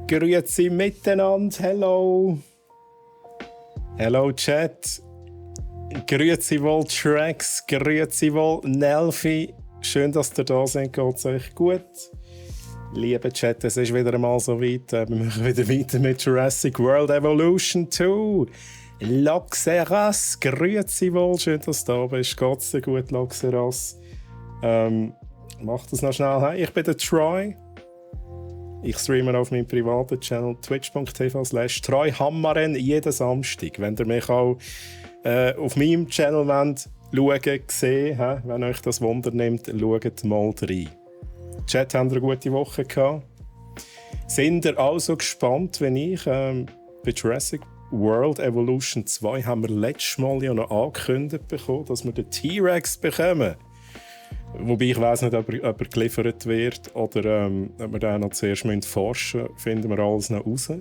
Grüezi miteinander, hello. Hello Chat. Grüezi wohl Tracks, grüezi wohl Nelfi. Schön, dass ihr da seid, geht es euch gut? Liebe Chat, es ist wieder einmal so weit. Wir machen wieder weiter mit Jurassic World Evolution 2. Loxeras, grüezi wohl, schön, dass du da bist. Geht's dir gut, Loxeras? Mach das noch schnell. Hey, ich bin der Troy. Ich streame auf meinem privaten Channel twitch.tv/TroyHammaren jeden Samstag. Wenn ihr mich auch auf meinem Channel sehen, wenn euch das Wunder nimmt, schaut mal rein. Chat, habt ihr eine gute Woche gehabt? Sind ihr also gespannt, wenn ich bei Jurassic World Evolution 2 haben wir letztes Mal ja noch angekündigt bekommen, dass wir den T-Rex bekommen. Wobei ich weiss nicht, ob er geliefert wird oder ob wir den noch zuerst forschen müssen, finden wir alles noch raus.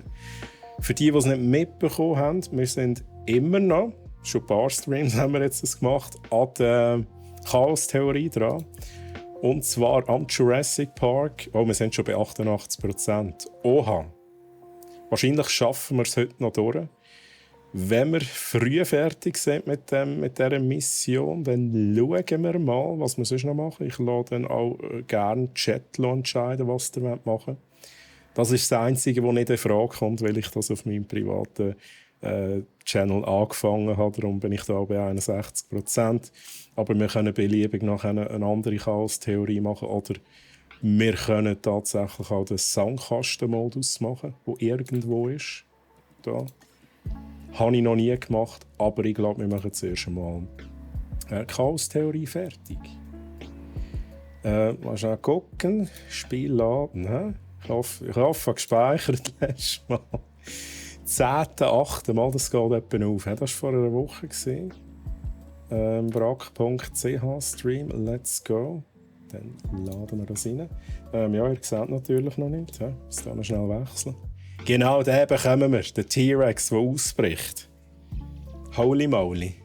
Für die es nicht mitbekommen haben, wir sind immer noch, schon ein paar Streams haben wir jetzt das gemacht, an der Chaos-Theorie dran. Und zwar am Jurassic Park. Oh, wir sind schon bei 88%. Oha. Wahrscheinlich schaffen wir es heute noch durch. Wenn wir früh fertig sind mit dieser Mission, dann schauen wir mal, was wir sonst noch machen. Ich lasse dann auch gerne Chat entscheiden, was ihr machen wollt. Das ist das Einzige, was nicht in Frage kommt, weil ich das auf meinem privaten Channel angefangen habe. Darum bin ich da bei 61%. Aber wir können beliebig nachher eine andere Chaos-Theorie machen. Oder wir können tatsächlich auch den Sandkasten-Modus machen, der irgendwo ist. Da. Habe ich noch nie gemacht, aber ich glaube, wir machen zuerst einmal Chaos-Theorie fertig. Mal schnell gucken. Spiel laden. Ich hoffe, gespeichert letztes Mal. 10.8. Mal, das geht etwa auf. Das war vor einer Woche. Brack.ch Stream, let's go. Dann laden wir das rein. Ja, ihr seht natürlich noch nicht. Muss da noch schnell wechseln. Genau, den bekommen wir. Den T-Rex, der ausbricht. Holy moly.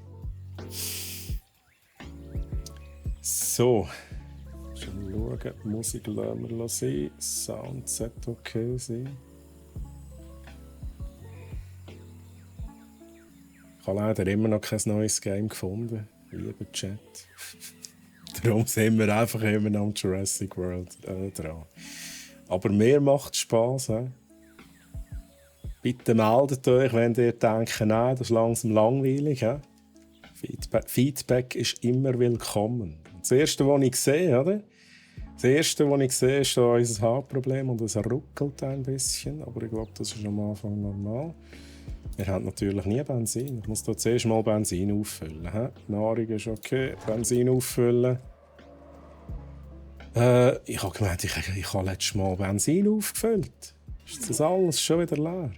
So. Schon schauen. Musik lassen wir sein. Sound sollte okay sein. Ich habe leider immer noch kein neues Game gefunden. Lieber Chat. Darum sind wir einfach immer noch am Jurassic World dran. Aber mir macht es Spass. Bitte meldet euch, wenn ihr denkt, nein, das ist langsam langweilig. Feedback ist immer willkommen. Das Erste, was ich sehe, oder? Das Erste, was ich sehe, ist da unser Hauptproblem und es ruckelt ein bisschen. Aber ich glaube, das ist am Anfang normal. Wir haben natürlich nie Benzin. Ich muss da zuerst mal Benzin auffüllen. Nahrung ist okay. Benzin auffüllen. Ich habe gemeint, ich habe letztes Mal Benzin aufgefüllt. Ist das alles schon wieder leer?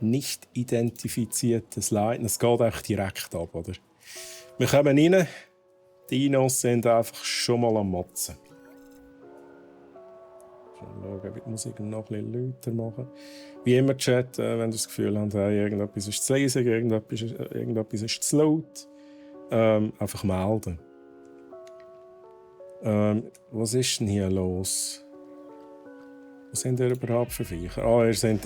Nicht identifiziertes Leiden. Es geht echt direkt ab, oder? Wir kommen rein. Die Dinos sind einfach schon mal am Motzen. Schauen, ob ich die Musik noch ein bisschen lauter machen. Wie immer, Chat, wenn ihr das Gefühl habt, hey, irgendetwas ist zu leise, irgendetwas ist zu laut, einfach melden. Was ist denn hier los? Was sind ihr überhaupt für Viecher? Ihr seid...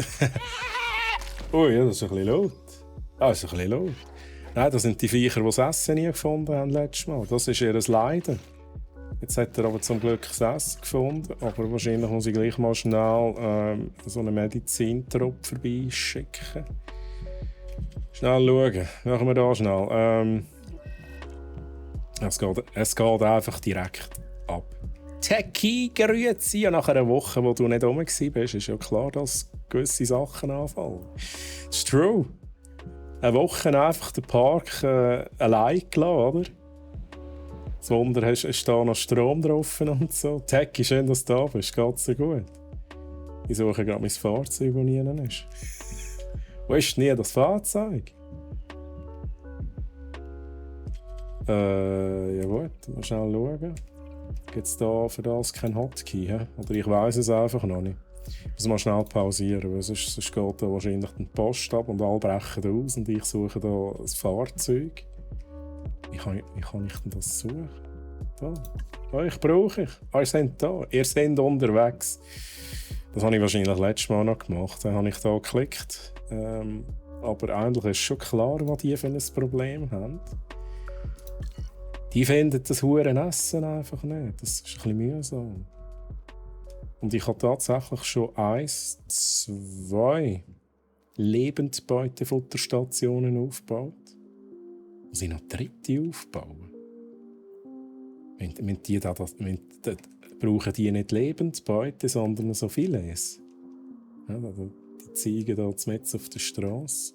Oh ja, das ist ein bisschen laut. Das ist ein bisschen laut. Nein, das sind die Viecher, die das Essen nie gefunden haben letztes Mal. Das ist ihr Leiden. Jetzt hat er aber zum Glück das Essen gefunden. Aber wahrscheinlich muss ich gleich mal schnell so einen Medizintrupp vorbeischicken. Schnell schauen. Machen wir da schnell. Es geht einfach direkt ab. Techie, grüezi! Nach einer Woche, wo du nicht rum warst, ist ja klar, dass gewisse Sachen anfallen. Das ist true. Eine Woche einfach den Park allein gelassen, oder? Das Wunder, ist da noch Strom drauf und so. Techie, schön, dass du da bist. Geht's dir gut? Ich suche gerade mein Fahrzeug, das nie ist. Wo ist denn das Fahrzeug? Ja gut, mal schnell schauen. Gibt es da für das kein Hotkey? Oder ich weiss es einfach noch nicht. Ich muss mal schnell pausieren, weil sonst geht da wahrscheinlich die Post ab und alle brechen aus und ich suche da ein Fahrzeug. Wie kann ich denn das suchen? Da. Euch brauche ich. Ihr seid da. Ihr seid unterwegs. Das habe ich wahrscheinlich letztes Mal noch gemacht. Dann habe ich da geklickt. Aber eigentlich ist schon klar, was die für ein Problem haben. Die finden das Huren-Essen einfach nicht. Das ist ein bisschen mühsam. Und ich habe tatsächlich schon 1, 2 Lebendbeutefutterstationen aufgebaut. Muss ich noch 3. aufbauen? Brauchen die nicht Lebendbeute, sondern so Filets? Ja, die Ziegen da mitten auf der Straße.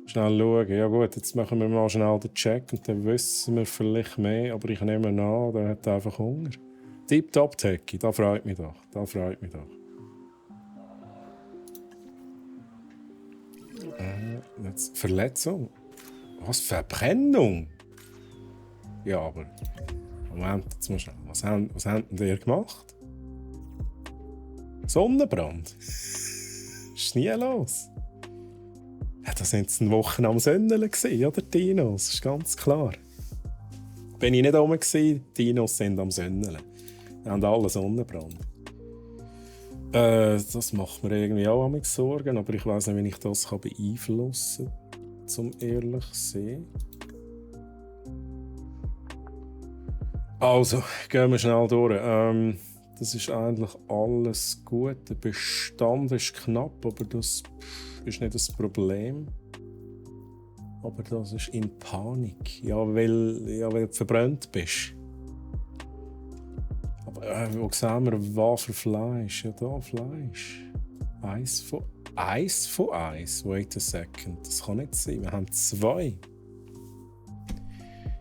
Schnell schauen. Ja gut, jetzt machen wir mal schnell den Check und dann wissen wir vielleicht mehr. Aber ich nehme an, der hat einfach Hunger. Tipptopp, Techie, das freut mich doch. Jetzt Verletzung? Was? Verbrennung? Ja, aber... Moment, jetzt mal schnell. Was haben die gemacht? Sonnenbrand? Ist nie los. Ja, da sind sie eine Woche am Sonnendeln gewesen, oder Dinos? Das ist ganz klar. Bin ich nicht oben gewesen, Dinos sind am Sonnendeln. Die haben alle Sonnenbrand. Das macht mir irgendwie auch manchmal Sorgen, aber ich weiss nicht, wie ich das beeinflussen kann, zum ehrlich zu sein. Also, gehen wir schnell durch. Das ist eigentlich alles gut. Der Bestand ist knapp, aber das ist nicht das Problem. Aber das ist in Panik. Ja, weil du verbrannt bist. Aber wo sehen wir, was für Fleisch? Ja, da Fleisch. Eins von Eis. Wait a second. Das kann nicht sein. Wir haben 2.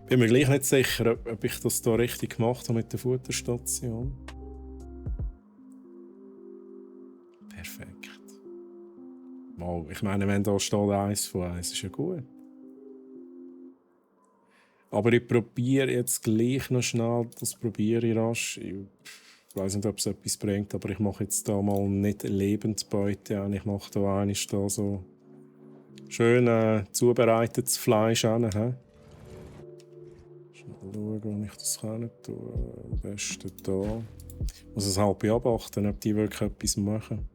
Bin mir gleich nicht sicher, ob ich das hier richtig gemacht habe mit der Futterstation. Perfekt. Mal, ich meine, wenn da steht 1 von 1, ist ja gut. Aber ich probiere jetzt gleich noch schnell, das probiere ich rasch. Ich weiß nicht, ob es etwas bringt, aber ich mache jetzt da mal nicht Lebendbeute an. Ich mache da eines da so schön zubereitetes Fleisch an. Schauen, ob ich das kann. Am besten hier. Ich muss es halt beobachten, ob die wirklich etwas machen.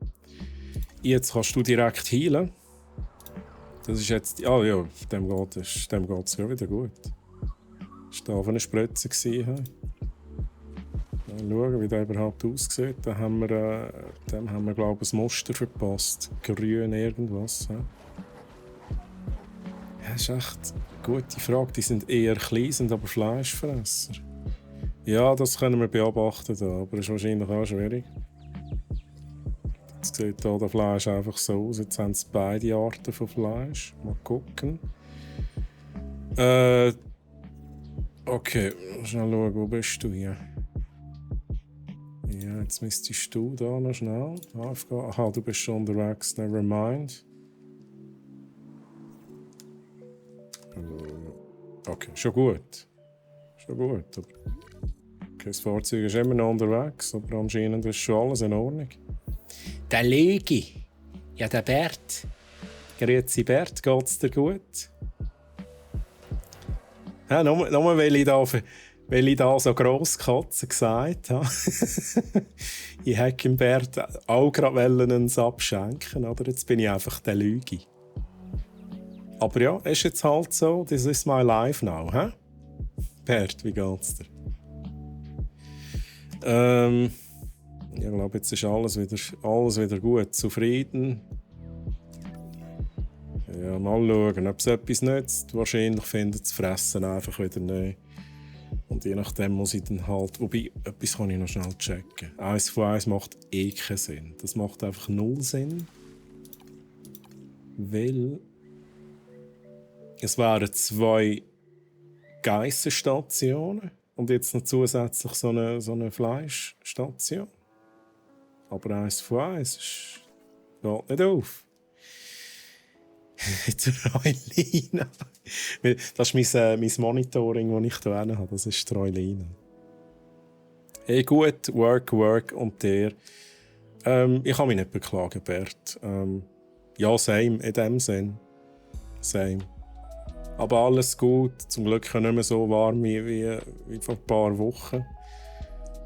Jetzt kannst du direkt heilen. Das ist jetzt... Ah ja, dem geht es ja wieder gut. Das war eine Spritze. Mal schauen, wie der überhaupt aussieht. Da haben wir, dem haben wir, glaube ich, ein Muster verpasst. Grün irgendwas. Ja, das ist echt eine gute Frage. Die sind eher klein, sind aber Fleischfresser. Ja, das können wir beobachten, da, aber das ist wahrscheinlich auch schwierig. Jetzt sieht hier das Fleisch einfach so aus. Jetzt haben sie beide Arten von Fleisch. Mal gucken. Okay, schnell schauen, wo bist du hier? Ja, jetzt müsstest du da noch schnell. AFK. Aha, du bist schon unterwegs, never mind. Okay, schon gut. Aber okay, das Fahrzeug ist immer noch unterwegs, aber anscheinend ist schon alles in Ordnung. Der Legi. Ja, der Bert. Grüezi Bert, geht's dir gut? Ja, nur weil ich da so Grosskatzen gesagt habe. Ich hätte dem Bert auch gerade einen abschenken, oder? Jetzt bin ich einfach der Lüge. Aber ja, ist jetzt halt so. This is my life now, hä? Bert, wie geht's dir? Ich glaube, jetzt ist alles wieder gut. Zufrieden. Ja, mal schauen, ob es etwas nützt. Wahrscheinlich findet das Fressen einfach wieder neu. Und je nachdem muss ich dann halt... Wobei, etwas kann ich noch schnell checken. 1 von 1 macht eh keinen Sinn. Das macht einfach 0 Sinn. Weil... Es wären 2 Geissenstationen und jetzt noch zusätzlich so eine Fleischstation. Aber 1 von 1 geht nicht auf. Treulina. Das ist mein Monitoring, das ich hier habe. Das ist Treulina. Hey, gut, work und der. Ich kann mich nicht beklagen, Bert. Ja, same, in dem Sinn. Same. Aber alles gut. Zum Glück nicht mehr so warm wie vor ein paar Wochen.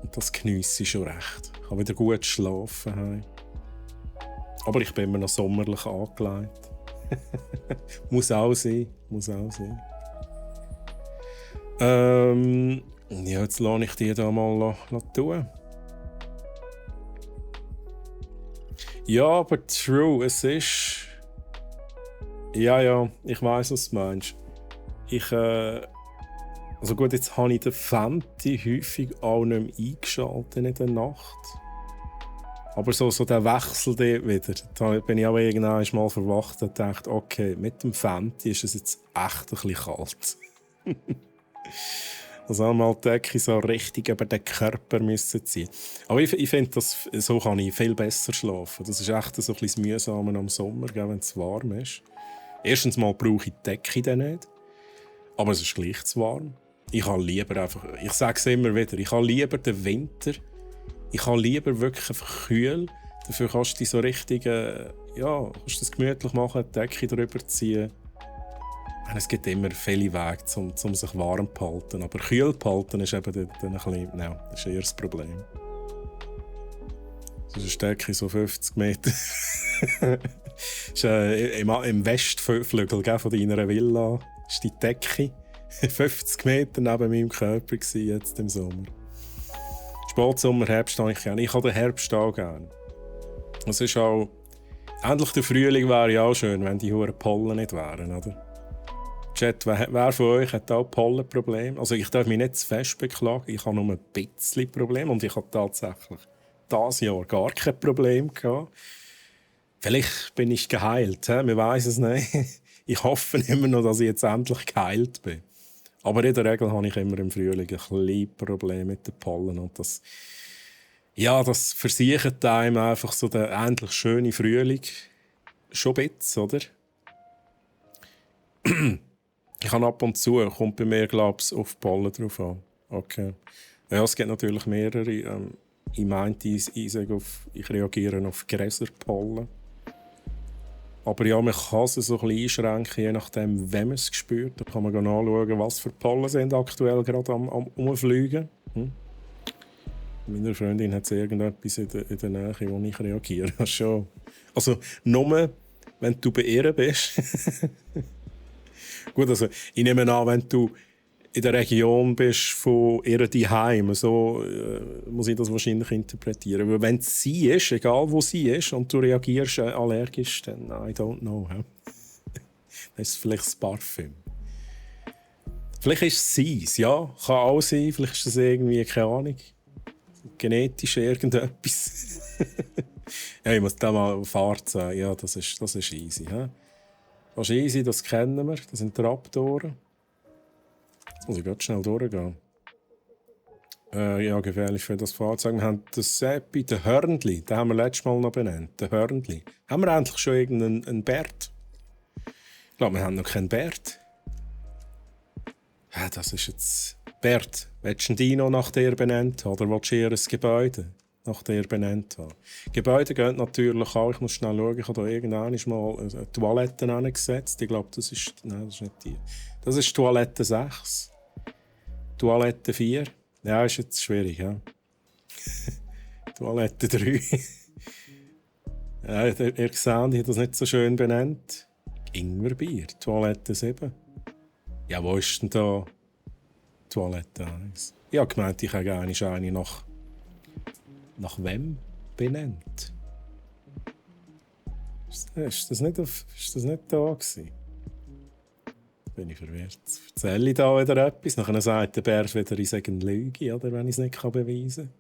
Und das geniesse ich schon recht. Ich habe wieder gut geschlafen. Aber ich bin immer noch sommerlich angelegt. Muss auch sein. Ja, jetzt lasse ich die da mal tun. Ja, aber true, es ist... Ja, ich weiss, was du meinst. Also gut, jetzt habe ich den Fenty häufig auch nicht mehr eingeschaltet in der Nacht. Aber so der Wechsel dort wieder, da bin ich aber irgendwann mal verwacht und dachte, okay, mit dem Fenty ist es jetzt echt ein bisschen kalt. Also einmal die Decke so richtig über den Körper müssen ziehen. Aber ich finde, so kann ich viel besser schlafen. Das ist echt so ein bisschen mühsam am Sommer, wenn es warm ist. Erstens mal brauche ich die Decke dann nicht. Aber es ist gleich zu warm. Ich habe lieber einfach, ich sage es immer wieder, ich habe lieber den Winter. Ich habe lieber wirklich einfach kühl. Dafür kannst du dich so richtig, kannst das gemütlich machen, die Decke drüber ziehen. Es gibt immer viele Wege, um sich warm zu halten. Aber kühl zu halten ist eben dann ein bisschen, das ist eher das Problem. Das ist eine Decke so 50 Meter. Ist, im Westflügel von deiner Villa ist die Decke 50 Meter neben meinem Körper jetzt im Sommer. Spätsommer, Herbst habe ich gerne. Ich habe den Herbst auch gerne. Es ist auch... Endlich der Frühling wäre ja auch schön, wenn die hohen Pollen nicht wären, oder? Chat, wer von euch hat auch Pollenprobleme? Also ich darf mich nicht zu fest beklagen, ich habe nur ein bisschen Probleme und ich habe tatsächlich dieses Jahr gar kein Problem gehabt. Vielleicht bin ich geheilt, man weiß es nicht. Ich hoffe immer noch, dass ich jetzt endlich geheilt bin. Aber in der Regel habe ich immer im Frühling ein bisschen Probleme mit den Pollen und das versichert einem einfach so den endlich schönen Frühling schon ein bisschen, oder? Ich habe ab und zu, kommt bei mir, glaube ich, auf Pollen drauf an. Okay. Ja, es gibt natürlich mehrere. Ich meinte, ich reagiere auf Gräserpollen. Aber ja, man kann es so ein bisschen einschränken, je nachdem, wem man es spürt. Da kann man anschauen, was für Pollen sind aktuell gerade am Umfliegen. Meiner Freundin hat irgendetwas in der Nähe, wo ich reagiere. Schon. Also nur, wenn du bei ihr bist. Gut, also ich nehme an, wenn du in der Region bist von ihr Zuhause, so muss ich das wahrscheinlich interpretieren. Weil wenn es sie ist, egal wo sie ist, und du reagierst allergisch, dann I don't know. Das ist vielleicht das Parfüm. Vielleicht ist es sie, ja, kann auch sein. Vielleicht ist das irgendwie, keine Ahnung, genetisch irgendetwas. Ja, ich muss da mal auf Fahrt sagen, ja, das ist easy. Das ist easy, das kennen wir, das sind die Raptoren. Jetzt muss ich ganz schnell durchgehen. Ja, gefährlich für das Fahrzeug. Wir haben den Seppi, den Hörnli, den haben wir letztes Mal noch benannt. Den Hörnli. Haben wir endlich schon irgendeinen Bert? Ich glaube, wir haben noch keinen Bert. Ja, das ist jetzt... Bert, willst du einen Dino nach dir benannt haben? Oder willst du eher ein Gebäude nach dir benannt haben? Gebäude gehen natürlich auch. Ich muss schnell schauen, ich habe da irgendwann mal eine Toilette angesetzt. Ich glaube, das ist... Nein, das ist nicht die. Das ist Toilette 6. Toilette 4. Ja, ist jetzt schwierig, ja. Toilette 3. Ja, ihr seht, ich habe das nicht so schön benannt. Ingwerbier, Toilette 7. Ja, wo ist denn da Toilette 1? Ich habe gemeint, ich habe eine nach wem benannt. Ist das nicht da gewesen? Bin ich verwirrt. Erzähle ich da wieder etwas? Nachher sagt der Bär wieder, ich sage eine Lüge, oder, wenn ich es nicht beweisen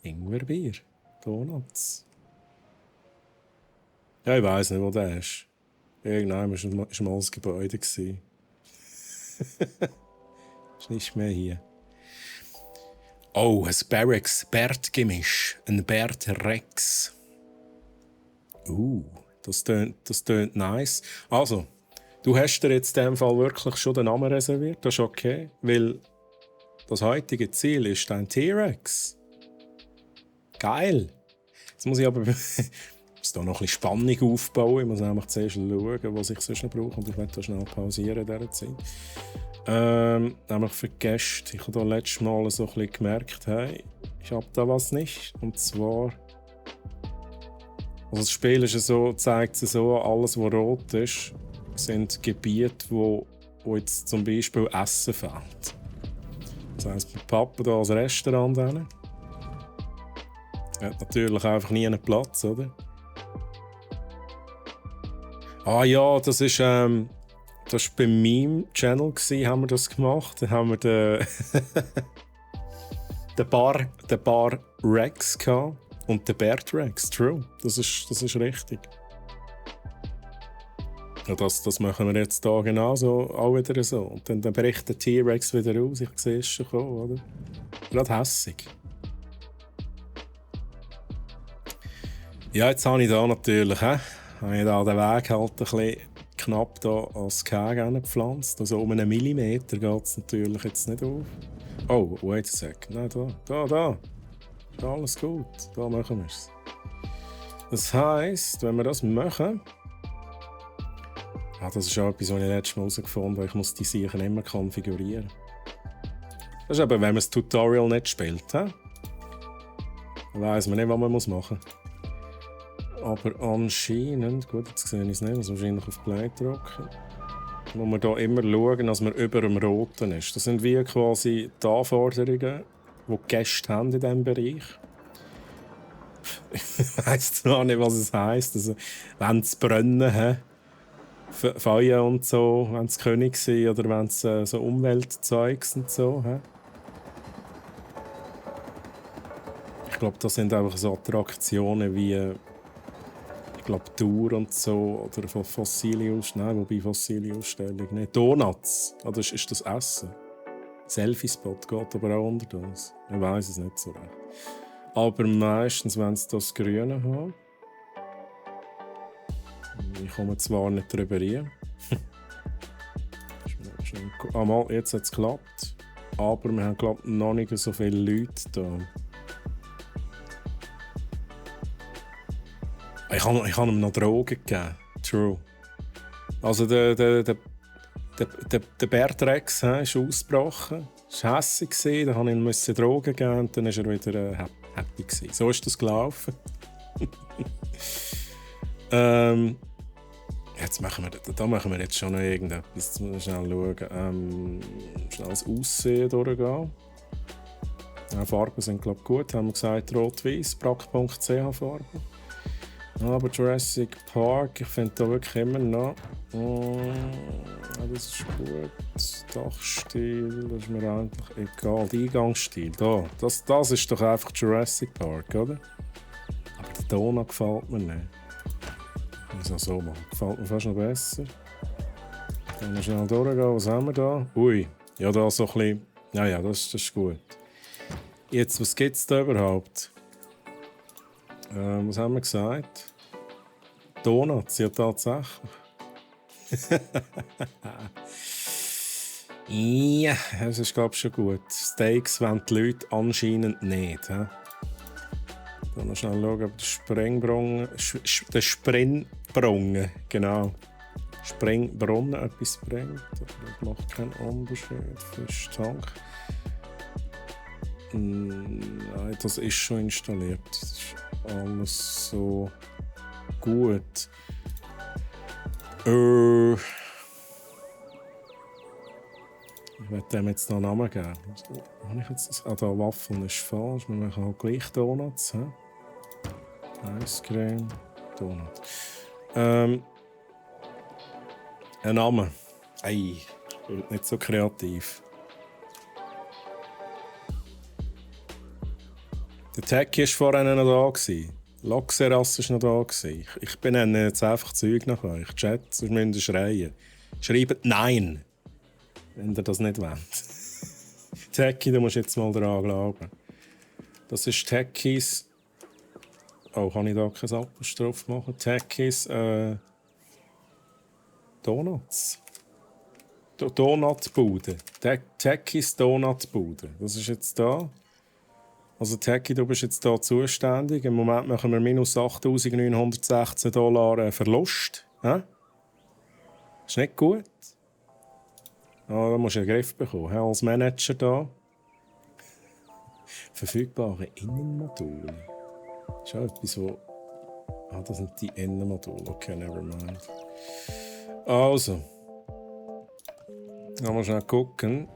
kann. Ingwerbier, Donuts. Ja, ich weiss nicht, wo der ist. Irgendwann war mal ein Gebäude. Ist nicht mehr hier. Oh, ein Barracks-Bert-Gemisch. Ein Bert-Rex. Das tönt nice. Also, du hast dir jetzt in diesem Fall wirklich schon den Namen reserviert. Das ist okay, weil das heutige Ziel ist ein T-Rex. Geil. Jetzt muss ich aber da noch ein bisschen Spannung aufbauen. Ich muss nämlich zuerst schauen, was ich sonst noch brauche. Und ich werde da schnell pausieren in dieser Zeit. Nämlich für die Gäste. Ich habe da letztes Mal so ein bisschen gemerkt, hey, ich habe da was nicht. Und zwar Also das Spiel ist ja so, zeigt es so, alles was rot ist, sind Gebiete, wo jetzt zum Beispiel Essen fehlt. Das heisst, mein Papa hier als Restaurant hin. Er hat natürlich einfach nie einen Platz, oder? Ah ja, das ist bei meinem Channel haben wir das gemacht. Da haben wir den Bar Rex gehabt und den Bert Rex. True, das ist richtig. Ja, das machen wir jetzt hier genauso auch wieder so. Und dann bricht der T-Rex wieder aus. Ich sehe es schon kommen, oder? Gerade hässig. Ja, jetzt habe ich da natürlich, habe ich da den Weg halt ein bisschen knapp da als Gehege gepflanzt. Also um einen Millimeter geht es natürlich jetzt nicht auf. Oh, wait a sec. Nein, da. Da alles gut. Da machen wir es. Das heisst, wenn wir das machen... das ist auch etwas, was ich letztes Mal herausgefunden habe. Ich muss die Sachen immer konfigurieren. Das ist eben, wenn man das Tutorial nicht spielt. Dann weiss man nicht, was man machen muss. Aber anscheinend, gut, jetzt sehe ich es nicht, muss wahrscheinlich auf Play drücken. Muss man hier immer schauen, dass man über dem Roten ist. Das sind wie quasi die Anforderungen, die Gäste haben in diesem Bereich. Ich weiss noch nicht, was es heisst. Also, wenn es brennen haben, Feuer und so, wenn es König sind oder wenn es so Umweltzeugs und so. Ich glaube, das sind einfach so Attraktionen wie ich glaube Tour und so oder fossile Ausstellungen, wobei fossile Ausstellung nicht. Donuts, oder ist das Essen? Selfie-Spot geht aber auch unter das. Ich weiss es nicht so recht. Aber meistens, wenn sie das Grüne haben. Ich komme zwar nicht drüber rein. Jetzt hat es geklappt. Aber wir haben glaub, noch nicht so viele Leute da. Ich habe ihm noch Drogen gegeben. True. Also der Bertrex ist ausgebrochen. Es war hässlich. Da musste ich ihm Drogen geben und dann war er wieder happy. So ist das gelaufen. Jetzt machen wir jetzt schon noch irgendetwas. Schnell schauen. Schnell das Aussehen durchgehen. Ja, Farben sind glaube ich gut. Haben wir gesagt, rot-weiß, brack.ch Farben. Aber Jurassic Park, ich finde da wirklich immer noch. Das ist gut. Dachstil, das ist mir eigentlich egal. Der Eingangsstil, da. Das ist doch einfach Jurassic Park, oder? Aber der Donut gefällt mir nicht. Ich muss so machen. Gefällt mir fast noch besser. Dann wir schnell durchgehen. Was haben wir da? Ui, ja, da so ein bisschen. Ja, das ist gut. Jetzt, was gibt es da überhaupt? Was haben wir gesagt? Donuts, ja tatsächlich. Ja, das ist glaube ich schon gut. Steaks wollen die Leute anscheinend nicht. He? Dann noch schnell schauen, ob der Springbrunnen, genau. Springbrunnen etwas bringt. Das macht keinen Unterschied. Fischtank. Nein, das ist schon installiert. Das ist alles so gut. Ich werde dem jetzt noch einen Namen geben. Da Waffeln ist falsch. Wir machen halt gleich Donuts. Ice Cream, Donut. Ein Name. Ei, ich bin nicht so kreativ. Der Techie war vorhin noch da. Loxeras war noch da. Ich benenne jetzt einfach Zeug nach euch. Chat, sonst müsst ihr schreien. Schreibt Nein, wenn ihr das nicht wollt. Techie, du musst jetzt mal daran glauben. Das ist Techies. Oh, kann ich da keinen Apostroph machen? Techies Donuts. Donutbude. Techies Donutbude. Das ist jetzt da. Also Techie, du bist jetzt hier zuständig. Im Moment machen wir minus $8.916 Verlust. Ist nicht gut. Da musst du einen Griff bekommen. Als Manager hier. Verfügbare Innenmodule. Das ist auch etwas, wo... Ah, das sind die Innenmodule. Okay, never mind. Also. Mal schnell gucken.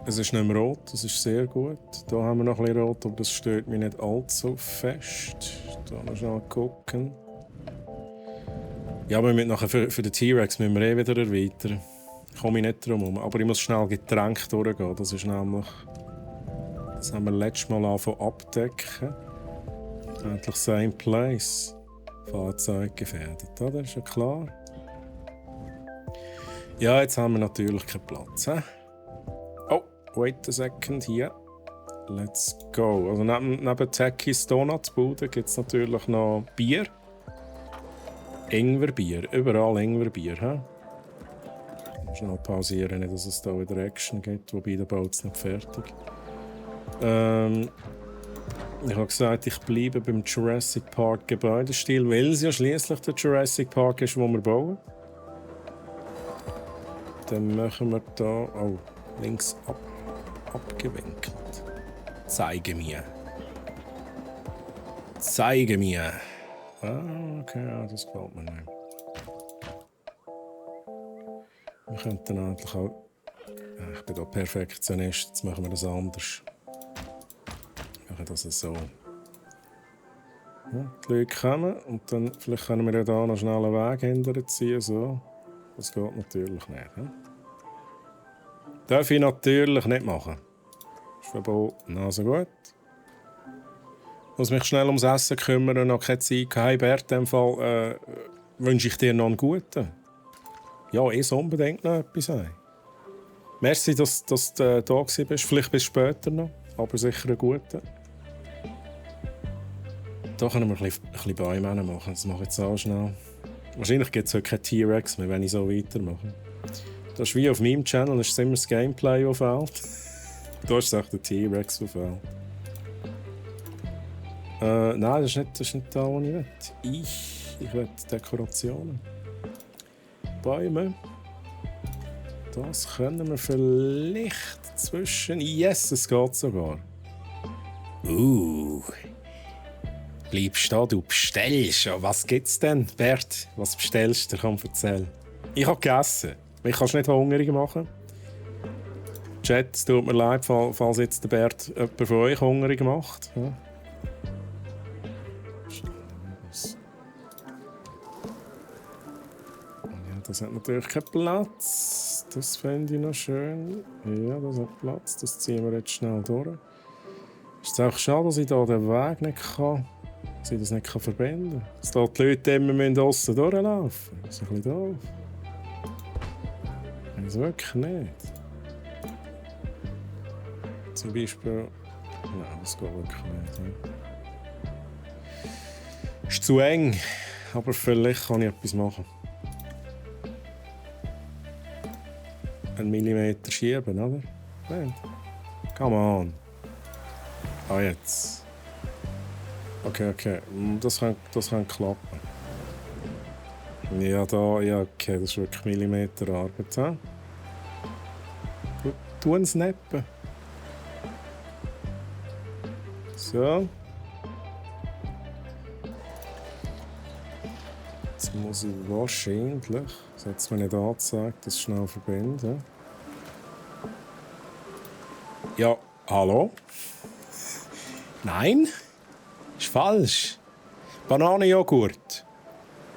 Es ist nicht mehr rot, das ist sehr gut. Hier haben wir noch ein bisschen rot, aber das stört mich nicht allzu fest. Hier mal schnell gucken. Ja, aber wir müssen nachher für den T-Rex müssen wir wieder erweitern. Komme ich nicht drum herum. Aber ich muss schnell Getränk durchgehen. Das ist nämlich... Das haben wir letztes Mal angefangen abdecken. Endlich same place. Fahrzeug gefährdet. Das ist ja klar. Ja, jetzt haben wir natürlich keinen Platz. He? Oh, wait a second. Hier. Let's go. Also neben Techis Donutsbude gibt es natürlich noch Bier. Ingwerbier. Überall Ingwerbier. He? Schnell pausieren, nicht, dass es da wieder Action gibt. Wobei der Boot ist nicht fertig. Ich habe gesagt, ich bleibe beim Jurassic Park Gebäudestil, weil es ja schließlich der Jurassic Park ist, den wir bauen. Dann machen wir da links abgewinkelt. Zeige mir. Zeige mir. Ah, okay, ja, das gefällt mir nicht. Wir könnten eigentlich auch... Ich bin da Perfektionist, jetzt machen wir das anders. Wir machen das so. Ja, die Leute kommen und dann vielleicht können wir ja da noch schnell einen Weg hinterziehen. So. Das geht natürlich nicht. Ja? Darf ich natürlich nicht machen. Ist verboten. Also gut. Ich muss mich schnell ums Essen kümmern und noch keine Zeit. Hey Bert, in dem Fall wünsche ich dir noch einen guten. Ja, unbedingt noch etwas sagen. Merci, dass du da warst. Vielleicht bis später noch, aber sicher einen guten. Da können wir ein bisschen Bäume machen. Das mache ich jetzt auch schnell. Wahrscheinlich gibt es heute keinen T-Rex mehr, wenn ich so weitermache. Das ist wie auf meinem Channel, ist immer das Gameplay, das fehlt. Da ist es auch der T-Rex, der fehlt. Nein, das ist nicht da, was ich will. Ich will Dekorationen. Bäume. Das können wir vielleicht zwischen... Yes, es geht sogar. Bleibst da, du bestellst. Was gibt's denn, Bert? Was bestellst du? Komm, erzähl. Ich habe gegessen. Ich kann es nicht hungrig machen. Chat, es tut mir leid, falls jetzt der Bert jemand von euch hungrig macht. Ja. Das hat natürlich keinen Platz. Das fände ich noch schön. Ja, das hat Platz. Das ziehen wir jetzt schnell durch. Ist es auch schade, dass ich hier den Weg nicht kann, dass ich das nicht verbinden kann. Dass da die Leute immer aussen durchlaufen müssen. Das ist ein bisschen doof. Das wirklich nicht. Zum Beispiel... Nein, das geht wirklich nicht. Ja. Ist zu eng. Aber vielleicht kann ich etwas machen. 1 Millimeter schieben, oder? Nein. Come on. Ah, jetzt. Okay. Das kann klappen. Ja, okay, das ist wirklich Millimeter Arbeit. Ja? Tu einen Snappen. So. Jetzt muss ich wahrscheinlich, das hat es mir nicht angezeigt, das schnell verbinden. Ja, hallo? Nein? Ist falsch. Bananenjoghurt.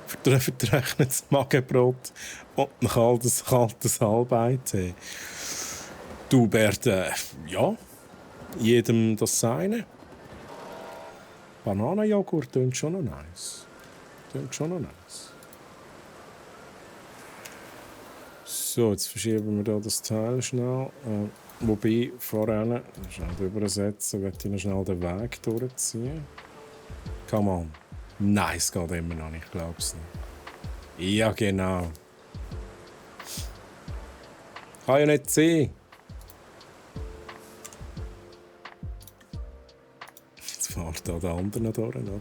Vertrocknetes Magenbrot und ein kaltes Halbeitee. Du, Bert, ja, jedem das Seine. Bananenjoghurt klingt schon noch nice. So, jetzt verschieben wir hier das Teil schnell. Wobei, vorher, schnell übersetzen, möchte ich noch schnell den Weg durchziehen. Come on. Nein, es geht immer noch nicht, ich glaube es nicht. Ja, genau. Kann ja nicht sein. Jetzt fährt da der andere noch durch, oder?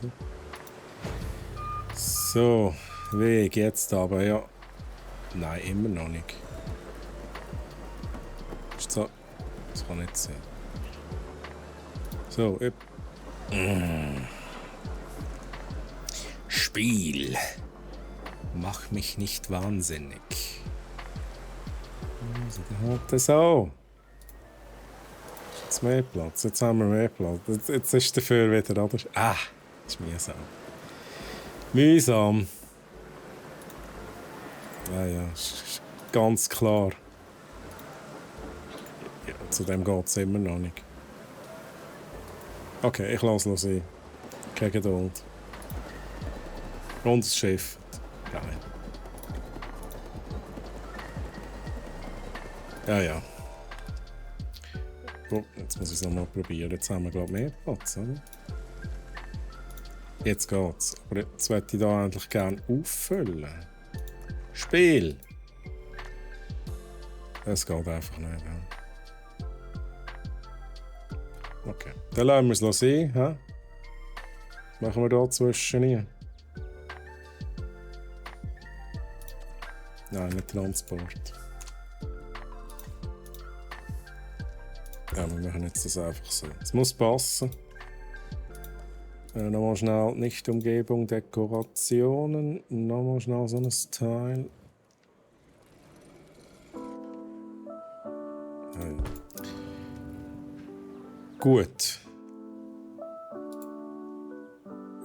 So, Weg jetzt aber, ja. Nein, immer noch nicht. Ist so. Das kann nicht sein. So, Spiel. Mach mich nicht wahnsinnig. Also, der hat das auch. Jetzt mehr Platz. Jetzt haben wir mehr Platz. Jetzt ist dafür wieder, oder? Ah, das ist mühsam. Mühsam. Ja, ist ganz klar. Ja, zu dem geht es immer noch nicht. Okay, ich lasse es sein. Keine Geduld. Und das Schiff. Geil. Ja. Gut, jetzt muss ich es nochmal probieren. Jetzt haben wir, glaube ich, mehr Platz, oder? Jetzt geht's. Aber jetzt möchte ich da endlich gerne auffüllen. Spiel! Das geht einfach nicht. Ja. Okay. Dann lassen wir es sein. Ja? Machen wir da zwischen rein. Nein, nicht Transport. Ja, wir machen jetzt das einfach so. Es muss passen. Nochmal schnell nicht Umgebung, Dekorationen. Nochmal schnell so ein Teil. Ja. Gut.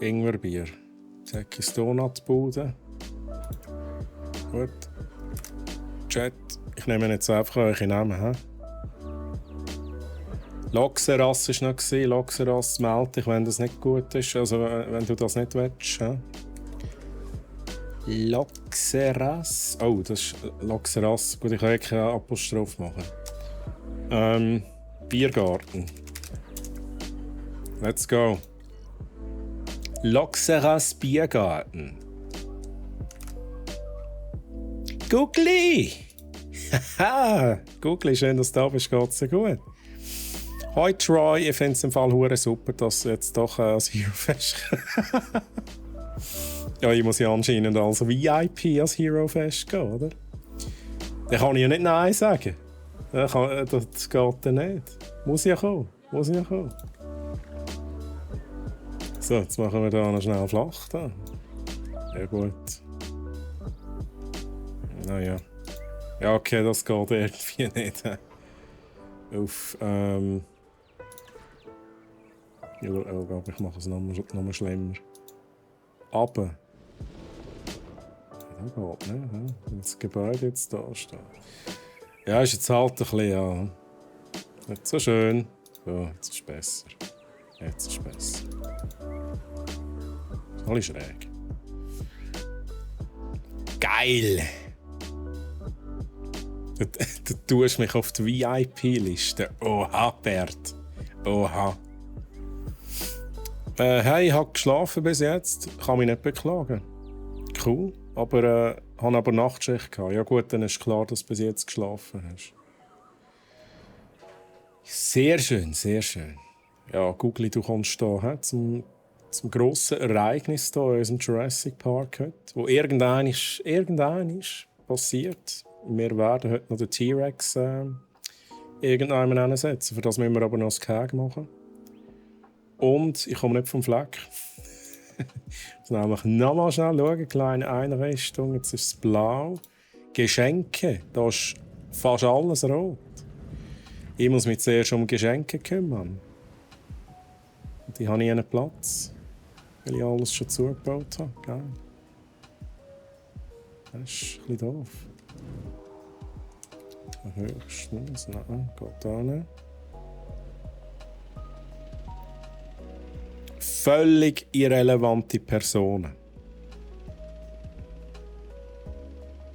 Ingwerbier. Säckis Donutbude. Gut. Chat. Ich nehme jetzt einfach eure Namen. Loxeras war noch. Loxeras melde dich, wenn das nicht gut ist. Also, wenn du das nicht willst. Loxeras. Oh, das ist Loxeras. Gut, ich kann keinen Apostroph machen. Biergarten. Let's go. Loxeras Biergarten. Googli! Haha! Googli, schön, dass du da bist. Geht's dir gut? Hoi Troy, ich finde es im Fall hure super, dass du jetzt doch als Hero Fest. Ja, ich muss ja anscheinend als VIP als Hero Fest gehen, oder? Dann kann ich ja nicht Nein sagen. Das geht dann nicht. Muss ja kommen. So, jetzt machen wir da noch schnell flach. Da. Ja, gut. Naja. Ja, okay, das geht irgendwie nicht. Auf, ja, ich mache es noch schlimmer. Aber. Das geht nicht, wenn das Gebäude jetzt da steht. Ja, ist jetzt halt ein bisschen, ja. Nicht so schön. So, jetzt ist es besser. Alle schräg. Geil! Du tust mich auf die VIP-Liste. Oha, Bert. Oha. Hey, ich habe geschlafen bis jetzt. Kann mich nicht beklagen. Cool. Aber habe aber Nachtschicht gehabt. Ja gut, dann ist klar, dass du bis jetzt geschlafen hast. Sehr schön, sehr schön. Ja, Googli, du kommst hier zum grossen Ereignis hier in unserem Jurassic Park heute, wo irgendein ist passiert. Wir werden heute noch den T-Rex irgendjemanden hinsetzen. Für das müssen wir aber noch das Keg machen. Und ich komme nicht vom Fleck. Ich muss nämlich nochmal schnell schauen. Kleine Einrichtung. Jetzt ist es blau. Geschenke. Da ist fast alles rot. Ich muss mich zuerst um Geschenke kümmern. Und die habe ich einen Platz. Weil ich alles schon zugebaut habe. Geil. Das ist ein bisschen doof. Höchstens. Nein, geht da nicht. Völlig irrelevante Personen.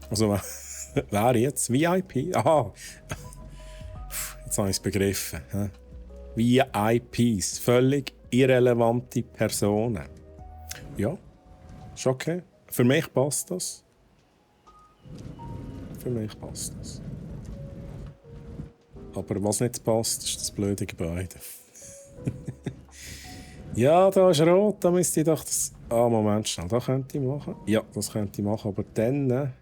Also, wer jetzt? VIP? Aha. Jetzt habe ich es begriffen. VIPs. Völlig irrelevante Personen. Ja, ist okay. Für mich passt das. Aber was nicht passt, ist das blöde Gebäude. Ja, da ist rot, da müsste ich doch das... Moment schnell, das könnte ich machen. Ja, das könnte ich machen, aber dann...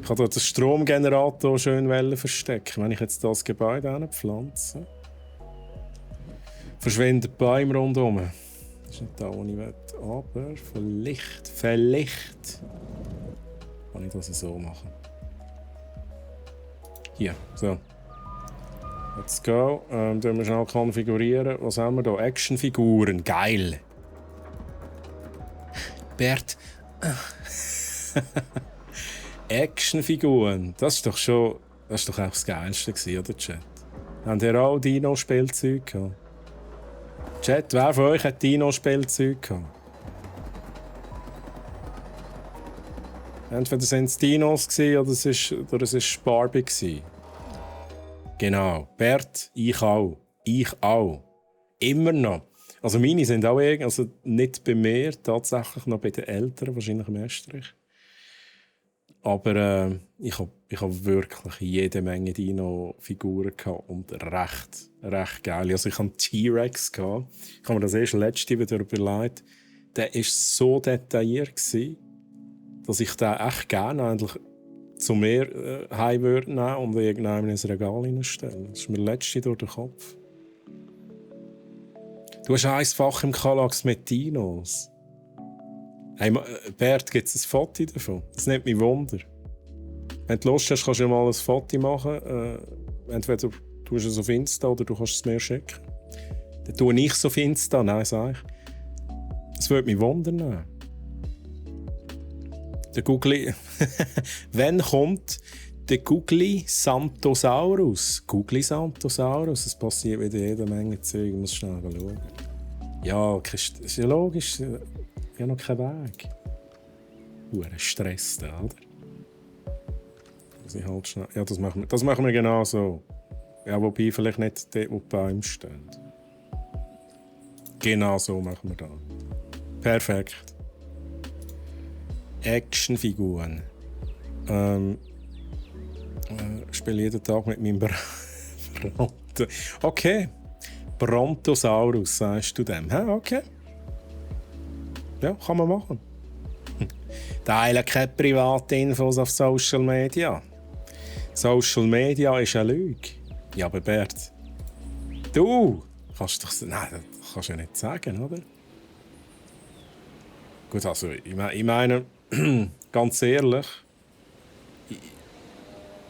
Ich kann dort den Stromgenerator schön verstecken. Wenn ich jetzt das Gebäude pflanze, verschwinden die Bäume rundherum. Das ist nicht da, wo ich will. aber vielleicht kann ich das so machen. Hier, so. Let's go. Dann wir schnell konfigurieren. Was haben wir da? Actionfiguren. Geil. Bert. Actionfiguren. Das ist doch auch das Geilste gewesen, oder Chat? Habt ihr auch Dino-Spielzeug gehabt? Chat, wer von euch hat Dino-Spielzeug gehabt? Entweder sind es Dinos oder es ist Barbie gewesen. Genau. Bert, ich auch. Ich auch. Immer noch. Also meine sind auch also nicht bei mir, tatsächlich noch bei den Eltern, wahrscheinlich im Österreich. Aber ich hab wirklich jede Menge Dino-Figuren und recht geil. Also ich hatte T-Rex. Ich habe mir das erst letzte wieder überlegt. Der war so detailliert, dass ich den echt gerne eigentlich zu mir heim würde nehmen und irgendwann ins Regal hineinstellen. Das ist mir letzte durch den Kopf. Du hast ein Fach im Kallax mit Dinos. Hey, Bert, gibt es ein Foto davon? Das nimmt mich Wunder. Wenn du Lust hast, kannst du mal ein Foto machen. Entweder du es auf Insta oder du kannst es mir schicken. Dann tue ich es auf Insta. Nein, sag ich. Das würde mich wundern. Der Googly. Wann kommt der Googly Santosaurus? Googly Santosaurus. Es passiert wieder jede Menge Zeug. Ich muss schnell schauen. Ja, das ist ja logisch. Ich habe noch keinen Weg. Stress da, oder? Also ich halt schnell. Ja, das machen wir genau so. Ja, wobei vielleicht nicht dort, wo die Bäume stehen. Genau so machen wir das. Perfekt. Actionfiguren. Ich spiele jeden Tag mit meinem Bronto. Okay. Brontosaurus, sagst du dem? Ha, okay. Ja, kann man machen. Teile keine privaten Infos auf Social Media. Social Media ist eine Lüge. Ja, aber Bert, du kannst doch... Nein, das kannst du ja nicht sagen, oder? Gut, also, ich meine, ganz ehrlich,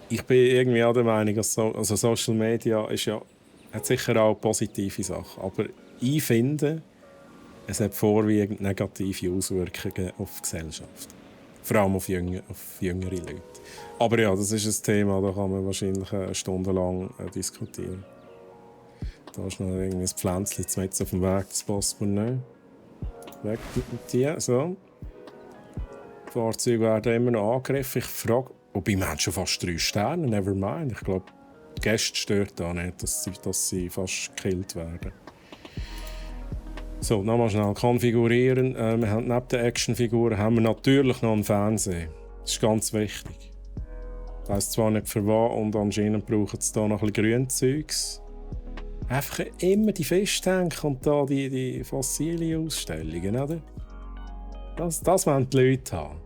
ich bin irgendwie auch der Meinung, dass also Social Media hat sicher auch positive Sachen. Aber ich finde, es hat vorwiegend negative Auswirkungen auf die Gesellschaft. Vor allem auf jüngere Leute. Aber ja, das ist ein Thema, da kann man wahrscheinlich stundenlang diskutieren. Da ist noch irgendwie ein Pflänzchen mit auf dem Weg, das passt mir nicht. Weg mit dir, so. Die Fahrzeuge werden immer noch angegriffen. Ich frage, wobei wir haben schon fast 3 Sterne, never mind. Ich glaube, die Gäste stört da nicht, dass sie fast gekillt werden. So, nochmal schnell konfigurieren. Wir haben neben den Actionfiguren haben wir natürlich noch einen Fernseher. Das ist ganz wichtig. Ich weiss zwar nicht für was und anscheinend brauchen sie da noch ein bisschen Grünzeugs. Einfach immer die Fischtank und da die Fossilien-Ausstellungen, oder? Das wollen die Leute haben.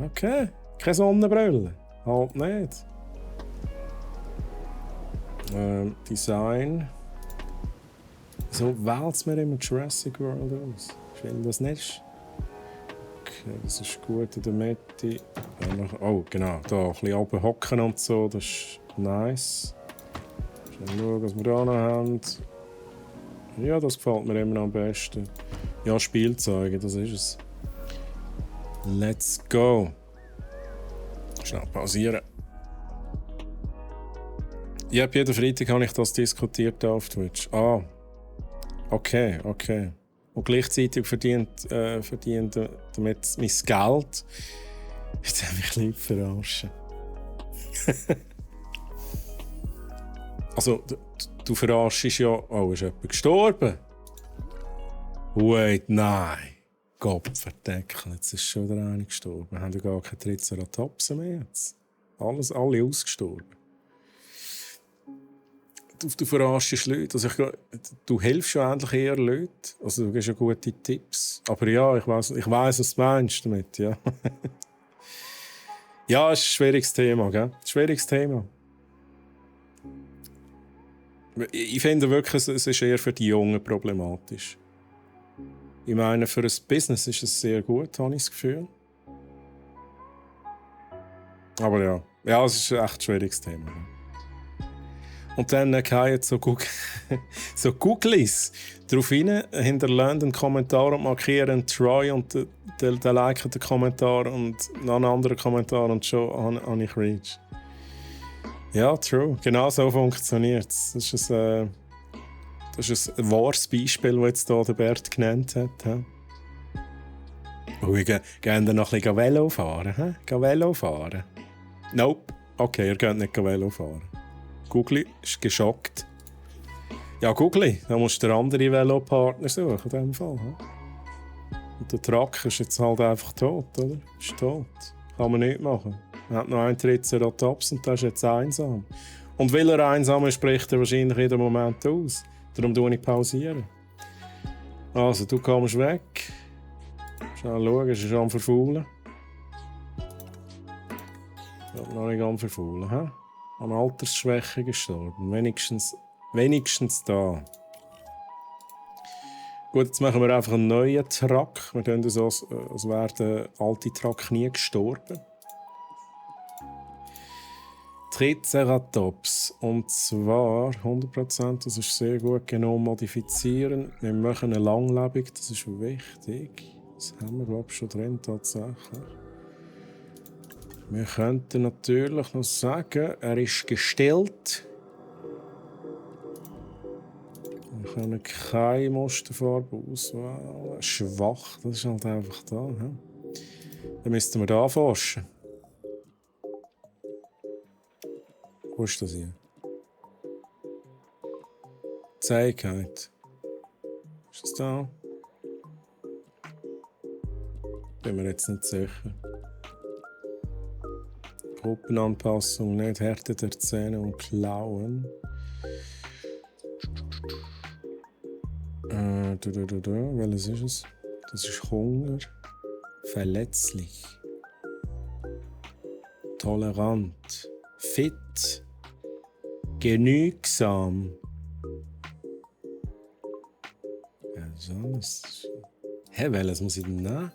Okay, keine Sonnenbrille. Halt nicht. Design. So wählt es mir immer Jurassic World aus. Ich will das nicht. Okay, das ist gut in der Mitte. Oh, genau, da ein bisschen oben hocken und so, das ist nice. Schauen wir, was wir da noch haben. Ja, das gefällt mir immer am besten. Ja, Spielzeuge, das ist es. Let's go. Schnell pausieren. Ja, jeden Freitag habe ich das diskutiert auf Twitch. Ah, okay. Und gleichzeitig verdient damit mein Geld. Jetzt habe ich lieb verarschen. Also, du verarschst ja... Oh, ist jemand gestorben? Wait, nein. Gottverdeckel, jetzt ist schon wieder einer gestorben. Wir haben ja gar keine Triceratopsen mehr jetzt. Alle ausgestorben. Du verarschst Leute. Also du hilfst schon endlich eher Leuten. Also du gibst ja gute Tipps. Aber ja, ich weiss, was du meinst damit. Ja, ja, es ist ein schwieriges Thema, gell? Schwieriges Thema. Ich finde wirklich, es ist eher für die Jungen problematisch. Ich meine, für ein Business ist es sehr gut, habe ich das Gefühl. Aber ja, es ist ein echt schwieriges Thema. Und dann fallen so, so Googlies darauf rein, hinterlassen einen Kommentar und markieren Troy und der liken den Kommentar und noch einen anderen Kommentar und schon habe ich Reach. Ja, true. Genau so funktioniert es. Das ist ein wahres Beispiel, das jetzt hier der Bert genannt hat. Gehen dann noch ein bisschen Velo fahren? Gehen Velo fahren? Nope. Okay, ihr geht nicht Velo fahren. Googli ist geschockt. Ja, Googli, da musst du den anderen Velopartner suchen in diesem Fall. Und der Truck ist jetzt halt einfach tot, oder? Ist tot. Kann man nicht machen. Er hat noch einen Triceratops und der ist jetzt einsam. Und weil er einsam ist, spricht er wahrscheinlich jeden Moment aus. Darum pausiere ich. Also, du kommst weg. Schnell schauen, ist er am Verfaulen? Ja, noch nicht am Verfaulen, hä? An Altersschwäche gestorben. Wenigstens da. Gut, jetzt machen wir einfach einen neuen Truck. Wir tun das als wäre der alte Truck nie gestorben. Triceratops. Und zwar 100%, das ist sehr gut Genom modifizieren. Wir machen eine langlebig, das ist wichtig. Das haben wir, glaube ich, schon drin tatsächlich. Wir könnten natürlich noch sagen, er ist gestellt. Wir können keine Musterfarbe auswählen. Schwach, das ist halt einfach da. He? Dann müssten wir da forschen. Wo ist das hier? Zähigkeit. Ist das da? Bin mir jetzt nicht sicher. Gruppenanpassung, nicht Härte der Zähne und Klauen. Welches ist es? Das ist Hunger. Verletzlich. Tolerant. Fit. Genügsam. Ja, sonst. Hä, welches muss ich denn nehmen?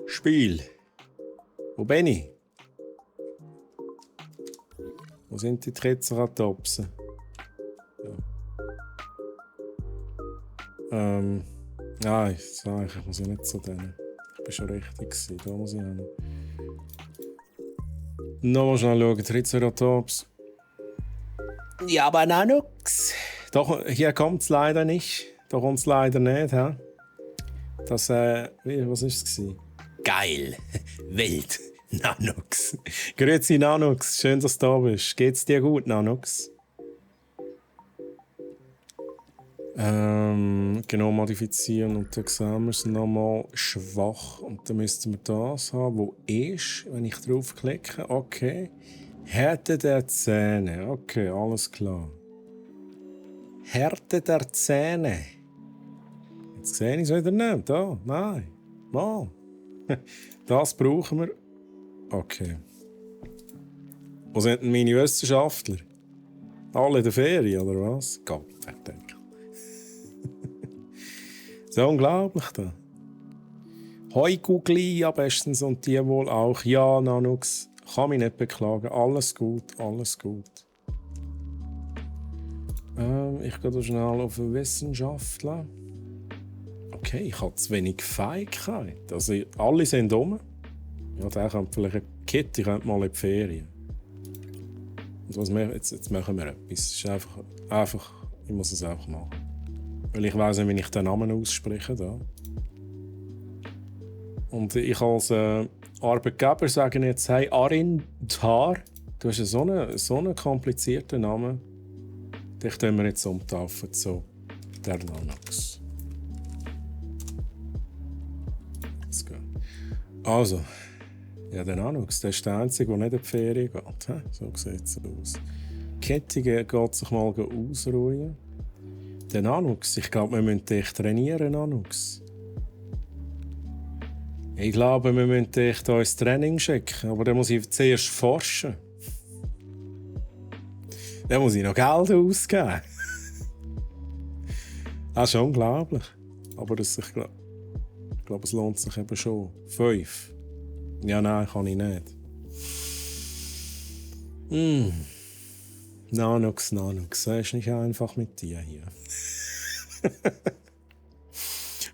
Spiel. Wo bin ich? Wo sind die Triceratopsen? Ja. Ich sage, ich muss ja nicht zu denen. Ich bin schon richtig gewesen. Da muss ich hin. Noch mal schnell schauen. Triceratops. Ja, aber Nanox. Doch, hier kommt es leider nicht. Da kommt es leider nicht. He? Das, was war es? Geil. Wild. Nanox. Grüezi, Nanox. Schön, dass du da bist. Geht's dir gut, Nanox? Genau modifizieren und dann sehen wir es nochmal schwach. Und dann müssten wir das haben, wo ist, wenn ich draufklicke. Okay. Härte der Zähne. Okay, alles klar. Härte der Zähne. Jetzt sehe ich es wieder nicht. Da, nein. Mal. Das brauchen wir. Okay. Wo sind denn meine Wissenschaftler? Alle in der Ferien, oder was? Gott, verdammt. So unglaublich da. Heugugli am besten und die wohl auch. Ja, Nanox, kann mich nicht beklagen. Alles gut, alles gut. Ich gehe da schnell auf Wissenschaftler. Okay, ich habe zu wenig Fähigkeit. Also, alle sind rum. Ja, der kommt vielleicht ein Kitty, könnte mal in die Ferien. Und was wir, jetzt machen wir etwas. Es ist einfach, ich muss es einfach machen. Weil ich weiss nicht, wie ich den Namen ausspreche. Da. Und ich als Arbeitgeber sage jetzt, hey Arin Dhar, du hast so einen komplizierten Namen. Dich tun wir jetzt umtaufen zu der Nanox. Let's go. Also, ja, der Nanox, der ist der Einzige, der nicht in die Ferien geht. He? So sieht es aus. Kettige geht sich mal ausruhen. Der Nanox, ich glaube, wir müssen dich trainieren, Nanox. Ich glaube, wir müssen dich hier ins Training schicken, aber dann muss ich zuerst forschen. Dann muss ich noch Geld ausgeben. Das ist unglaublich. Aber ich glaube, es lohnt sich eben schon. 5. Ja, nein, kann ich nicht. Nanox. Das ist nicht einfach mit dir hier.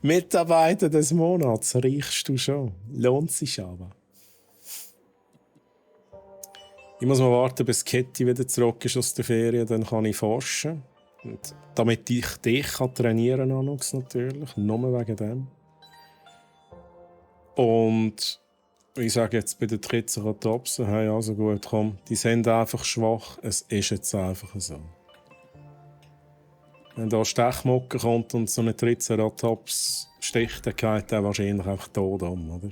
Mitarbeiter des Monats riechst du schon. Lohnt sich aber. Ich muss mal warten, bis Kitty wieder zurück ist aus der Ferien, dann kann ich forschen. Und damit ich dich trainieren kann, Anox, natürlich. Nur wegen dem. Und ich sage jetzt bei den Triceratopsen, hey, also gut, komm, die sind einfach schwach. Es ist jetzt einfach so. Wenn da Stechmucke kommt und so eine Triceratops sticht, dann geht der wahrscheinlich einfach tot um, oder?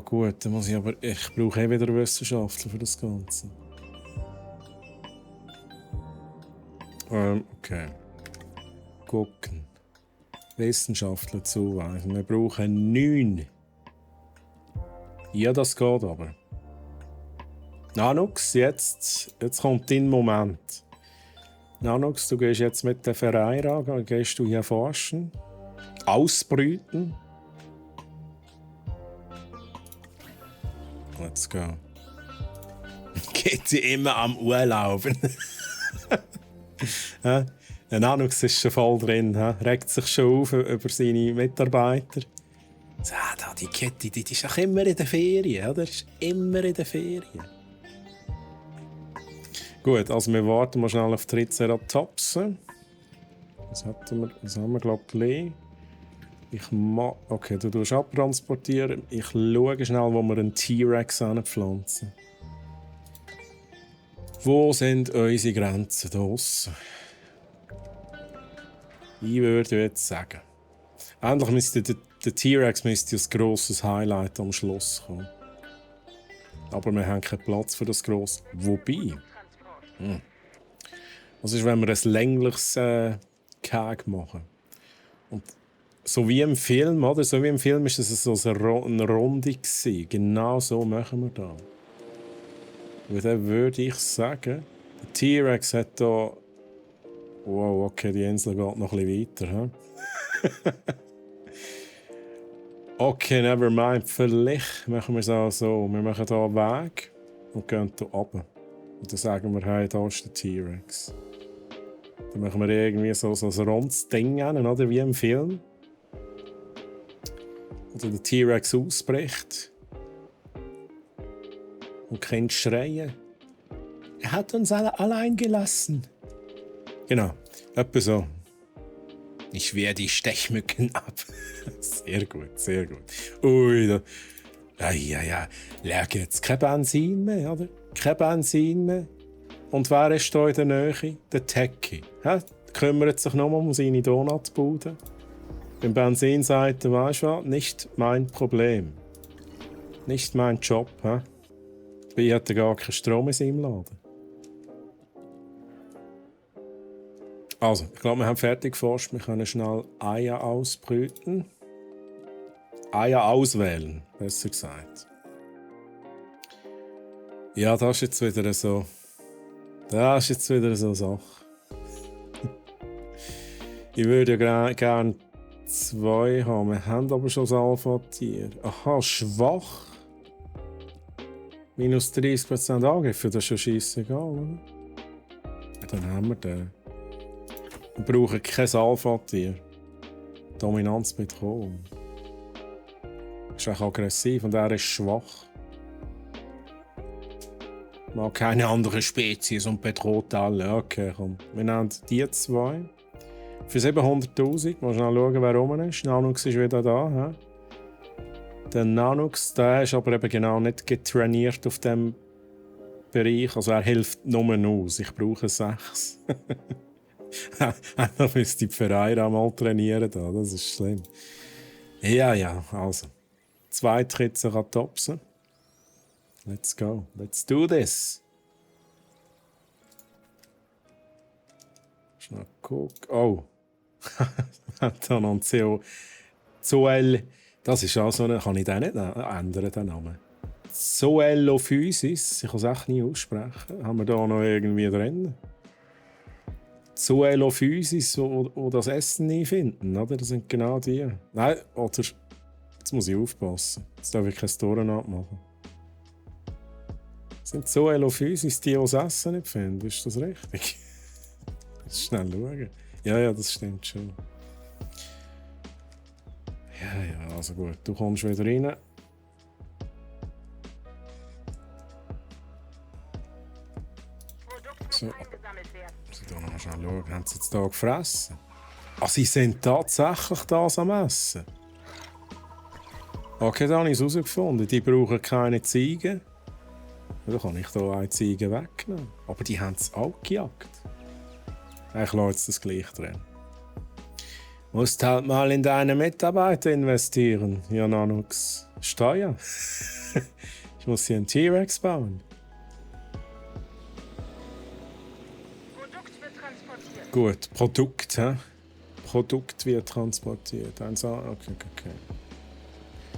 Gut, dann muss ich aber... Ich brauche wieder Wissenschaftler für das Ganze. Okay. Gucken. Wissenschaftler zuweisen. Wir brauchen 9. Ja, das geht aber. Nanox, jetzt kommt dein Moment. Nanox, du gehst jetzt mit der Ferreira, gehst du hier forschen, ausbrüten. Let's go. Geht sie immer am Urlauben. Der Nanox ist schon voll drin, regt sich schon auf über seine Mitarbeiter. Die Kette, die ist auch immer in der Ferien, oder? Ist immer in der Ferien. Gut, also wir warten mal schnell auf Triceratopsen. Das haben wir glaube ich, okay, du tust abtransportieren. Ich schaue schnell, wo wir einen T-Rex anpflanzen. Wo sind unsere Grenzen draussen? Ich würde jetzt sagen, endlich müsste der T-Rex als grosses Highlight am Schluss kommen. Aber wir haben keinen Platz für das grosse. Wobei. Was ist, wenn wir ein längliches Keg machen? Und so wie im Film, oder? So wie im Film ist es so eine Runde gewesen. Genau so machen wir das. Und dann würde ich sagen, der T-Rex hat da... Wow, okay, die Insel geht noch ein bisschen weiter. Okay, never mind. Vielleicht machen wir es auch so. Wir machen hier einen Weg und gehen hier runter. Und dann sagen wir, hey, da ist der T-Rex. Dann machen wir irgendwie so ein rundes Ding an, oder wie im Film. Oder der T-Rex ausbricht. Und Kind schreien. Er hat uns alle allein gelassen. Genau, etwa so. Ich wehre die Stechmücken ab. Sehr gut, sehr gut. Ui, ja. Lag jetzt kein Benzin mehr, oder? Kein Benzin mehr. Und wer ist hier in der Nähe? Der Techie. Kümmert sich nur um seine Donutbude. Beim Benzin sagt er, weißt du was? Nicht mein Problem. Nicht mein Job. Dabei hat er gar keinen Strom in seinem Laden. Also, ich glaube, wir haben fertig geforscht. Wir können schnell Eier ausbrüten. Eier auswählen, besser gesagt. Ja, das ist jetzt wieder so. Das ist jetzt wieder so eine Sache. Ich würde ja gerne 2 haben. Wir haben aber schon das Alpha-Tier. Aha, schwach. Minus 30% Angriff, das ist schon scheissegal, oder? Dann haben wir den. Wir brauchen kein Alpha-Tier. Dominanz mit Kohl. Ist auch aggressiv und er ist schwach. Mag keine andere Spezies und bedroht alle. Okay, komm. Wir nehmen die 2. Für 700'000. Mal schnell schauen, wer rum ist. Nanox ist wieder da. Der Nanox, der ist aber eben genau nicht getrainiert auf diesem Bereich. Also er hilft nur aus. Ich brauche 6. Da müsste die Ferreira mal trainieren. Das ist schlimm. Ja, also. 2 Triceratopsen. Let's go. Let's do this. Schnell gucken. Oh. Da noch ein Zoel. Das ist auch so eine. Kann ich den nicht ändern, den Namen? Zoelophysis, ich kann es echt nie aussprechen. Haben wir da noch irgendwie drin? Zoelophysis, die das Essen nie finden, oder? Das sind genau die. Nein, oder... Jetzt muss ich aufpassen. Jetzt darf ich keine Storen abmachen. Sind Zoelophysis die das Essen nicht finden? Ist das richtig? Schnell schauen. Ja, das stimmt schon. Ja, also gut. Du kommst wieder rein. So. Ich muss noch mal schnell schauen. Haben sie jetzt hier gefressen? Ah, sie sind tatsächlich das am Essen. Okay, dann habe ich es herausgefunden. Die brauchen keine Ziegen. Da kann ich hier eine Ziege wegnehmen. Aber die haben es auch gejagt. Ich lasse jetzt das gleich drin. Du musst halt mal in deine Mitarbeiter investieren, Jananux. Steuer. Ich muss hier einen T-Rex bauen. Produkt wird transportiert. Gut, Produkt, hä? Produkt wird transportiert. Okay.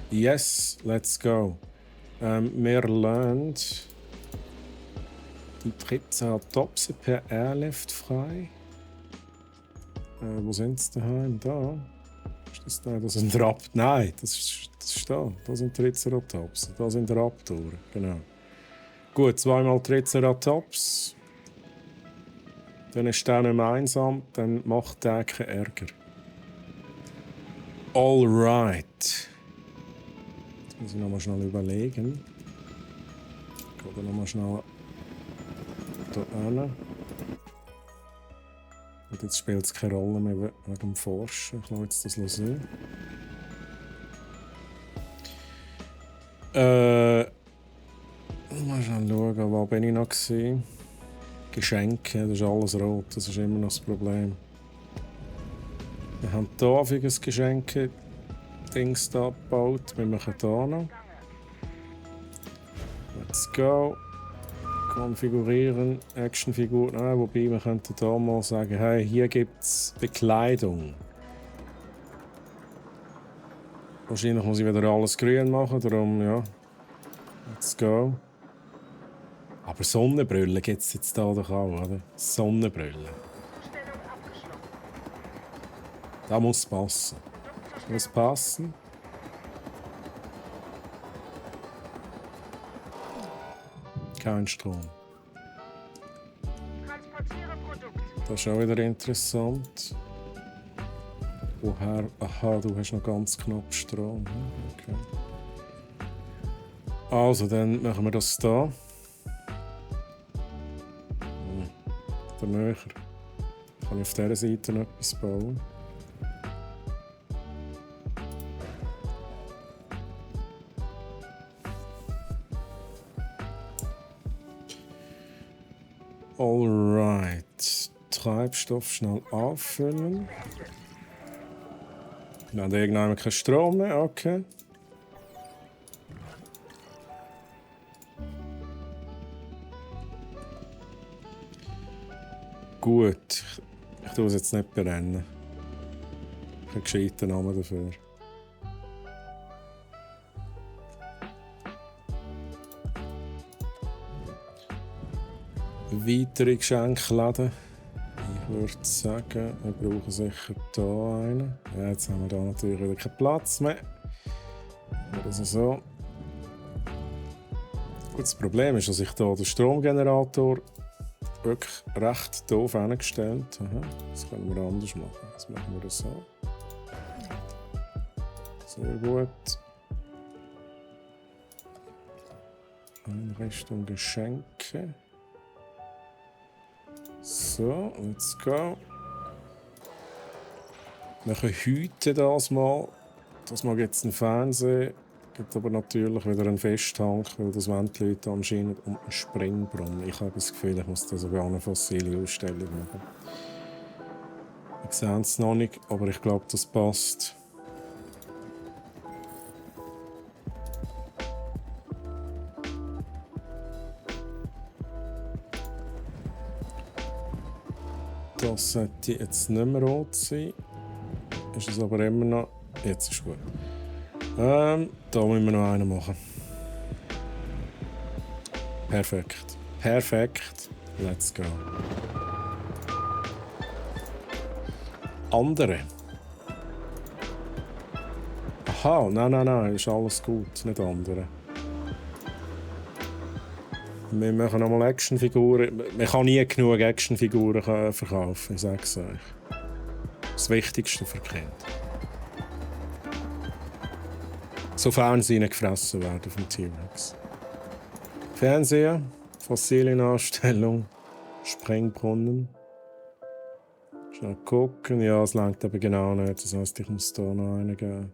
Yes, let's go. Wir lernen die Triceratopse per Airlift frei. Wo sind sie daheim? Da? Ist das da? Das sind Raptoren. Nein, das ist da. Da sind Triceratopse. Da sind Raptoren. Genau. Gut, zweimal Triceratops. Dann ist der nicht mehr einsam, dann macht der keinen Ärger. Alright. Jetzt muss ich noch mal schnell überlegen. Ich gehe noch mal schnell hier hin. Und jetzt spielt es keine Rolle mehr wegen dem Forschen. Ich lasse jetzt das sehen. Mal schnell schauen, wo bin ich noch gewesen? Geschenke, das ist alles rot, das ist immer noch das Problem. Wir haben hier ein Geschenke-Dings da gebaut. Wir machen hier noch. Let's go. Konfigurieren, Actionfigur. Nein, wobei wir könnten hier mal sagen, hey, hier gibt es Bekleidung. Wahrscheinlich muss ich wieder alles grün machen, darum ja. Let's go. Aber Sonnenbrille gibt es jetzt hier doch auch, oder? Sonnenbrille. Da muss passen. Muss passen. Kein Strom. Transportiere Produkt. Das ist auch wieder interessant. Woher? Aha, du hast noch ganz knapp Strom. Okay. Also, dann machen wir das hier. Der näher. Kann ich auf dieser Seite noch etwas bauen? Alright. Treibstoff schnell auffüllen. Wir haben irgendwann keinen Strom mehr, okay. Gut, ich tue es jetzt nicht brennen. Ich habe einen gescheiten Namen dafür. Weitere Geschenkläden. Ich würde sagen, wir brauchen sicher hier einen. Ja, jetzt haben wir hier natürlich wieder keinen Platz mehr. Also so. Gut, das Problem ist, dass ich hier den Stromgenerator wirklich recht doof hingestellt habe. Das können wir anders machen. Jetzt machen wir das so. Sehr gut. Einrichtung Geschenke. So, let's go. Wir hüten das mal. Das mag jetzt ein Fernseher. Gibt aber natürlich wieder einen Festtank, weil das wollen die Leute anscheinend um einen Springbrunnen. Ich habe das Gefühl, ich muss da sogar eine fossile Ausstellung machen. Ich sehe es noch nicht, aber ich glaube, das passt. Das sollte jetzt nicht mehr rot sein. Ist es aber immer noch... Jetzt ist gut. Da müssen wir noch einen machen. Perfekt. Perfekt. Let's go. Andere. Aha, nein, ist alles gut, nicht andere. Wir machen nochmal Actionfiguren. Man kann nie genug Actionfiguren verkaufen, ich sag's euch. Das Wichtigste für Kinder. Sofern sie nicht gefressen werden vom T-Rex. Fernseher, Fossilienausstellung, Springbrunnen. Schnell gucken. Ja, es reicht aber genau nicht. Das heisst, ich muss hier noch einen geben.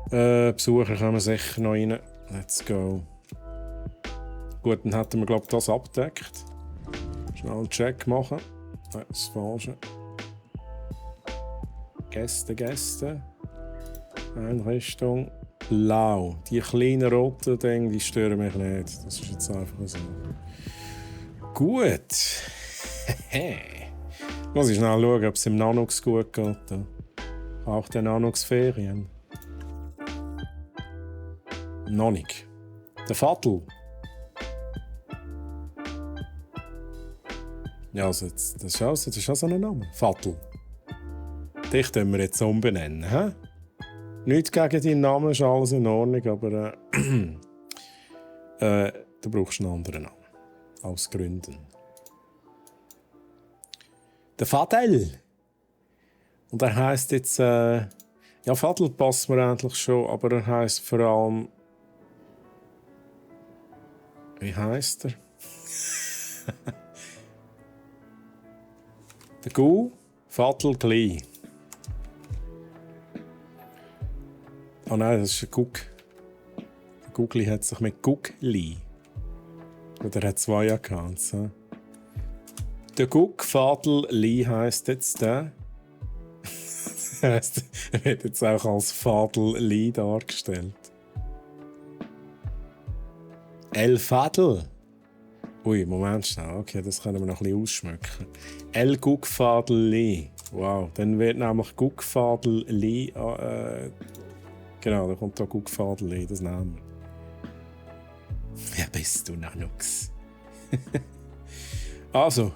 Besucher kommen sicher noch rein. Let's go. Gut, dann hätten wir, glaube ich, das abgedeckt. Schnell einen Check machen. Nein, das Falsche. Gäste. Einrichtung. Blau. Die kleinen roten Dinge, die stören mich nicht. Das ist jetzt einfach so. Gut. Muss ich schnell schauen, ob es im Nanox gut geht. Auch der Nanox-Ferien. Noch nicht. Der Vatel. Ja, also das ist auch so ein Name. Vatel. Dich können wir jetzt umbenennen. He? Nichts gegen deinen Namen, ist alles in Ordnung, aber du brauchst einen anderen Namen. Aus Gründen. Der Vatel. Und er heisst jetzt. Ja, Vatel passt mir eigentlich schon, aber er heisst vor allem. Wie heisst er? Der Gu Vatel Gli. Oh nein, das ist ein Guck. Der Gugli hat sich mit Gugli. Oder hat 2 Accounts. He? Der Guck Vatel Li heisst jetzt der. Er wird jetzt auch als Vatel Li dargestellt. El Fadel. Ui, Moment schnell. Okay, das können wir noch ein bisschen ausschmücken. El Guckfadel Li. Wow, dann wird nämlich Guckfadel Li. Genau, da kommt da Guckfadel Li, das nehmen wir. Wer bist du, Nanox? Also,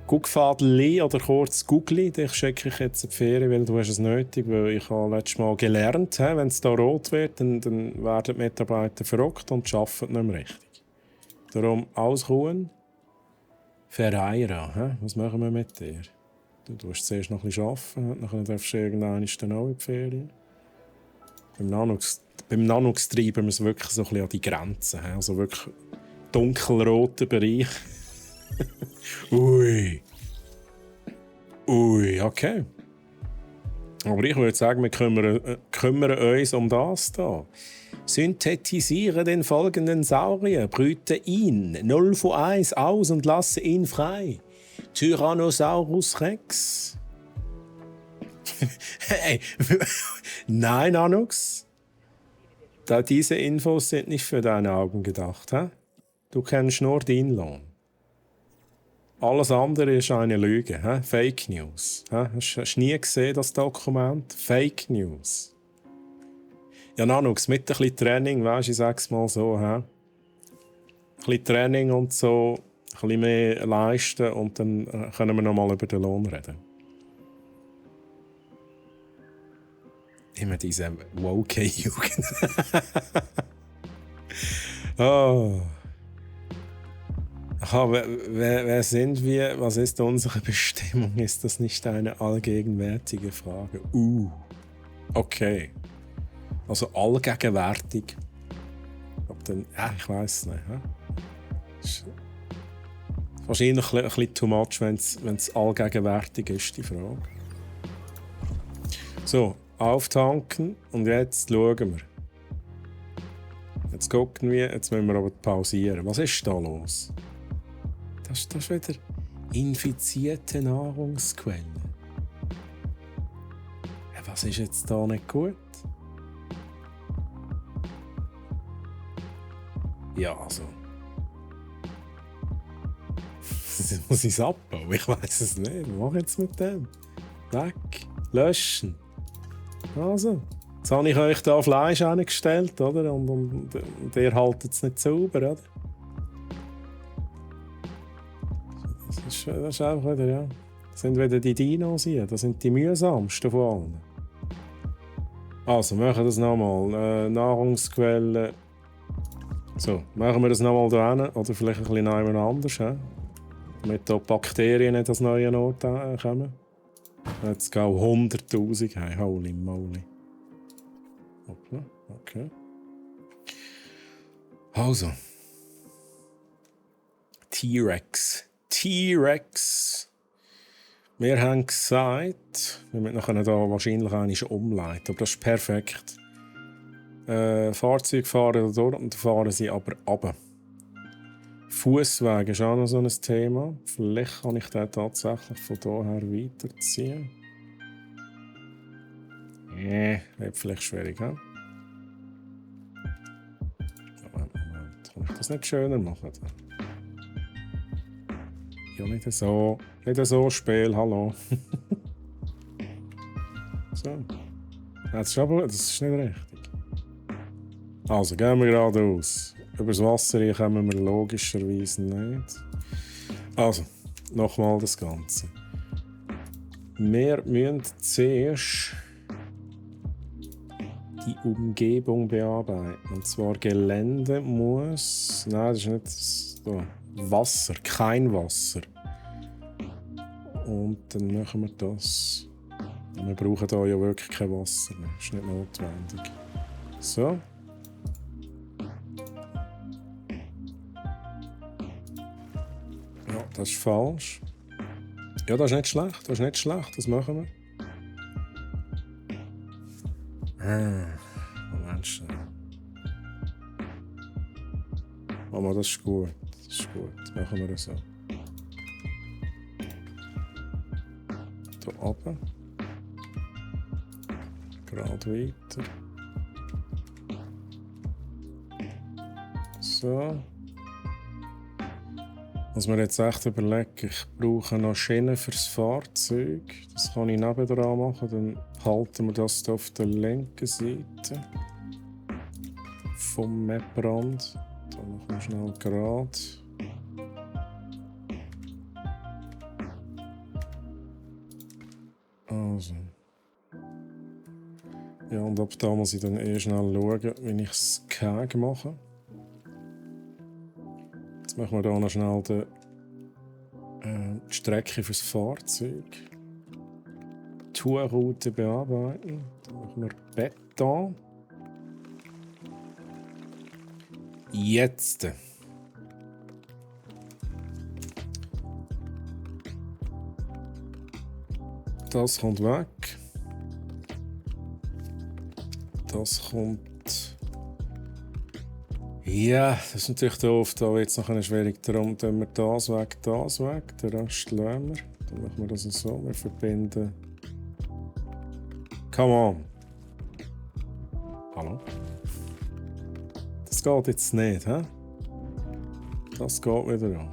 Guckfadel Li oder kurz Gugli, dich schicke ich jetzt in die Ferien, weil du hast es nötig, weil ich habe letztes Mal gelernt, wenn es da rot wird, dann werden die Mitarbeiter verrückt und arbeiten nicht mehr richtig. Darum ausruhen. Ferreira, was machen wir mit dir? Du musst zuerst noch ein bisschen arbeiten, dann darfst du irgendwann dann auch in die Ferien. Beim Nanox treiben wir es wirklich so ein bisschen an die Grenzen. Also wirklich dunkelroter Bereich. Ui, okay. Aber ich würde sagen, wir kümmern uns um das hier. Synthetisiere den folgenden Saurier, brüte ihn 0 von 1 aus und lasse ihn frei. Tyrannosaurus Rex. Hey, nein, Nanox. Diese Infos sind nicht für deine Augen gedacht. He? Du kennst nur deinen Lohn. Alles andere ist eine Lüge. He? Fake News. He? Hast du nie gesehen, das Dokument? Fake News. Ja, Nanox, mit ein bisschen Training, weißt du, ich sag's mal so. He? Ein bisschen Training und so, ein bisschen mehr leisten und dann können wir noch mal über den Lohn reden. Immer diese woke-Jugend. Oh. Aha, wer sind wir? Was ist unsere Bestimmung? Ist das nicht eine allgegenwärtige Frage? Okay. Also allgegenwärtig. Ob dann, ich weiß nicht. Ist wahrscheinlich ein bisschen too much, wenn es allgegenwärtig ist, die Frage. So, auftanken und jetzt schauen wir. Jetzt gucken wir, jetzt müssen wir aber pausieren. Was ist da los? Das ist wieder infizierte Nahrungsquelle. Ja, was ist jetzt da nicht gut? Ja, also. Muss ich es abbauen? Ich weiß es nicht. Was mache ich jetzt mit dem? Weg. Löschen. Also. Jetzt habe ich euch hier Fleisch hingestellt, oder? Und ihr haltet es nicht sauber, oder? Das ist einfach wieder, ja. Das sind wieder die Dinos hier. Das sind die mühsamsten von allen. Also, machen wir das nochmal. Nahrungsquellen. So, machen wir das nochmal da hin. Oder vielleicht ein bisschen jemand anders. He? Damit hier Bakterien nicht an das neue Ort kommen. Jetzt gehen 100'000. Hey, holy moly. Okay. Also. T-Rex. Wir haben gesagt, wir müssen nachher hier wahrscheinlich einmal umleiten. Aber das ist perfekt. Fahrzeuge fahren da durch und fahren sie aber runter. Fußweg ist auch noch so ein Thema. Vielleicht kann ich den tatsächlich von hierher weiterziehen. Wird vielleicht schwierig, he? Moment. Kann ich das nicht schöner machen? Ja, nicht so Spiel, hallo. So. Das ist nicht richtig. Also, gehen wir geradeaus. Über das Wasser hier kommen wir logischerweise nicht. Also, nochmal das Ganze. Wir müssen zuerst die Umgebung bearbeiten. Und zwar Gelände muss... Nein, das ist nicht so. Wasser, kein Wasser. Und dann machen wir das. Wir brauchen hier ja wirklich kein Wasser mehr. Das ist nicht notwendig. So. Ja, das ist falsch. Ja, das ist nicht schlecht. Das machen wir. Moment schnell. Aber das ist gut. Machen wir das so. Hier oben. Gerade weiter. So. Was mir jetzt echt überlegen, ich brauche noch Schienen fürs Fahrzeug. Das kann ich nebendran machen. Dann halten wir das hier auf der linken Seite vom Maprand. Dann machen wir schnell gerade. Also. Ja, und ab da muss ich dann schnell schauen, wie ich das Keg mache. Jetzt machen wir hier noch schnell die Strecke fürs Fahrzeug. Tourroute bearbeiten. Dann machen wir Beton. Jetzt. Das kommt weg. Das kommt. Ja, das ist natürlich doof. Da wird es nachher schwierig. Darum tun wir das weg. Den Rest lassen wir. Dann machen wir das so. Wir verbinden. Come on. Hallo? Das geht jetzt nicht, hä? Das geht wieder an.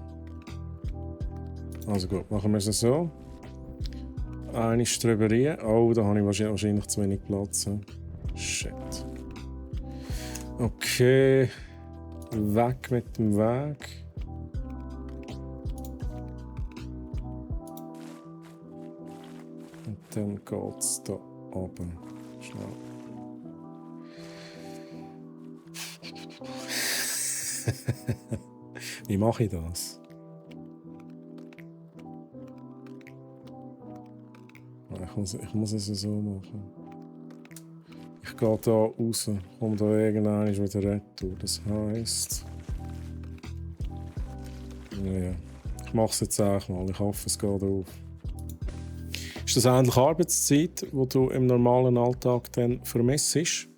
Also gut, machen wir es so. Eine drüber rein. Oh, da habe ich wahrscheinlich zu wenig Platz. Shit. Okay. Weg mit dem Weg. Und dann geht es da oben. Schnell. Wie mache ich das? Ich muss es so machen. Ich gehe hier raus, komme da irgendwann wieder retour. Das heisst... Ja, ich mache es jetzt auch mal. Ich hoffe, es geht auf. Ist das eigentlich Arbeitszeit, die du im normalen Alltag dann vermisst?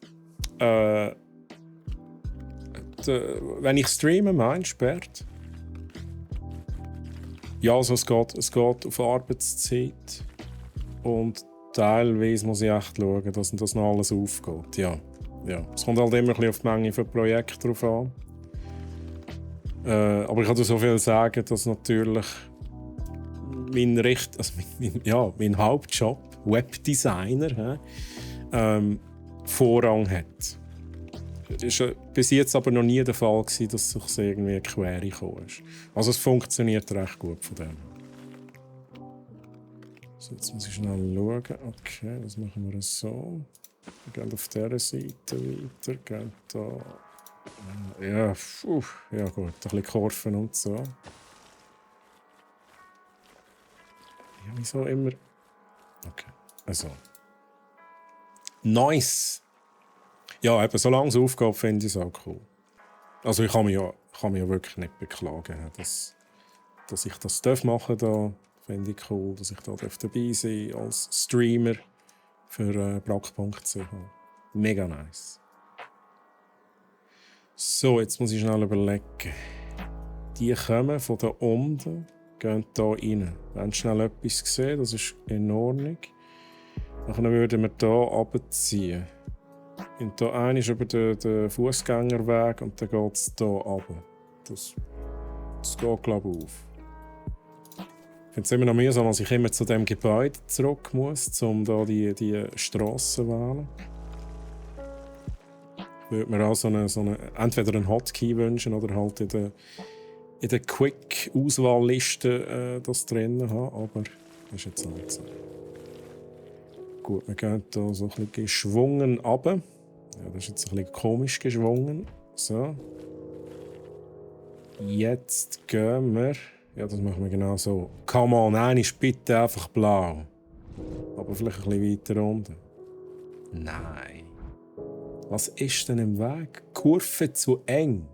Wenn ich streame, meinst du, Bert? Ja, also es geht auf Arbeitszeit. Und teilweise muss ich echt schauen, dass das noch alles aufgeht. Ja. Es kommt halt immer ein bisschen auf die Menge von Projekten drauf an. Aber ich kann dir so viel sagen, dass natürlich mein Hauptjob, Webdesigner, Vorrang hat. Es war bis jetzt aber noch nie der Fall, dass es irgendwie quer gekommen ist. Also es funktioniert recht gut von dem. So, jetzt muss ich schnell schauen. Okay, das machen wir so. Wir gehen auf dieser Seite weiter, gehen da. Ja, ja gut, ein bisschen Kurven und so. Ja, wieso immer? Okay, also. Nice! Ja, eben, solange es aufgeht, finde ich es auch cool. Also ich kann mich ja wirklich nicht beklagen, dass ich das machen darf. Finde ich cool, dass ich da dabei sein darf als Streamer für brack.ch. Mega nice. So, jetzt muss ich schnell überlegen. Die kommen von da unten, gehen hier rein. Wir haben schnell etwas gesehen, das ist in Ordnung. Dann würden wir hier runterziehen. Und hier einer ist über den Fußgängerweg und dann geht es hier runter. Das geht, glaube ich, auf. Ich finde es immer noch mühsam, dass ich immer zu diesem Gebäude zurück muss, um hier die Strasse zu wählen. Ich würde mir auch entweder einen Hotkey wünschen oder halt in der Quick-Auswahlliste das drin haben, aber das ist jetzt auch nicht so. Gut, wir gehen hier so ein bisschen geschwungen runter. Ja, das ist jetzt ein bisschen komisch geschwungen. So. Jetzt gehen wir. Ja, das machen wir genau so. Come on, nein, ist bitte einfach blau. Aber vielleicht ein bisschen weiter unten. Nein. Was ist denn im Weg? Kurve zu eng.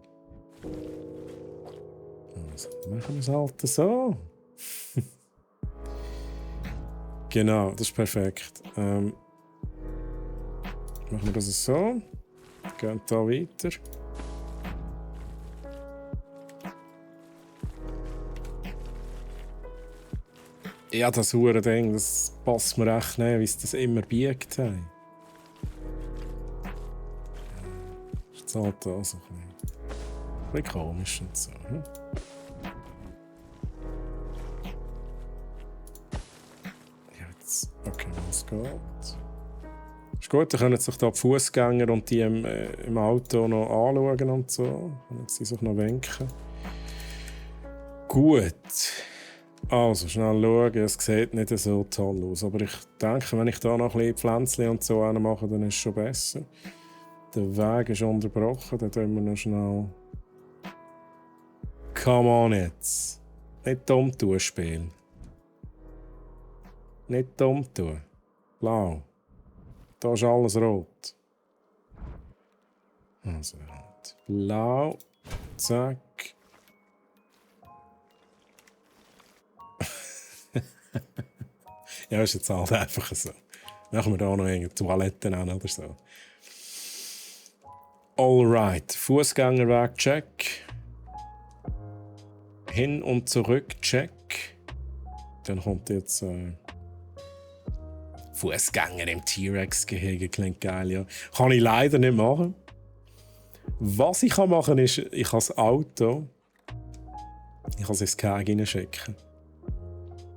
Also, machen wir es halt so. Genau, das ist perfekt. Machen wir das so. Gehen hier weiter. Ja, das hure Ding, das passt mir echt nicht, wie es das immer biegt. Hey. Ist jetzt halt da so ein bisschen komisch und so. Hm? Ja, jetzt. Okay, was geht? Ist gut, dann können sich da die Fußgänger und die im Auto noch anschauen und so. Können sie sich noch winken. Gut. Also, schnell schauen, es sieht nicht so toll aus. Aber ich denke, wenn ich da noch ein bisschen Pflänzchen und so mache, dann ist es schon besser. Der Weg ist unterbrochen, dann tun wir noch schnell. Come on jetzt. Nicht dumm tun, Spiel. Nicht dumm tun. Blau. Da ist alles rot. Also, blau. Zack. Ja, ist jetzt halt einfach so. Machen wir da noch irgendeine Toiletten an oder so. Alright. Fußgängerweg check. Hin und zurück check. Dann kommt jetzt Fußgänger im T-Rex-Gehege. Klingt geil, ja. Kann ich leider nicht machen. Was ich machen kann, ist, ich kann das Auto ins Gehege hineinschicken.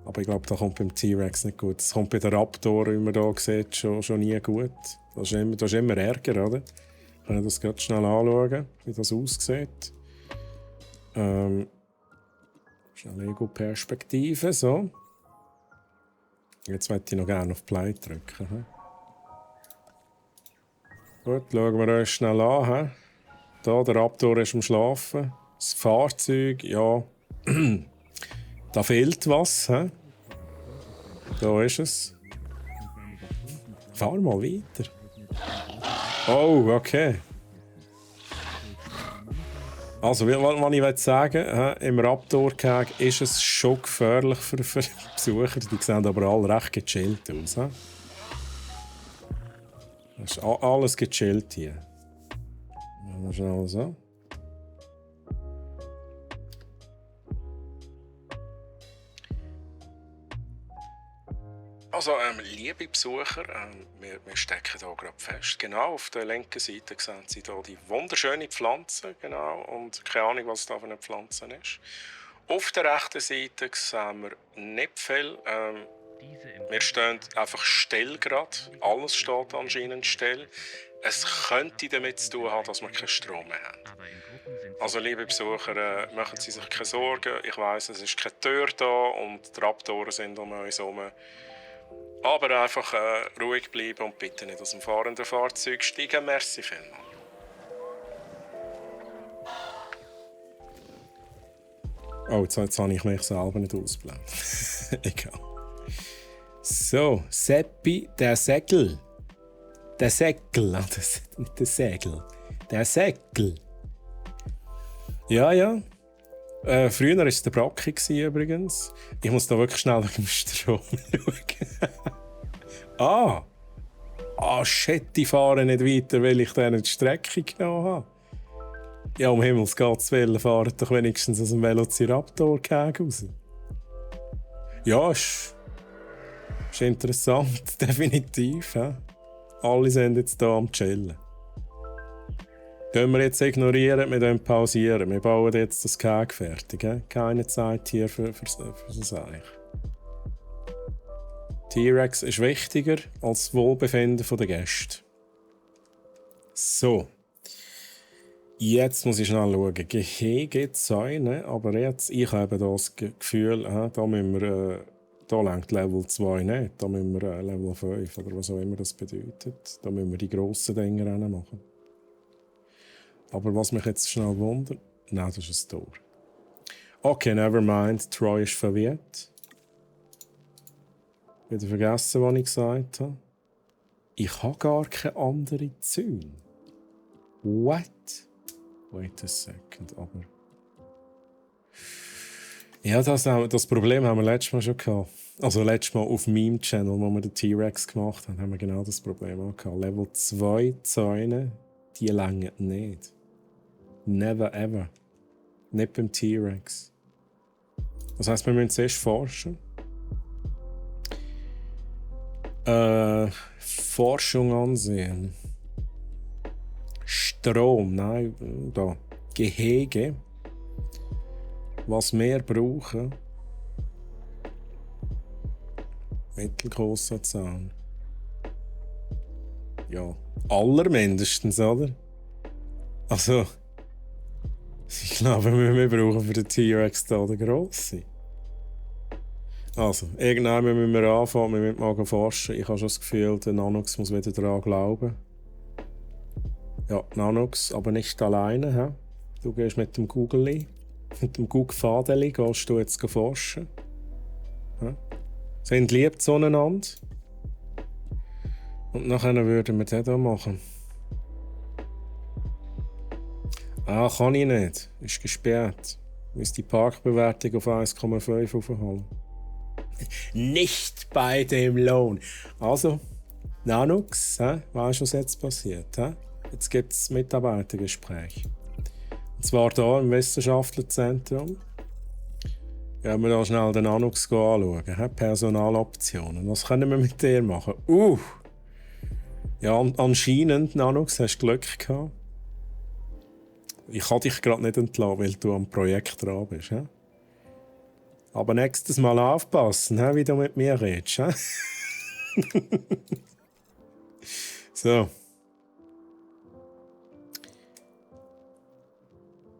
Aber ich glaube, das kommt beim T-Rex nicht gut. Das kommt bei den Raptoren, wie man hier sieht, schon nie gut. Das ist immer Ärger, oder? Ich kann das ganz schnell anschauen, wie das aussieht. Schnell Ego-Perspektive, so. Jetzt möchte ich noch gerne auf Play drücken. He? Gut, schauen wir uns schnell an. He? Da, der Raptor ist am Schlafen. Das Fahrzeug, ja. Da fehlt was. He? Da ist es. Fahr mal weiter. Oh, okay. Also, was ich sagen will, im Raptor-Gehege ist es schon gefährlich für Besucher. Die sehen aber alle recht gechillt aus. He? Das ist alles gechillt hier. Machen wir schnell so. Also, liebe Besucher, wir stecken hier gerade fest. Genau, auf der linken Seite sehen Sie hier die wunderschöne Pflanze. Genau, und keine Ahnung, was da für eine Pflanze ist. Auf der rechten Seite sehen wir nicht viel. Wir stehen einfach still gerade. Alles steht anscheinend still. Es könnte damit zu tun haben, dass wir keinen Strom mehr haben. Also, liebe Besucher, machen Sie sich keine Sorgen. Ich weiss, es ist keine Tür da und die Raptoren sind um uns herum. Aber einfach ruhig bleiben und bitte nicht aus dem fahrenden Fahrzeug steigen. Merci vielmals. Oh, jetzt habe ich mich selber nicht ausgeblendet. Egal. So, Seppi, der Säckel. Der Säckel, nicht der Sägel. Der Säckel. Ja. Früher war es der Bracki übrigens. Ich muss da wirklich schnell wegen dem Strom schauen. Shit, die fahren nicht weiter, weil ich denen die Strecke genommen habe. Ja, um Himmels Willen, fahren doch wenigstens aus dem Velociraptor raus. Ja, ist interessant, definitiv. He? Alle sind jetzt hier am Chillen. Können wir jetzt ignorieren, wir können pausieren. Wir bauen jetzt das Keg fertig. He? Keine Zeit hier für das eigentlich. T-Rex ist wichtiger als das Wohlbefinden der Gäste. So. Jetzt muss ich schnell schauen. Gehege, Zäune, aber jetzt, ich habe das Gefühl, da müssen wir, da lenkt Level 2 nicht, da müssen wir Level 5 oder was auch immer das bedeutet. Da müssen wir die grossen Dinge machen. Aber was mich jetzt schnell wundert, nein, das ist ein Tor. Okay, never mind, Troy ist verwirrt. Wieder vergessen, was ich gesagt habe. Ich habe gar keine anderen Zäune. What? Wait a second, aber... Ja, das Problem haben wir letztes Mal schon gehabt. Also letztes Mal auf meinem Channel, wo wir den T-Rex gemacht haben, haben wir genau das Problem auch gehabt. Level 2 Zäune, die länger nicht. Never ever. Nicht beim T-Rex. Das heisst, wir müssen zuerst forschen. Forschung ansehen. Strom, nein, da. Gehege. Was wir brauchen. Mittelgrosser Zaun. Ja, allermindestens, oder? Also, ich glaube, wir brauchen für den T-Rex da den grossen. Also, irgendwann müssen wir anfangen, wir müssen mal forschen. Ich habe schon das Gefühl, der Nanox muss wieder daran glauben. Ja, Nanox, aber nicht alleine. He? Du gehst mit dem Googli, mit dem Google-Fadeli, gehst du jetzt forschen. He? Sind lieb zueinander. Und nachher würden wir das hier machen. Kann ich nicht. Ist gesperrt. Ich muss die Parkbewertung auf 1,5 aufholen. Nicht bei dem Lohn. Also, Nanox, weißt du, was jetzt passiert? He? Jetzt gibt es Mitarbeitergespräche. Und zwar hier im Wissenschaftlerzentrum. Ja, wir da schnell den Nanox anschauen. Personaloptionen. Was können wir mit dir machen? Ja, anscheinend, Nanox, hast du Glück gehabt. Ich kann dich gerade nicht entlassen, weil du am Projekt dran bist. He? Aber nächstes Mal aufpassen, wie du mit mir redest. So.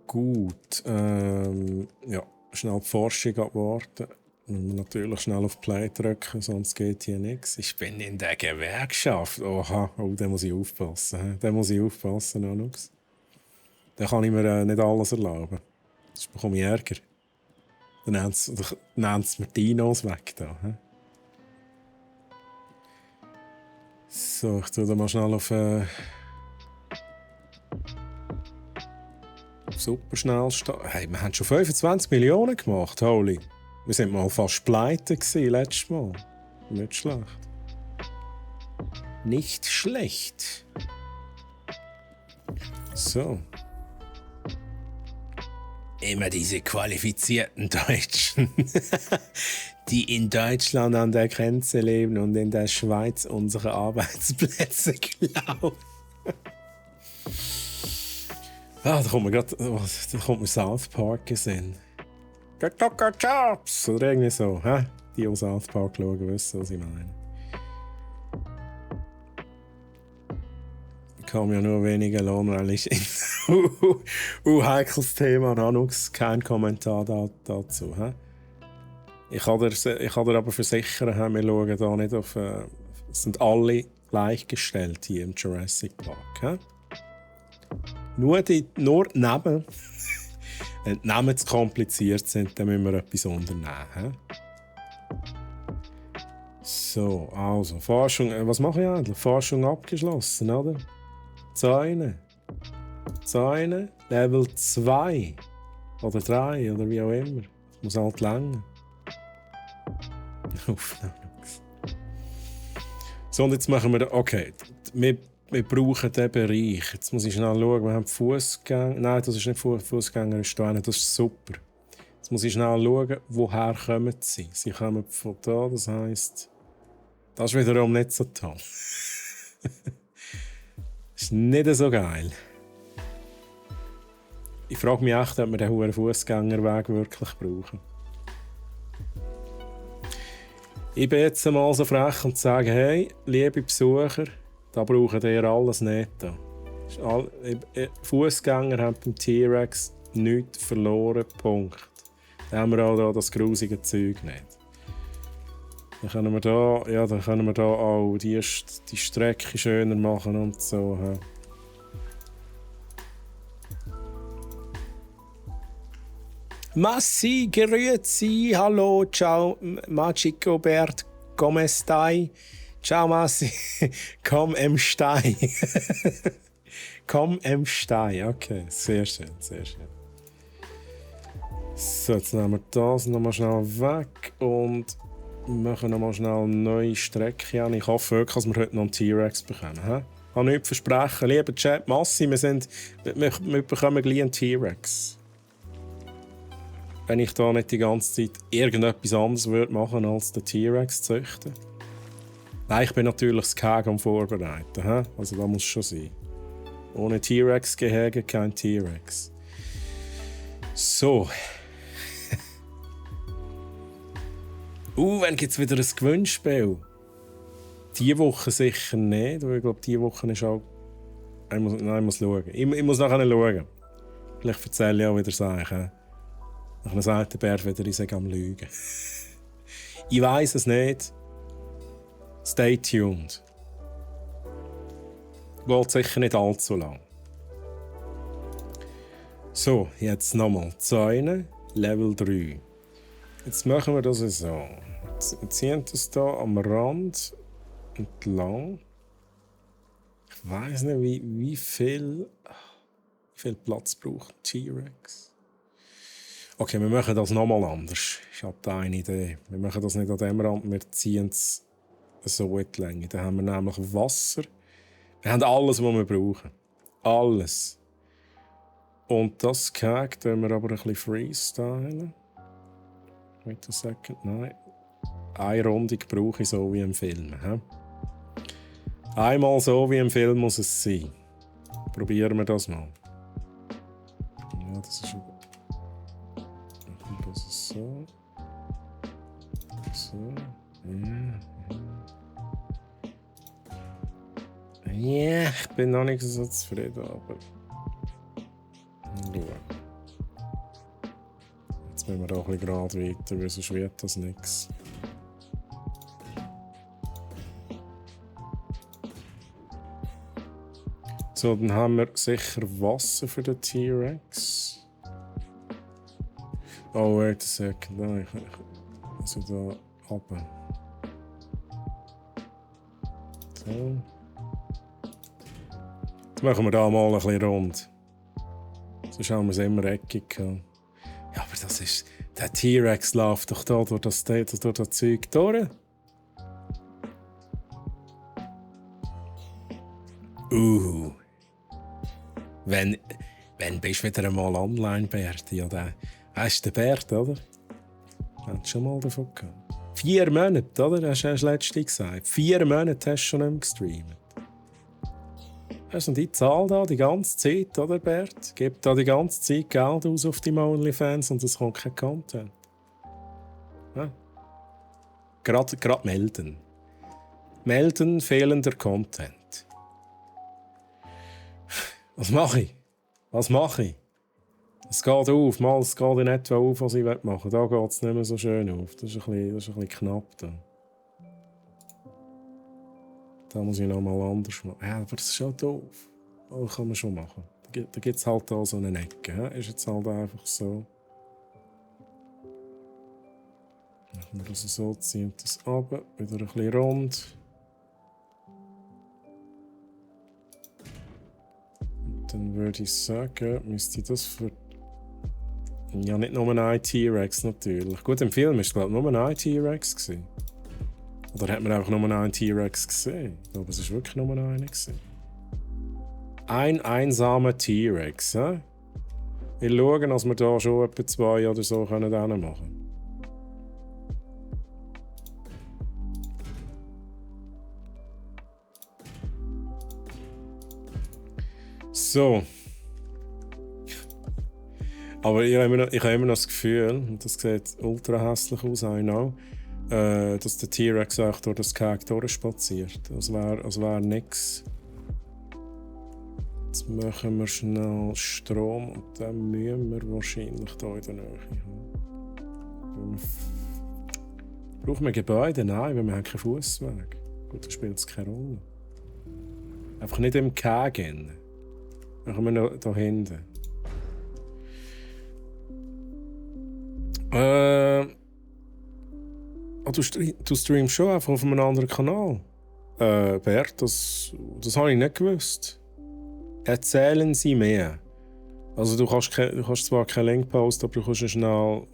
Gut. Ja, schnell die Forschung abwarten. Müssen wir natürlich schnell auf Play drücken, sonst geht hier nichts. Ich bin in der Gewerkschaft. Oha, da muss ich aufpassen. Da muss ich aufpassen, Nanox. Da kann ich mir nicht alles erlauben. Sonst bekomme ich Ärger. Dann nennt es mir Dinos weg. Da, so, ich tue da mal schnell auf super schnell starten. Hey, wir haben schon 25 Millionen gemacht, holy. Wir sind mal fast pleite gewesen, letztes Mal. Nicht schlecht. Nicht schlecht. So. Immer diese qualifizierten Deutschen, die in Deutschland an der Grenze leben und in der Schweiz unsere Arbeitsplätze klauen. Da kommt mir South Park gesehen. Jobs oder irgendwie so. Die aus South Park schauen, wissen, was ich meine. Ich kann ja nur weniger lohnen, weil ich heikles Thema, Ranux, kein Kommentar dazu. He? Ich kann dir aber versichern, wir schauen da nicht auf... es sind alle gleichgestellt hier im Jurassic Park. He? Nur neben... Wenn die Namen zu kompliziert sind, dann müssen wir etwas unternehmen. So, also, Forschung... was mache ich eigentlich? Forschung abgeschlossen, oder? Zäune, Level 2. Oder 3, oder wie auch immer. Das muss halt länger. So, und jetzt machen wir... Okay, wir brauchen diesen Bereich. Jetzt muss ich schnell schauen, wir haben Fußgänger... Nein, das ist nicht Fußgänger, das ist super. Jetzt muss ich schnell schauen, woher kommen sie. Sie kommen von da, das heisst... Das ist wiederum nicht so toll. Das ist nicht so geil. Ich frage mich echt, ob wir den hohen Fußgängerweg wirklich brauchen. Ich bin jetzt mal so frech und sage, hey, liebe Besucher, da braucht ihr alles nicht. Fußgänger haben beim T-Rex nichts verloren, Punkt. Dann haben wir auch da das grusige Zeug nicht. Dann können wir da auch die Strecke schöner machen und so. Ja. Massi, grüezi, hallo, ciao, Magico Bert, come stai? Ciao Massi, komm im Stein. Komm im Stein, okay, sehr schön, sehr schön. So, jetzt nehmen wir das nochmal schnell weg und machen nochmal schnell eine neue Strecke an. Ich hoffe wirklich, dass wir heute noch einen T-Rex bekommen. Ich kann nichts versprechen. Lieber Chat, Massi, wir bekommen gleich einen T-Rex. Wenn ich da nicht die ganze Zeit irgendetwas anderes machen würde, als den T-Rex züchten. Nein, ich bin natürlich das Gehege am Vorbereiten. Also das muss schon sein. Ohne T-Rex-Gehege kein T-Rex. So. Wann gibt es wieder ein Gewinnspiel? Diese Woche sicher nicht, weil ich glaube, diese Woche ist auch... Ich muss schauen. Ich muss nachher schauen. Vielleicht erzähle ich auch wieder Sachen. Dann sagt der Bär wieder, ich sage am Lügen. Ich weiss es nicht. Stay tuned. Geht sicher nicht allzu lang. So, jetzt nochmal Zäune, Level 3. Jetzt machen wir das so. Wir ziehen das hier am Rand entlang. Ich weiss nicht, wie viel Platz braucht ein T-Rex. Okay, wir machen das nochmal anders. Ich habe da eine Idee. Wir machen das nicht an dem Rand, wir ziehen es so in die Länge. Dann haben wir nämlich Wasser. Wir haben alles, was wir brauchen. Alles. Und das Cake tun wir aber ein bisschen freestylen. Wait a second, nein. Eine Runde brauche ich so wie im Film. Einmal so wie im Film muss es sein. Probieren wir das mal. Ja, das ist... Das ist so. So. Ja, ich bin noch nicht so zufrieden, aber... Schauen. Jetzt müssen wir auch ein bisschen gerade weiter, weil sonst wird das nichts. So, dann haben wir sicher Wasser für den T-Rex. Oh, wait a second. Nein, also da runter. So. Jetzt machen wir da mal ein bisschen rund. Sonst haben wir es immer eckig gehabt. Ja, aber das ist... Der T-Rex läuft doch da durch das Zeug durch. Wenn bist du wieder einmal online, Bert? Ja, hast du den Bert, oder? Hast du schon mal davon gehabt? 4 Monate, oder? Hast du letztens gesagt. 4 Monate hast du schon nicht mehr gestreamt. Hast du die Zahl da die ganze Zeit, oder Bert? Gib da die ganze Zeit Geld aus auf die OnlyFans und es kommt kein Content. Ja? Gerade melden. Melden fehlender Content. Was mache ich? Es geht auf. Mal, es geht in etwa auf, was ich machen will. Da geht es nicht mehr so schön auf. Das ist ein bisschen knapp. Da muss ich noch mal anders machen. Ja, aber das ist schon doof. Das kann man schon machen. Da gibt es halt da so eine Ecke. He? Ist jetzt halt einfach so. Machen wir das so, ziehen das runter, wieder ein bisschen rund. Und dann würde ich sagen, müsste ich das für... Ja, nicht nur ein T-Rex natürlich. Gut, im Film war es glaube ich nur ein T-Rex gewesen. Oder hat man einfach nur einen T-Rex gesehen? Ich glaube, es war wirklich nur einer gewesen. Ein einsamer T-Rex. Wir schauen, dass wir da schon etwa 2 oder so machen können. So. Aber ich habe immer noch das Gefühl, und das sieht ultra hässlich aus, I know, dass der T-Rex auch durch das Gehege durchspaziert. Das wär nix. Jetzt machen wir schnell Strom und dann müssen wir wahrscheinlich hier in der Nähe haben. Brauchen wir Gebäude? Nein, weil wir haben keinen Fußweg. Gut, dann spielt es keine Rolle. Einfach nicht im Gehege. Machen wir noch da hinten. Du streamst schon einfach auf einem anderen Kanal. Bert, das habe ich nicht gewusst. Erzählen Sie mehr. Also du kannst zwar keinen Link posten, aber du kannst schnell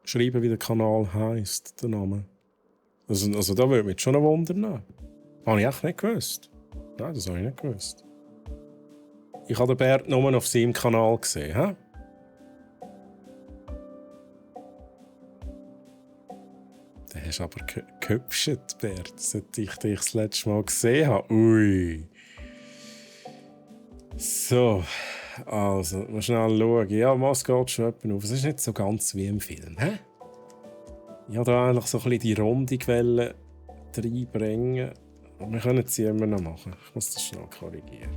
schreiben, wie der Kanal heisst, der Name. Also da würde mich schon ein Wunder nehmen. Habe ich echt nicht gewusst. Nein, das habe ich nicht gewusst. Ich habe den Bert nur auf seinem Kanal gesehen. He? Den hast du aber gehübscht, Bert, seit ich dich das letzte Mal gesehen habe. Ui. So, also, mal schnell schauen. Ja, was geht schon etwa auf? Es ist nicht so ganz wie im Film. He? Ich wollte da eigentlich so ein bisschen die Rundung reinbringen. Aber wir können es immer noch machen. Ich muss das schnell korrigieren.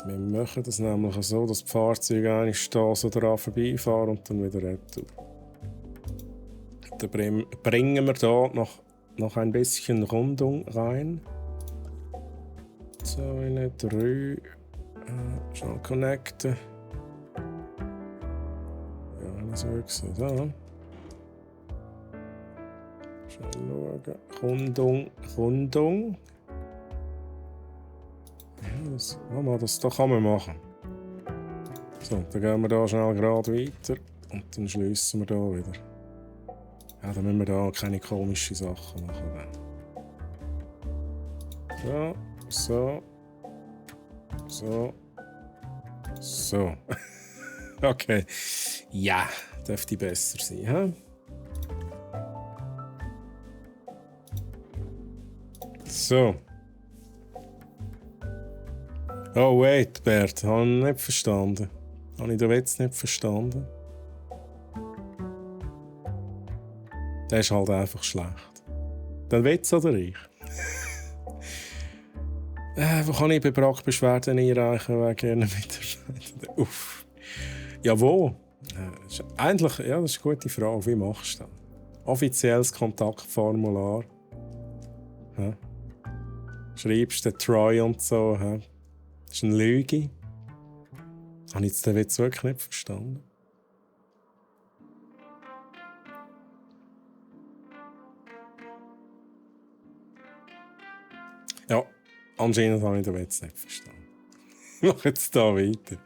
Wir machen das nämlich so, dass die Fahrzeuge eigentlich da so daran vorbeifahren und dann wieder retour. Dann bringen wir da noch ein bisschen Rundung rein. 2, 3. Schnell connecten. Ja, nicht so gesehen. Da. Schnell schauen. Rundung. Ja, das kann man machen. So, dann gehen wir da schnell gerade weiter und dann schliessen wir da wieder. Ja, dann müssen wir da keine komischen Sachen machen. So. Okay. Ja, dürfte besser sein. He? So. Oh, wait, Bert, habe ich nicht verstanden. Habe ich den Witz nicht verstanden? Der ist halt einfach schlecht. Den Witz oder ich? Wo kann ich bei Brackbeschwerden einreichen wegen Mitarbeitenden? Uff. Ja, wo? Eigentlich, ja, das ist eine gute Frage. Wie machst du das? Offizielles Kontaktformular. Ja. Schreibst du Troy und so. Ja. Das ist eine Lüge. Habe ich den Witz wirklich nicht verstanden? Ja, anscheinend habe ich den Witz nicht verstanden. Ich mache jetzt hier weiter.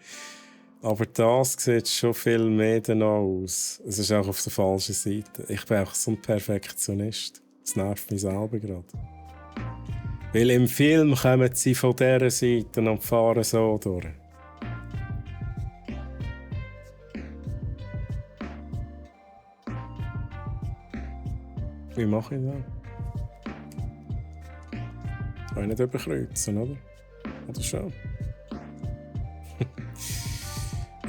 Aber das sieht schon viel mehr danach aus. Es ist auch auf der falschen Seite. Ich bin auch so ein Perfektionist. Das nervt mich selber gerade. Weil im Film kommen sie von dieser Seite und fahren so durch. Wie mache ich das? Kann ich nicht überkreuzen, oder? Oder schon?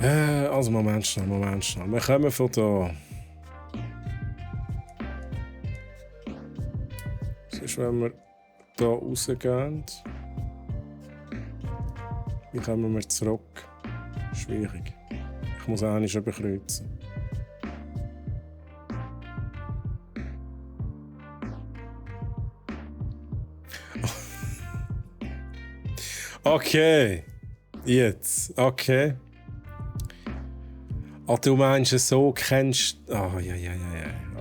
Also Moment schnell. Wir kommen von da. Sonst, wenn wir hier rausgehen, wie kommen wir zurück? Schwierig. Ich muss einmal überkreuzen. Okay. Jetzt. Okay. Ah, du meinst, so kennst... Ah, ja.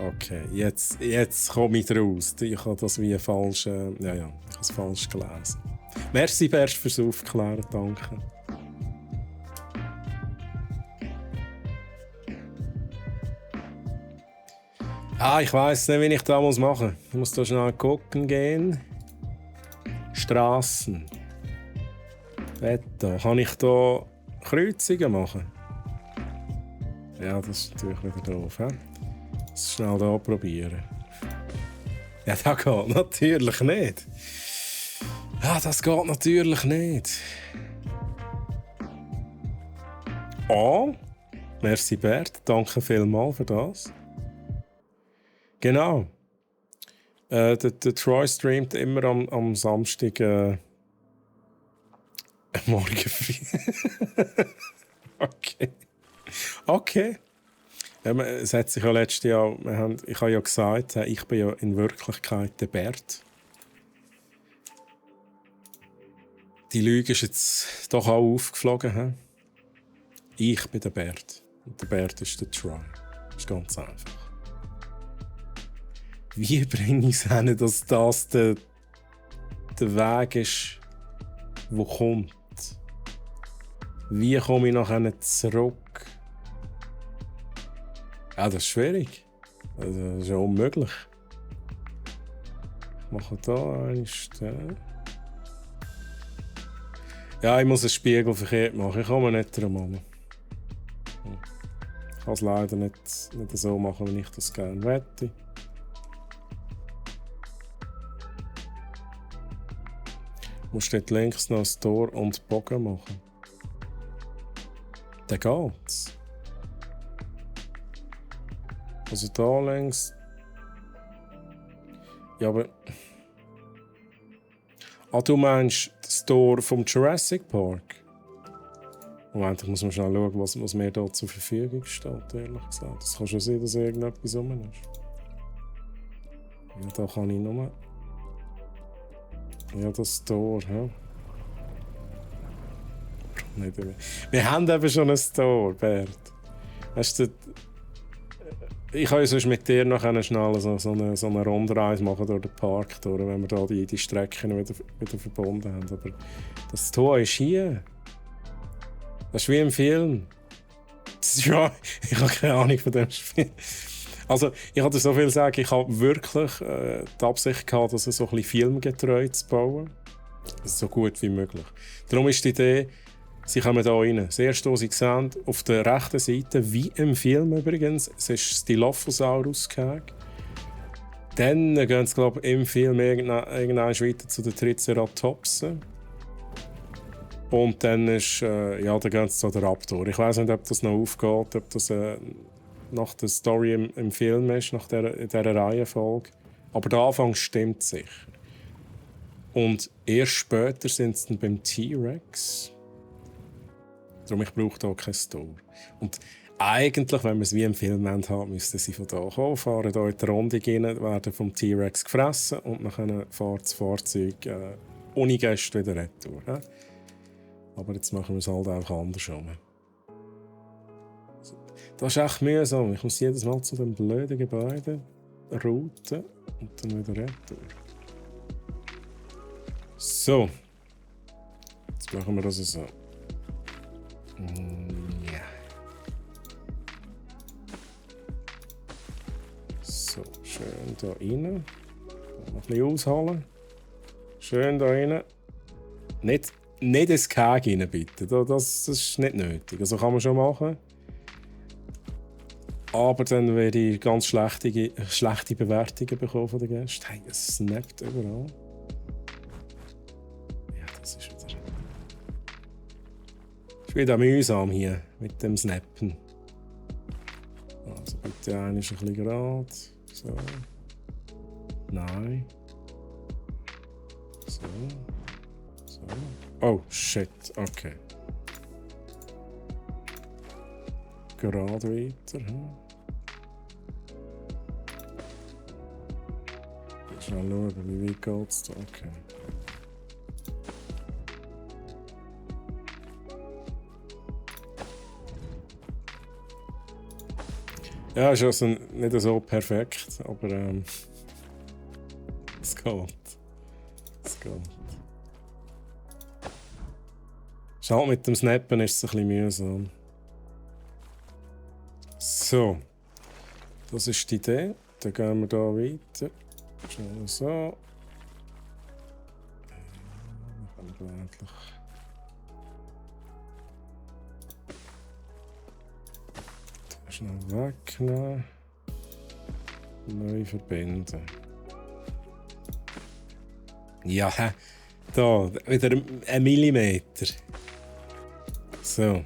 Okay, jetzt komme ich raus. Ich habe das wie falsch... ich habe es falsch gelesen. Merci, Berst, fürs Aufklären. Danke. Ich weiss nicht, wie ich das machen muss. Ich muss da schnell gucken gehen. Strassen. Wetter. Kann ich da Kreuzungen machen? Ja, das ist natürlich wieder doof. Das schnell hier probieren. Ja, das geht natürlich nicht. Ja, das geht natürlich nicht. Merci Bert, danke vielmals für das. Genau. Der Troy streamt immer am Samstag morgen früh. Okay. Es hat sich ja letztes Jahr, ich habe ja gesagt, ich bin ja in Wirklichkeit der Bert. Die Lüge ist jetzt doch auch aufgeflogen. Ich bin der Bert. Und der Bert ist der Troy. Das ist ganz einfach. Wie bringe ich es hin, dass das der Weg ist, der kommt? Wie komme ich nachher zurück? Ja, das ist schwierig. Das ist ja unmöglich. Ich mache hier eine Stelle. Ja, ich muss einen Spiegel verkehrt machen. Ich komme nicht drum herum. Ich kann es leider nicht so machen, wie ich das gerne möchte. Ich muss dort links noch ein Tor und Bogen machen. Dann geht's. Also da längs. Ja, aber. Du meinst das Tor vom Jurassic Park? Moment, ich muss mal schnell schauen, was mir da zur Verfügung steht, ehrlich gesagt. Das kann schon sein, dass irgendetwas rum ist. Ja, da kann ich nur. Ja, das Tor, ja. Nicht mehr. Wir haben eben schon ein Tor, Bert. Weißt du, ich kann sonst mit dir noch schnell so eine Rundreise machen durch den Park, wenn wir da die Strecken wieder verbunden haben. Aber das Tor ist hier. Das ist wie im Film. Das ist, ja, ich habe keine Ahnung von dem Spiel. Also, ich kann dir so viel sagen, ich habe wirklich die Absicht gehabt, das so ein bisschen filmgetreu zu bauen. So gut wie möglich. Darum ist die Idee, sie kommen hier rein. Das erste, was Sie sehen, auf der rechten Seite, wie im Film übrigens, es ist das Dilophosaurus-Gehege. Dann gehen sie, glaube ich, im Film irgendwann weiter zu den Triceratopsen. Und dann ist, dann gehen sie zu den Raptor. Ich weiss nicht, ob das noch aufgeht, ob das nach der Story im Film ist, nach dieser Reihenfolge. Aber der Anfang stimmt sicher. Und erst später sind sie dann beim T-Rex. Darum ich brauche hier kein Tor. Und eigentlich, wenn wir es wie im Film haben, müssten sie von hier kommen, fahren hier in die Runde rein, werden vom T-Rex gefressen und dann fährt das Fahrzeug ohne Gäste wieder retour. He? Aber jetzt machen wir es halt einfach andersrum. Das ist echt mühsam. Ich muss jedes Mal zu dem blöden Gebäude routen und dann wieder retour. So. Jetzt machen wir das so. Ja. So, schön da rein. Noch ein bisschen ausholen. Schön da rein. Nicht ins Gehege rein, bitte. Das ist nicht nötig. Also kann man schon machen. Aber dann werde ich ganz schlechte Bewertungen bekommen von den Gästen. Hey, es snappt überall. Ja, das ist wieder... Ist wieder mühsam hier mit dem Snappen. Also bitte ein bisschen gerade. So. Nein. So. So. Oh, shit. Okay. Gerade weiter. Schnell schauen, wie weit geht's da? Okay. Ja, ist also nicht so perfekt, aber es geht. Es geht. Schau, mit dem Snappen ist es ein bisschen mühsam. So. Das ist die Idee. Dann gehen wir hier weiter. Schnell so. Dann können wir endlich. Schnell wegnehmen. Neu verbinden. Ja, da, wieder ein Millimeter. So.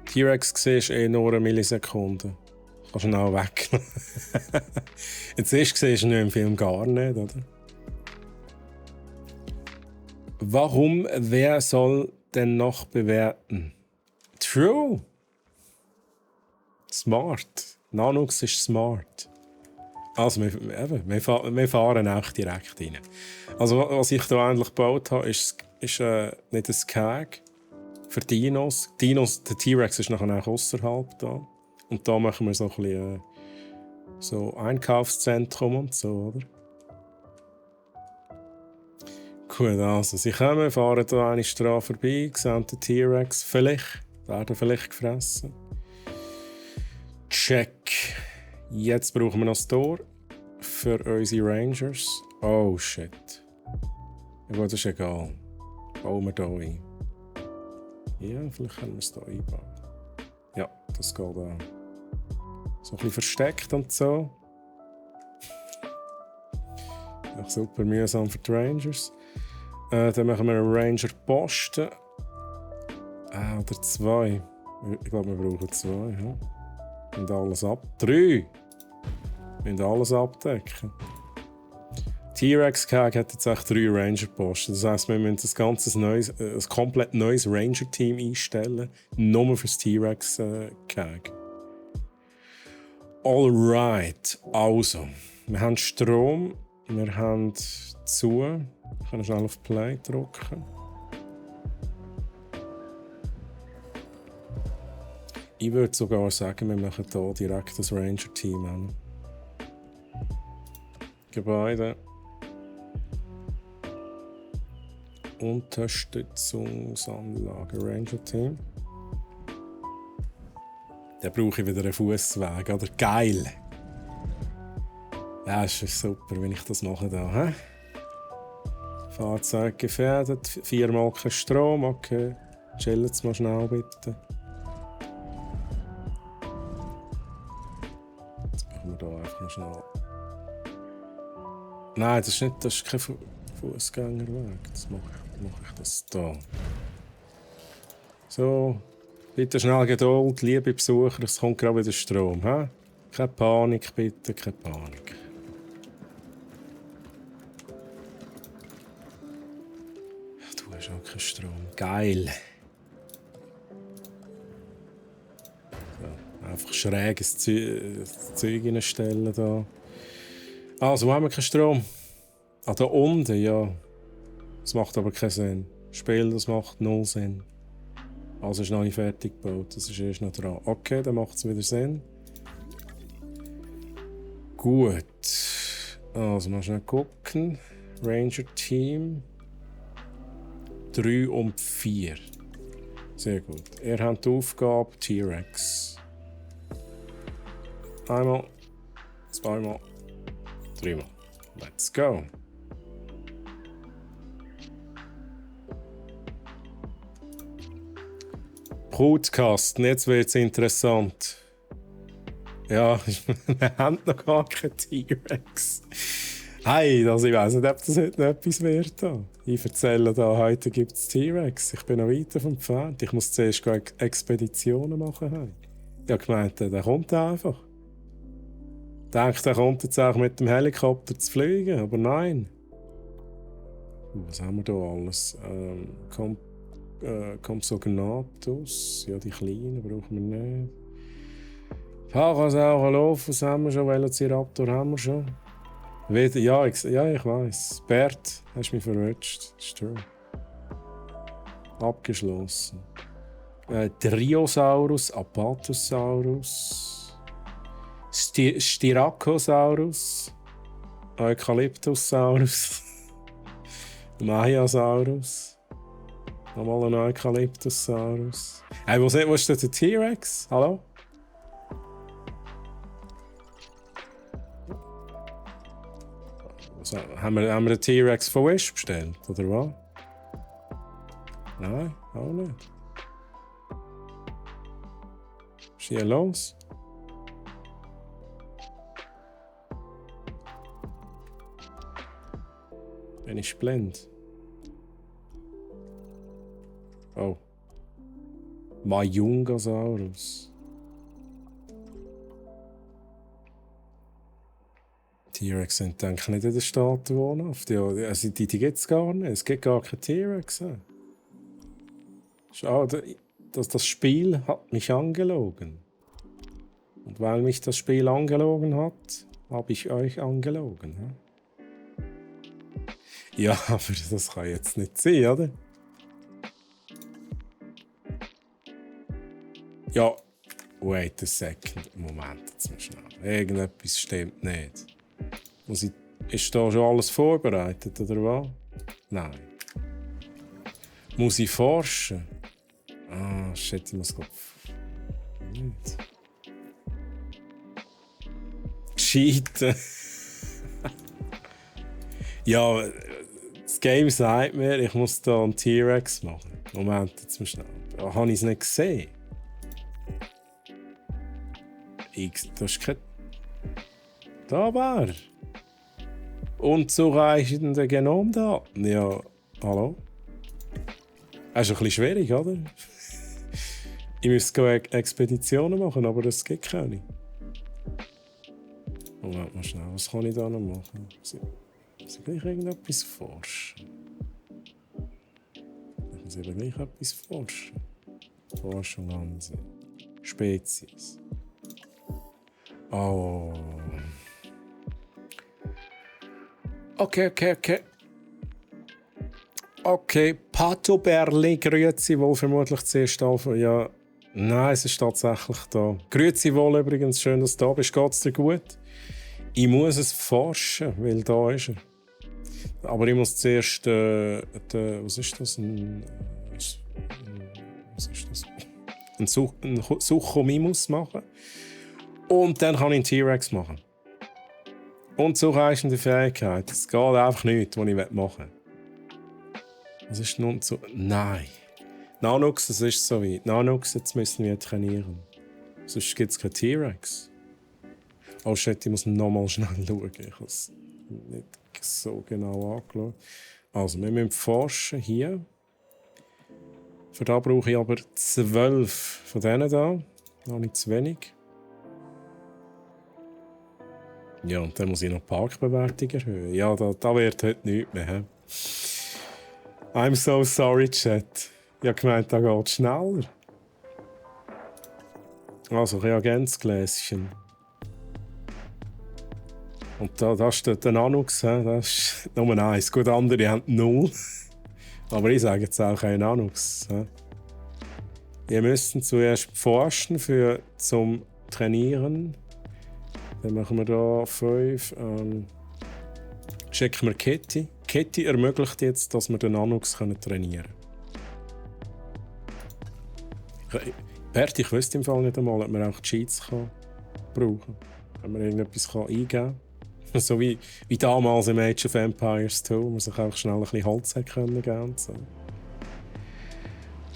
T-Rex siehst du nur eine Millisekunde. Kannst du schnell wegnehmen. Jetzt siehst du ihn im Film gar nicht, oder? Warum, wer soll denn noch bewerten? True. Smart. Nanux ist smart. Also, wir fahren auch direkt rein. Also, was ich hier eigentlich gebaut habe, ist nicht ein Skag für Dinos. Der T-Rex ist nachher auch außerhalb da. Und da machen wir so ein bisschen so Einkaufszentrum und so, oder? Gut, also sie kommen, fahren hier eine Straße vorbei, sehen den T-Rex werden vielleicht gefressen. Check. Jetzt brauchen wir noch das Tor für unsere Rangers. Oh shit. Ja, gut, das ist egal. Bauen wir hier ein. Ja, vielleicht können wir es hier einbauen. Ja, das geht auch. So ein bisschen versteckt und so. Auch super mühsam für die Rangers. Dann machen wir einen Ranger-Posten. Oder 2. Ich glaube, wir brauchen 2. Ja. Und alles ab. 3. Wir müssen alles abdecken. T-Rex-Kag hat jetzt echt 3 Ranger-Posten. Das heisst, wir müssen ein komplett neues Ranger-Team einstellen. Nur für das T-Rex-Kag. Alright. Also, wir haben Strom. Wir haben zu. Ich kann schnell auf Play drücken. Ich würde sogar sagen, wir machen hier direkt das Ranger-Team an. Gebäude. Unterstützungsanlage Ranger-Team. Dann brauche ich wieder einen Fußweg, oder? Geil! Ja, es ist super, wenn ich das mache da. He? Fahrzeug gefährdet, 4-mal kein Strom, okay. Chillen Sie mal schnell bitte. Jetzt machen wir hier einfach mal schnell. Nein, das ist kein Fußgängerweg. Jetzt mache ich das hier. So, bitte schnell Geduld, liebe Besucher, es kommt gerade wieder Strom. He? Keine Panik bitte, keine Panik. Du hast auch keinen Strom. Geil. So, einfach schräges Zeug reinstellen da. Also, wo haben wir keinen Strom? Ah, da unten, ja. Das macht aber keinen Sinn. Spiel, das macht null Sinn. Also ist noch nicht fertig gebaut, das ist erst noch dran. Okay, dann macht es wieder Sinn. Gut. Also mal schnell gucken. Ranger Team. 3 und 4. Sehr gut. Ihr habt die Aufgabe T-Rex. Einmal, zweimal, 3-mal. Let's go. Brutkasten, jetzt wird es interessant. Ja, wir haben noch gar keinen T-Rex. Hey, also ich weiss nicht, ob das heute noch etwas wird. Ich erzähle da, heute gibt es T-Rex. Ich bin noch weit vom Pferd. Ich muss zuerst Expeditionen machen. Hey. Ich habe gemeint, der kommt einfach. Ich denke, der kommt jetzt auch mit dem Helikopter zu fliegen, aber nein. Was haben wir da alles? Compsognathus, ja die kleinen brauchen wir nicht. Parasaurolophus, was haben wir schon? Velociraptor haben wir schon. Ja, ich weiss. Bert, hast mich verrutscht. Ist true. Abgeschlossen. Triosaurus, Apatosaurus, Styracosaurus, Eucalyptusaurus, Mayasaurus, nochmal ein Eucalyptusaurus. Hey, wo ist denn der T-Rex? Hallo? Haben wir den T-Rex von Wish bestellt, oder was? Nein, auch nicht. Was ist hier los? Bin ich blind? Oh. Majungasaurus. T-Rex sind, denke ich, nicht in den Staaten wohnhaft. Ja, also die gibt es gar nicht. Es gibt gar keinen T-Rex. Schade, das Spiel hat mich angelogen. Und weil mich das Spiel angelogen hat, habe ich euch angelogen. Ja, aber das kann jetzt nicht sein, oder? Ja, wait a second. Moment, jetzt mal schnell. Irgendetwas stimmt nicht. Ist da schon alles vorbereitet, oder was? Nein. Muss ich forschen? Ah, shit, ich muss nicht. Cheaten. Ja, das Game sagt mir, ich muss da einen T-Rex machen. Moment, jetzt mal schnell. Habe ich es nicht gesehen? Das ist kein... Da war er. Unzureichende Genomdaten. Ja, hallo? Das ist ein bisschen schwierig, oder? Ich müsste Expeditionen machen, aber das geht keine. Moment mal schnell, was kann ich da noch machen? Muss ich gleich irgendetwas forschen? Ich muss eben gleich etwas forschen. Forschung ansehen. Spezies. Oh. Okay. Okay, Patoberli, grüezi wohl, vermutlich zuerst Alpha. Ja, nein, es ist tatsächlich da. Grüezi wohl übrigens, schön, dass du da bist. Geht's dir gut? Ich muss es forschen, weil da ist er. Aber ich muss zuerst was ist das? Was ist das? Ein Suchomimus machen. Und dann kann ich einen T-Rex machen. Unzureichende Fähigkeit. Es geht einfach nichts, was ich machen will. Was ist nun so? Nein. Nanox, es ist so weit. Nanox, jetzt müssen wir trainieren. Sonst gibt es keinen T-Rex. Oh shit, ich muss nochmal schnell schauen. Ich habe es nicht so genau angeschaut. Also, wir müssen forschen hier. Für da brauche ich aber 12 von denen da. Noch nicht zu wenig. Ja, und dann muss ich noch die Parkbewertung erhöhen. Ja, da wird heute nichts mehr. He? I'm so sorry, Chat. Ich habe gemeint, da geht es schneller. Also, Reagenzgläschen. Und da steht der Nanox. Das ist Nummer 1. Gut, andere haben 0. Aber ich sage jetzt auch kein Nanox. Wir müssen zuerst forschen zum Trainieren. Dann machen wir hier 5. Checken wir Keti. Keti ermöglicht jetzt, dass wir den Nanox trainieren können. Bert, ich wüsste im Fall nicht einmal, ob man auch Cheats brauchen kann. Wenn man irgendetwas eingeben kann. So wie damals im Age of Empires 2, wo man sich auch schnell ein bisschen Holz geben konnte. So.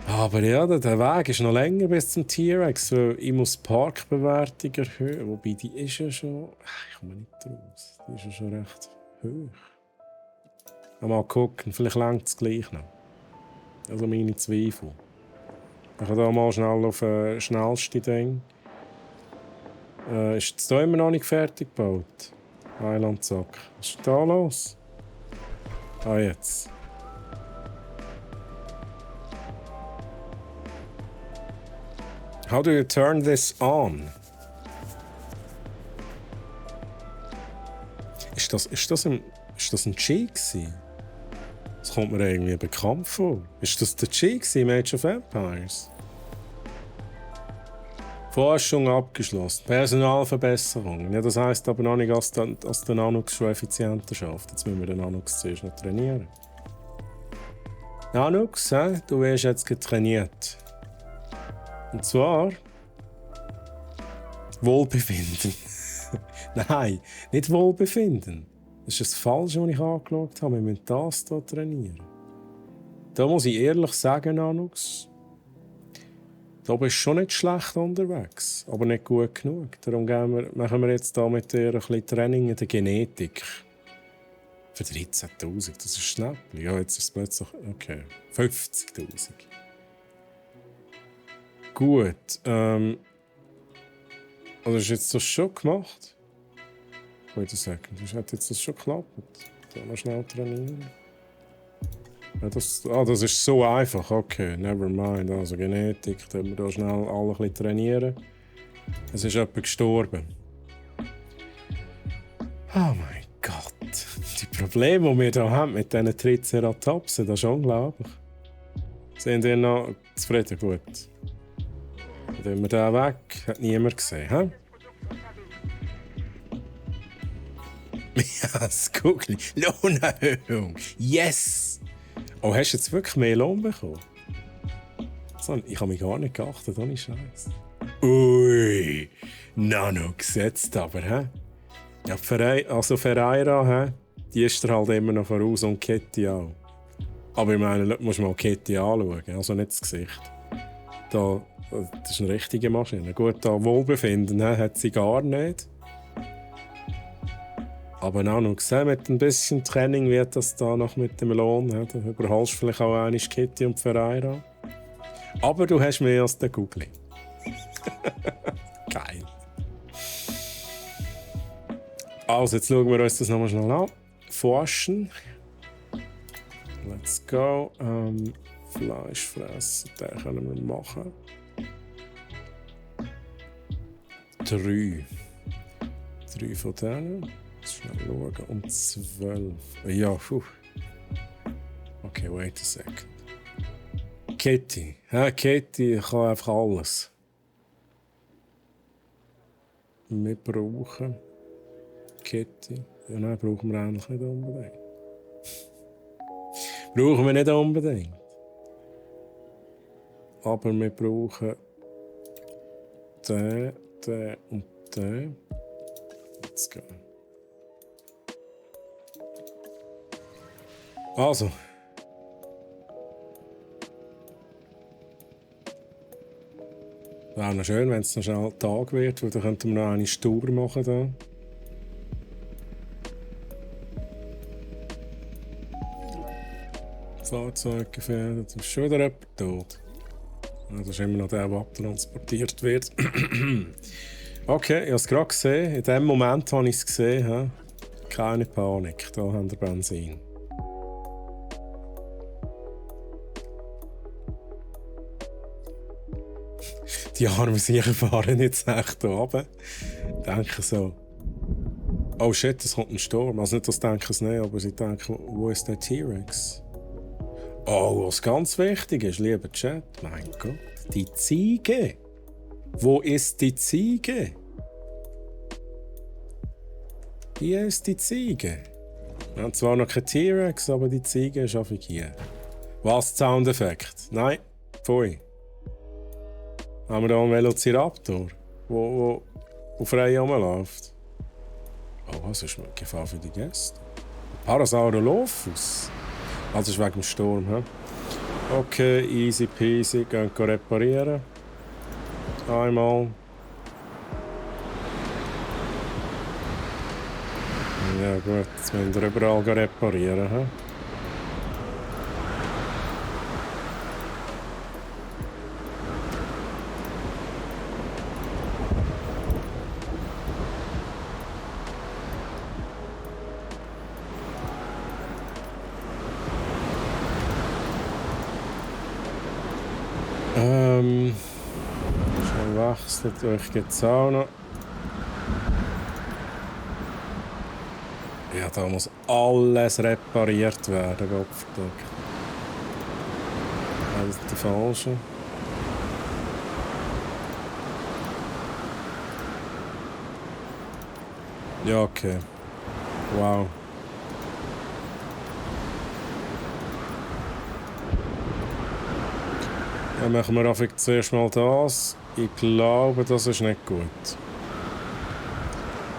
Aber ja, der Weg ist noch länger bis zum T-Rex. Ich muss die Parkbewertung erhöhen. Wobei, die ist ja schon... Ich komme nicht raus. Die ist ja schon recht hoch. Mal gucken, vielleicht reicht es gleich noch. Also meine Zweifel. Ich kann hier mal schnell auf das schnellste Ding. Ist jetzt hier immer noch nicht fertig gebaut? Eilandsack. Was ist da los? Ah, jetzt. How do you turn this on? Ist das ein G gewesen? Das kommt mir irgendwie bekannt vor. Ist das der G gewesen, Age of Empires? Forschung abgeschlossen. Personalverbesserung. Ja, das heisst aber noch nicht, dass der Nanox schon effizienter schafft. Jetzt müssen wir den Nanox zuerst noch trainieren. Nanox, du wirst jetzt getrainiert. Und zwar Wohlbefinden. Nein, nicht Wohlbefinden. Das ist das Falsche, was ich angeschaut habe. Wir müssen das hier trainieren. Da muss ich ehrlich sagen, Nanox, da bist du schon nicht schlecht unterwegs, aber nicht gut genug. Darum machen wir jetzt hier mit dir ein bisschen Training in der Genetik. Für 13'000, das ist Schnäppchen. Ja, jetzt ist es plötzlich... Okay, 50'000. Gut, also hast du jetzt das schon gemacht? Wait a second, hat jetzt das schon geklappt? Da mal schnell trainieren. Ja, das ist so einfach. Okay, never mind. Also Genetik, da müssen wir da schnell alle ein bisschen trainieren. Es ist jemand gestorben. Oh mein Gott. Die Probleme, die wir hier haben mit diesen Triceratopsen, das ist unglaublich. Sind ihr noch zufrieden? Gut. Dann tun wir den weg. Hat niemand gesehen, hä? Ja, das Guckli. Lohnerhöhung. Yes! Oh, hast du jetzt wirklich mehr Lohn bekommen? Ich habe mich gar nicht geachtet, ohne Scheiß. Ui, Nano gesetzt aber, hä? Ja, Ferreira, hä? Die ist dir halt immer noch voraus und Ketty auch. Aber ich meine, du musst mal Ketty anschauen, also nicht das Gesicht. Das ist eine richtige Maschine. Gut, da Wohlbefinden hat sie gar nicht. Aber auch noch gesehen, mit ein bisschen Training wird das da noch mit dem Lohn. Ja, du überholst vielleicht auch einmal Kitty und Ferreira. Aber du hast mehr als der Googly. Geil. Also, jetzt schauen wir uns das nochmal schnell an. Forschen. Let's go. Fleisch fressen, den können wir machen. 3 von denen. Schnell schauen. Um 12. Ja, puh. Okay, wait a second. Kitty. Ja, Kitty kann einfach alles. Wir brauchen Kitty. Ja, nein, brauchen wir eigentlich nicht unbedingt. Brauchen wir nicht unbedingt. Aber wir brauchen den und den. Let's go. Also. Wäre noch schön, wenn es noch schnell Tag wird, weil dann könnten wir noch eine Tour machen. Da. Fahrzeug gefährdet, ist schon wieder jemand tot. Ja, das ist immer noch der abtransportiert wird. Okay, ich habe es gerade gesehen. In dem Moment habe ich es gesehen. Ja. Keine Panik, da haben wir Benzin. Die armen Sicher fahren jetzt echt hier runter. Denken so, oh shit, es kommt ein Sturm. Also nicht, das denken sie nicht, aber sie denken, wo ist der T-Rex? Oh, was ganz wichtig ist, lieber Chat, mein Gott, die Ziege. Wo ist die Ziege? Hier ist die Ziege. Wir haben zwar noch kein T-Rex, aber die Ziege ist einfach hier. Was, Soundeffekt? Nein, pfui. Haben wir hier einen Velociraptor, der frei rumläuft? Oh, was ist mit Gefahr für die Gäste? Parasaurolophus. Also ist wegen dem Sturm. He? Okay, easy peasy. Gehen reparieren. Einmal. Ja gut, jetzt müssen wir überall reparieren. He? Schon wechselt, euch geht's auch noch. Ja, da muss alles repariert werden, Gottverdammt. Das ist der falsche. Ja, okay. Wow. Dann machen wir einfach zuerst mal das. Ich glaube, das ist nicht gut.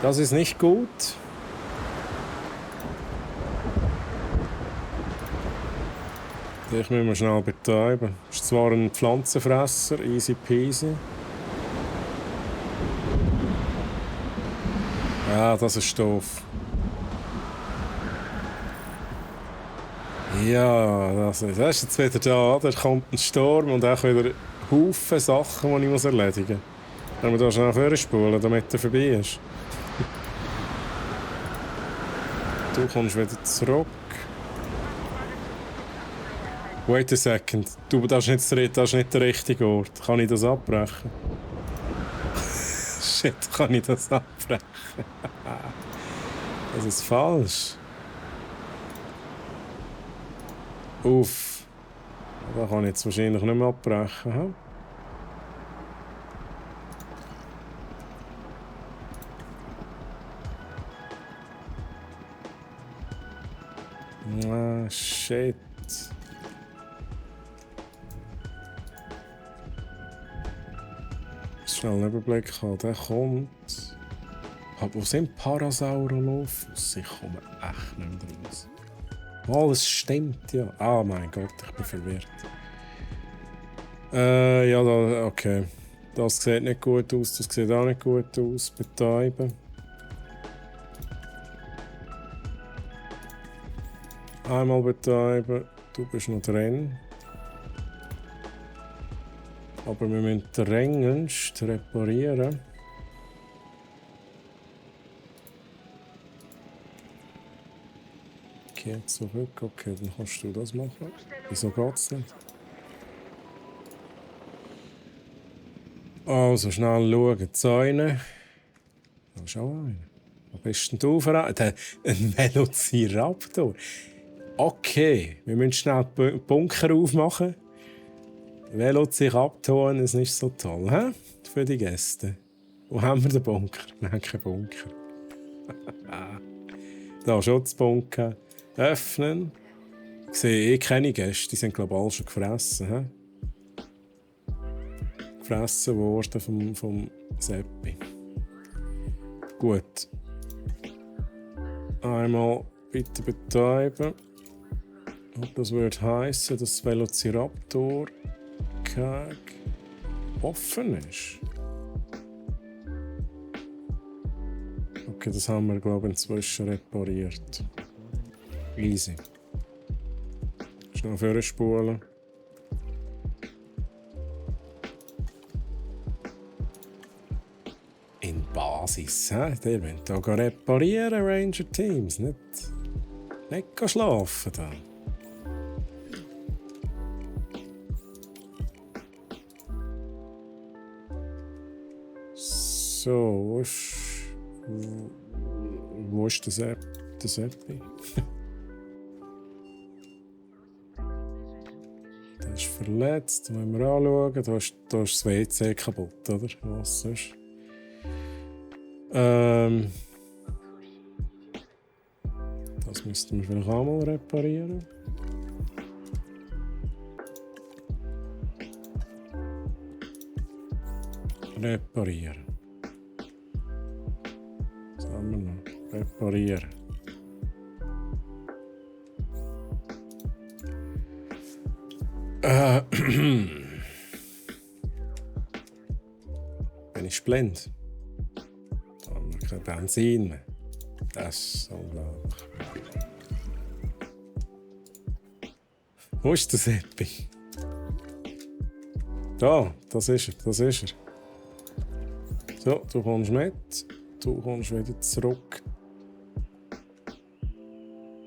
Das ist nicht gut. Ich muss mal schnell betreiben. Ist zwar ein Pflanzenfresser, easy peasy. Ja, das ist doof. Ja, das ist jetzt wieder da. Da kommt ein Sturm und auch wieder Haufen Sachen, die ich erledigen muss. Wenn wir da schnell vorspulen, damit er vorbei ist. Du kommst wieder zurück. Wait a second. Du, das ist nicht der richtige Ort. Kann ich das abbrechen? Shit, kann ich das abbrechen? Das ist falsch. Uff. Da kann ich jetzt wahrscheinlich nicht mehr abbrechen. He? Ah, shit. Schnell einen Überblick haben. Der kommt. Aber wo sind Parasaurolophus? Ich komme echt nicht mehr raus. Oh, es stimmt ja. Ah, mein Gott, ich bin verwirrt. Ja, da, okay. Das sieht nicht gut aus, das sieht auch nicht gut aus. Betäuben. Einmal betäuben. Du bist noch drin. Aber wir müssen dringendst reparieren. Okay, zurück. Okay, dann kannst du das machen. Wieso geht's nicht? Also, schnell schauen. Zäune. Da ist auch einer. Wo bist denn du? Ein Velociraptor. Okay, wir müssen schnell den Bunker aufmachen. Velociraptoren ist nicht so toll, hä? Für die Gäste. Wo haben wir den Bunker? Wir haben keinen Bunker. Da, Schutzbunker. Öffnen. Ich sehe keine Gäste, die sind global schon gefressen. He? Gefressen worden vom Seppi. Gut. Einmal bitte betäuben. Und das würde heißen, dass das Velociraptor offen ist. Okay, das haben wir, glaube ich, inzwischen repariert. Easy. Schnell vorspulen. In Basis, hä? Der wollen hier reparieren, Ranger Teams. Nicht schlafen da. So, wo ist der Seppi? Der ist verletzt, wenn wir anschauen. Da ist das WC kaputt, oder? Was sonst? Das müssten wir vielleicht auch mal reparieren. Reparieren. Was haben wir noch? Reparieren. Bin ich blind? Da haben wir kein Benzin mehr. Das ist unglaublich. Wo ist der Seppi? Da, das ist er, das ist er. So, du kommst mit. Du kommst wieder zurück.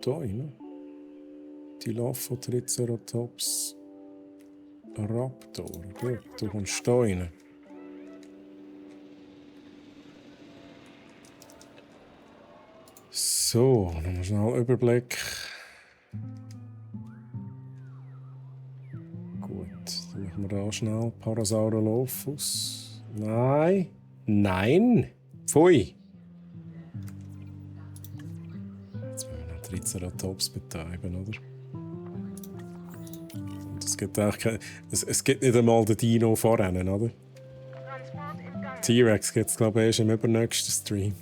Da rein. Dilophotriceratops Raptor. Gut, du kommst da rein. So, nochmal schnell Überblick. Gut, dann machen wir da schnell Parasaurolophus. Nein. Nein. Pfui. Jetzt müssen wir noch Triceratops betreiben, oder? Und es gibt auch es gibt nicht einmal den Dino vorrennen, oder? Transport im Gang. T-Rex gibt es, glaube ich, erst im übernächsten Stream.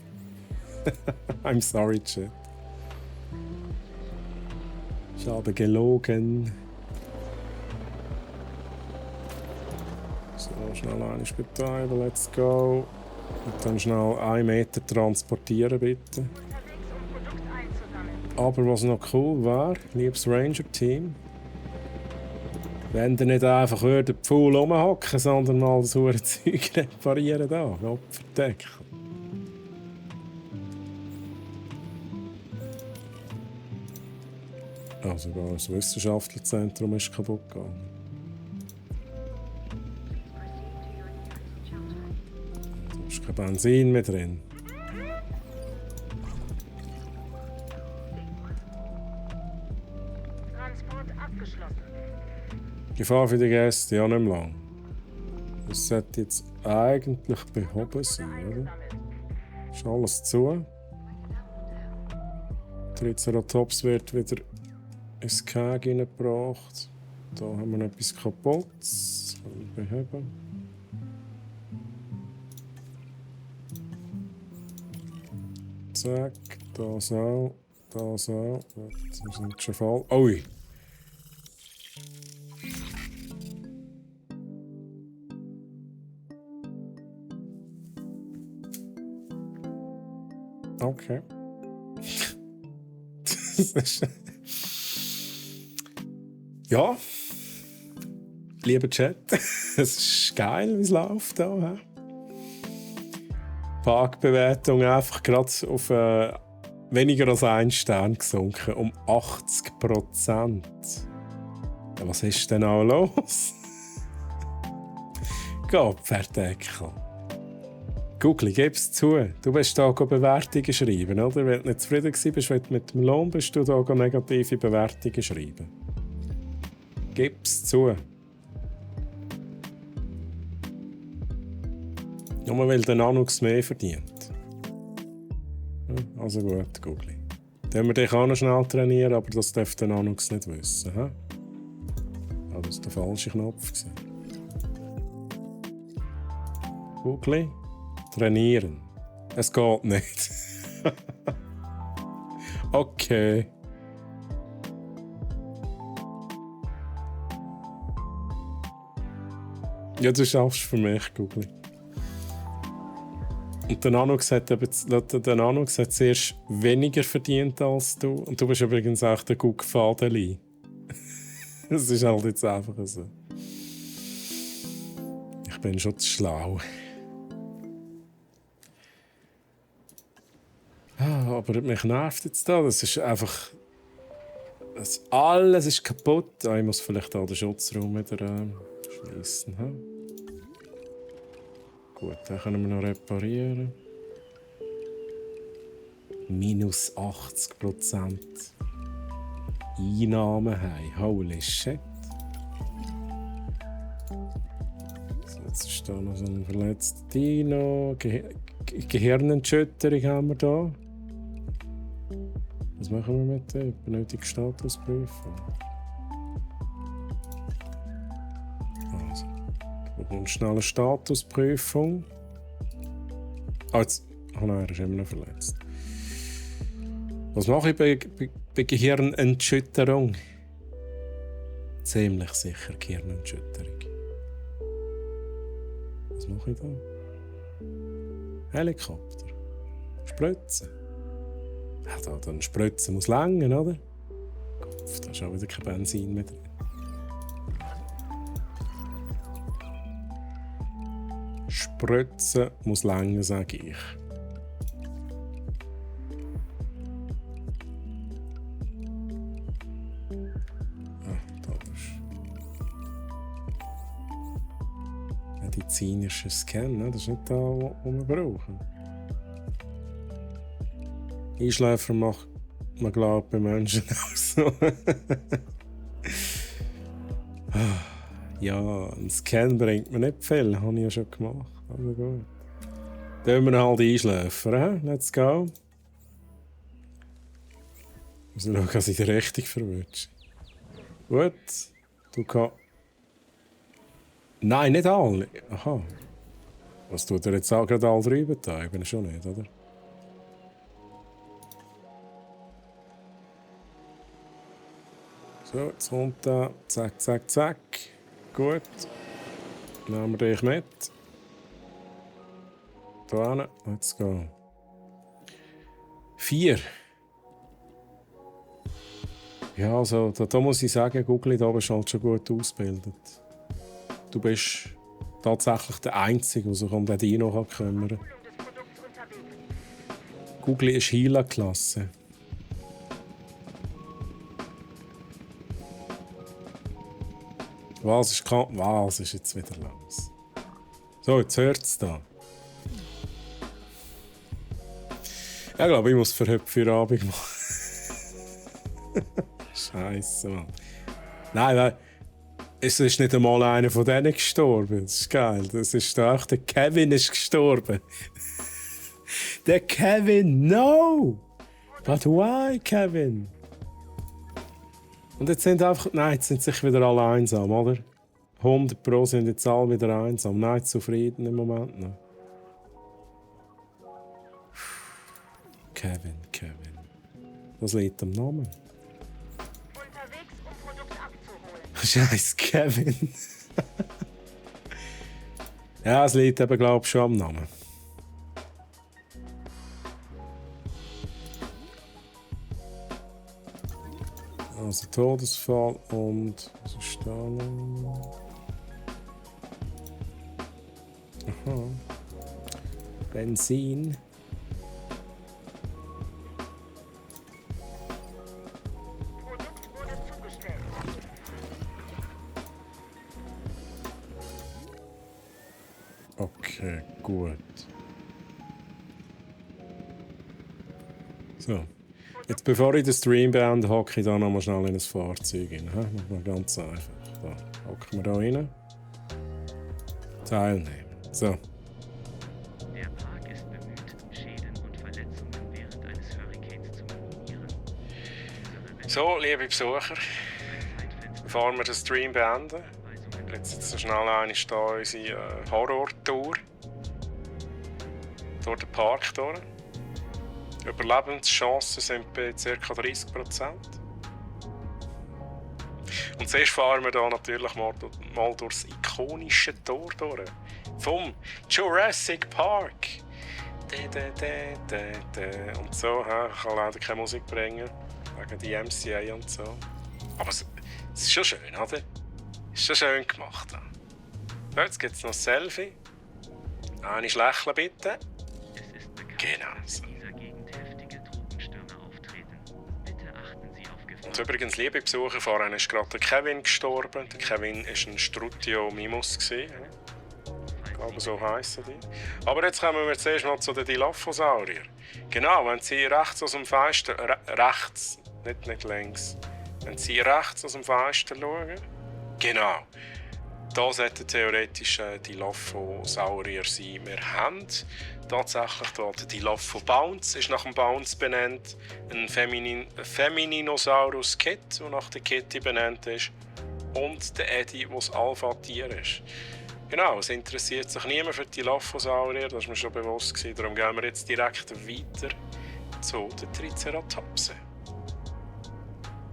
I'm sorry, Chat. Ich habe gelogen. So, schnell eine betreiben, let's go. Und dann schnell 1 Meter transportieren, bitte. Unterwegs, um Produkt einzusammeln. Aber was noch cool war, liebes Ranger-Team, wenn ihr nicht einfach den Pfuhl rumhocken, sondern mal das hure Zeug reparieren da. Gott verdeckt. Also sogar das Wissenschaftlerzentrum ist kaputt gegangen. Da ist kein Benzin mehr drin. Transport abgeschlossen. Gefahr für die Gäste, ja nicht mehr lang. Das sollte jetzt eigentlich behoben sein, oder? Ist alles zu. Triceratops wird wieder ins Keg hineingebracht. Da haben wir etwas kaputt. Das können wir beheben. Zack, das auch. Das auch. Wir sind schon voll. Ui! Okay. Ja, lieber Chat, es ist geil, wie es läuft hier. Parkbewertung einfach gerade auf weniger als 1 Stern gesunken, um 80%. Ja, was ist denn auch los? Gott, Verdeckel. Google, gib es zu. Du bist da Bewertungen schreiben, oder? Wenn du nicht zufrieden warst mit dem Lohn, bist du da negative Bewertungen schreiben. Gib es zu. Nur weil der Nanux mehr verdient. Ja, also gut, Google. Dann wir dich auch noch schnell trainieren, aber das darf der Nanux nicht wissen. He? Ah, das war der falsche Knopf. Google. Trainieren. Es geht nicht. Okay. Ja, du schaffst für mich, Google. Und der Nanux hat zuerst weniger verdient als du. Und du bist übrigens auch der Guck Fadeli. Das ist halt jetzt einfach so. Ich bin schon zu schlau. Aber mich nervt jetzt da. Das ist einfach. Alles ist kaputt. Ich muss vielleicht auch den Schutzraum wieder schließen. Gut, den können wir noch reparieren. Minus 80% Einnahmen haben. Holy shit. So, jetzt ist da noch so ein verletzter Dino. Gehirnerschütterung haben wir da. Was machen wir mit dem? Benötigt Statusprüfung. Also, wir brauchen schnell eine Statusprüfung. Ah, jetzt. Oh nein, er ist immer noch verletzt. Was mache ich bei Gehirnerschütterung? Ziemlich sicher Gehirnerschütterung. Was mache ich da? Helikopter. Spritzen. Ja, dann spritzen muss langen, oder? Kopf, da ist auch wieder kein Benzin mehr drin. Spritzen muss langen, sage ich. Medizinischer Scan, ne? Das ist nicht da, was wir brauchen. Einschläfer macht man, glaube ich, bei Menschen auch so. Ja, ein Scan bringt mir nicht viel, habe ich ja schon gemacht. Aber gut. Dann wir halt einschläfern, let's go. Ich muss schauen, dass ich den richtig verwünsche. Gut, du kannst... Nein, nicht alle. Aha. Was tut er jetzt auch gerade alle drüber da? Ich bin schon nicht, oder? So, jetzt kommt da. Zack, zack, zack. Gut. Nehmen wir dich mit. Da hin. Let's go. 4. Ja, also, da muss ich sagen, Google da bist halt schon gut ausgebildet. Du bist tatsächlich der Einzige, der sich um den Dino kümmern kann. Google ist Healer-Klasse. Was ist jetzt wieder los? So, jetzt hört es da. Ja, ich glaube, ich muss für heute Feierabend machen. Scheiße, Mann. Nein. Es ist nicht einmal einer von denen gestorben. Das ist geil. Das ist doch der Kevin ist gestorben. Der Kevin, no! But why, Kevin? Und jetzt sind einfach... Nein, jetzt sind sich wieder alle einsam, oder? 100% sind jetzt alle wieder einsam. Nein, zufrieden im Moment noch. Kevin. Das liegt am Namen. Unterwegs, um Produkt abzuholen. Scheiß Kevin. Ja, es liegt eben, glaube ich, schon am Namen. Also Todesfall und... Was ist da noch? Aha. Benzin. Produkt wurde zugestellt. Okay, gut. So. Jetzt, bevor ich den Stream beende, hocke ich da noch mal schnell in ein Fahrzeug rein. Mal ganz einfach. Da hocken wir da rein. Teilnehmen. So. Der Park ist bemüht, Schäden und Verletzungen während eines Hurrikans zu minimieren. So, liebe Besucher, bevor wir den Stream beenden, jetzt so schnell eine da unsere Horror-Tour durch den Park durch. Überlebenschancen sind bei ca. 30%. Und zuerst fahren wir hier natürlich mal durch das ikonische Tor durch. Vom Jurassic Park. Und so, ich kann leider keine Musik bringen. Wegen die MCA und so. Aber es ist schon schön, oder? Ist schon schön gemacht. So, jetzt gibt es noch ein Selfie. Eine lächeln bitte. Es ist bekannt, Genau. dass in dieser Gegend heftige Tropenstürme auftreten. Bitte achten Sie auf Gefahr. Und übrigens, liebe Besucher, vorhin ist gerade der Kevin gestorben. Der Kevin war ein Strutio Mimus. Ich glaube, so heissen die. Aber jetzt kommen wir zuerst mal zu den Dilophosauriern. Genau, wenn Sie rechts aus dem Fenster... rechts, nicht längs. Wenn Sie rechts aus dem Fenster schauen... Genau. Da sollten theoretisch Dilophosaurier sein. Wir haben tatsächlich hier den Dilopho Bounce, ist nach dem Bounce benannt. Ein Femininosaurus Kit, der nach der Kitty benannt ist. Und der Eddie, der das Alpha-Tier ist. Genau, es interessiert sich niemand für die Dilophosaurier, das war mir schon bewusst gewesen. Darum gehen wir jetzt direkt weiter zu den Triceratopsen.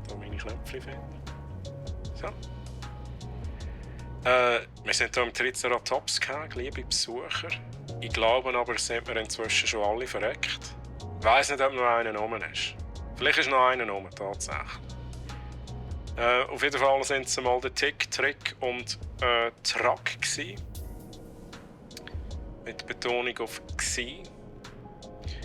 Da meine Knöpfe finden. So. Wir sind hier im Triceratops gehabt, liebe Besucher. Ich glaube aber, sind wir inzwischen schon alle verreckt. weiss nicht, ob noch einer rum ist. Vielleicht ist noch einer rum, tatsächlich. Auf jeden Fall sind es mal der Tick, Trick und Track gsi. Mit Betonung auf gsi.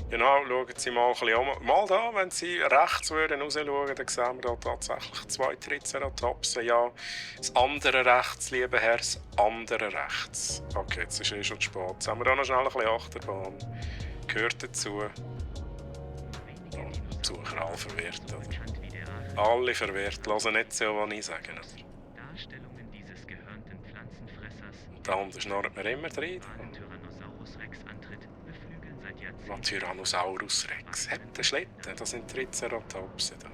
Genau, schauen Sie mal ein bisschen um. Mal da, wenn Sie rechts würden rausschauen, dann sehen wir da tatsächlich 2 Triceratops. Ja, das andere rechts, lieber Herr, das andere rechts. Okay, jetzt ist schon zu spät. Jetzt haben wir da noch schnell ein bisschen Achterbahn. Gehört dazu. Die Besucher alle verwirrt, oder? Alle verwirrt, hören nicht so, was ich sage. Oder? Darstellungen dieses gehörnten Pflanzenfressers, Und der andere schnarrt mir immer drin. Tyrannosaurus Rex antritt, beflügeln seit Jahrzehnten. Was Tyrannosaurus Rex? Hat den Schlitten? Das sind Triceratops da.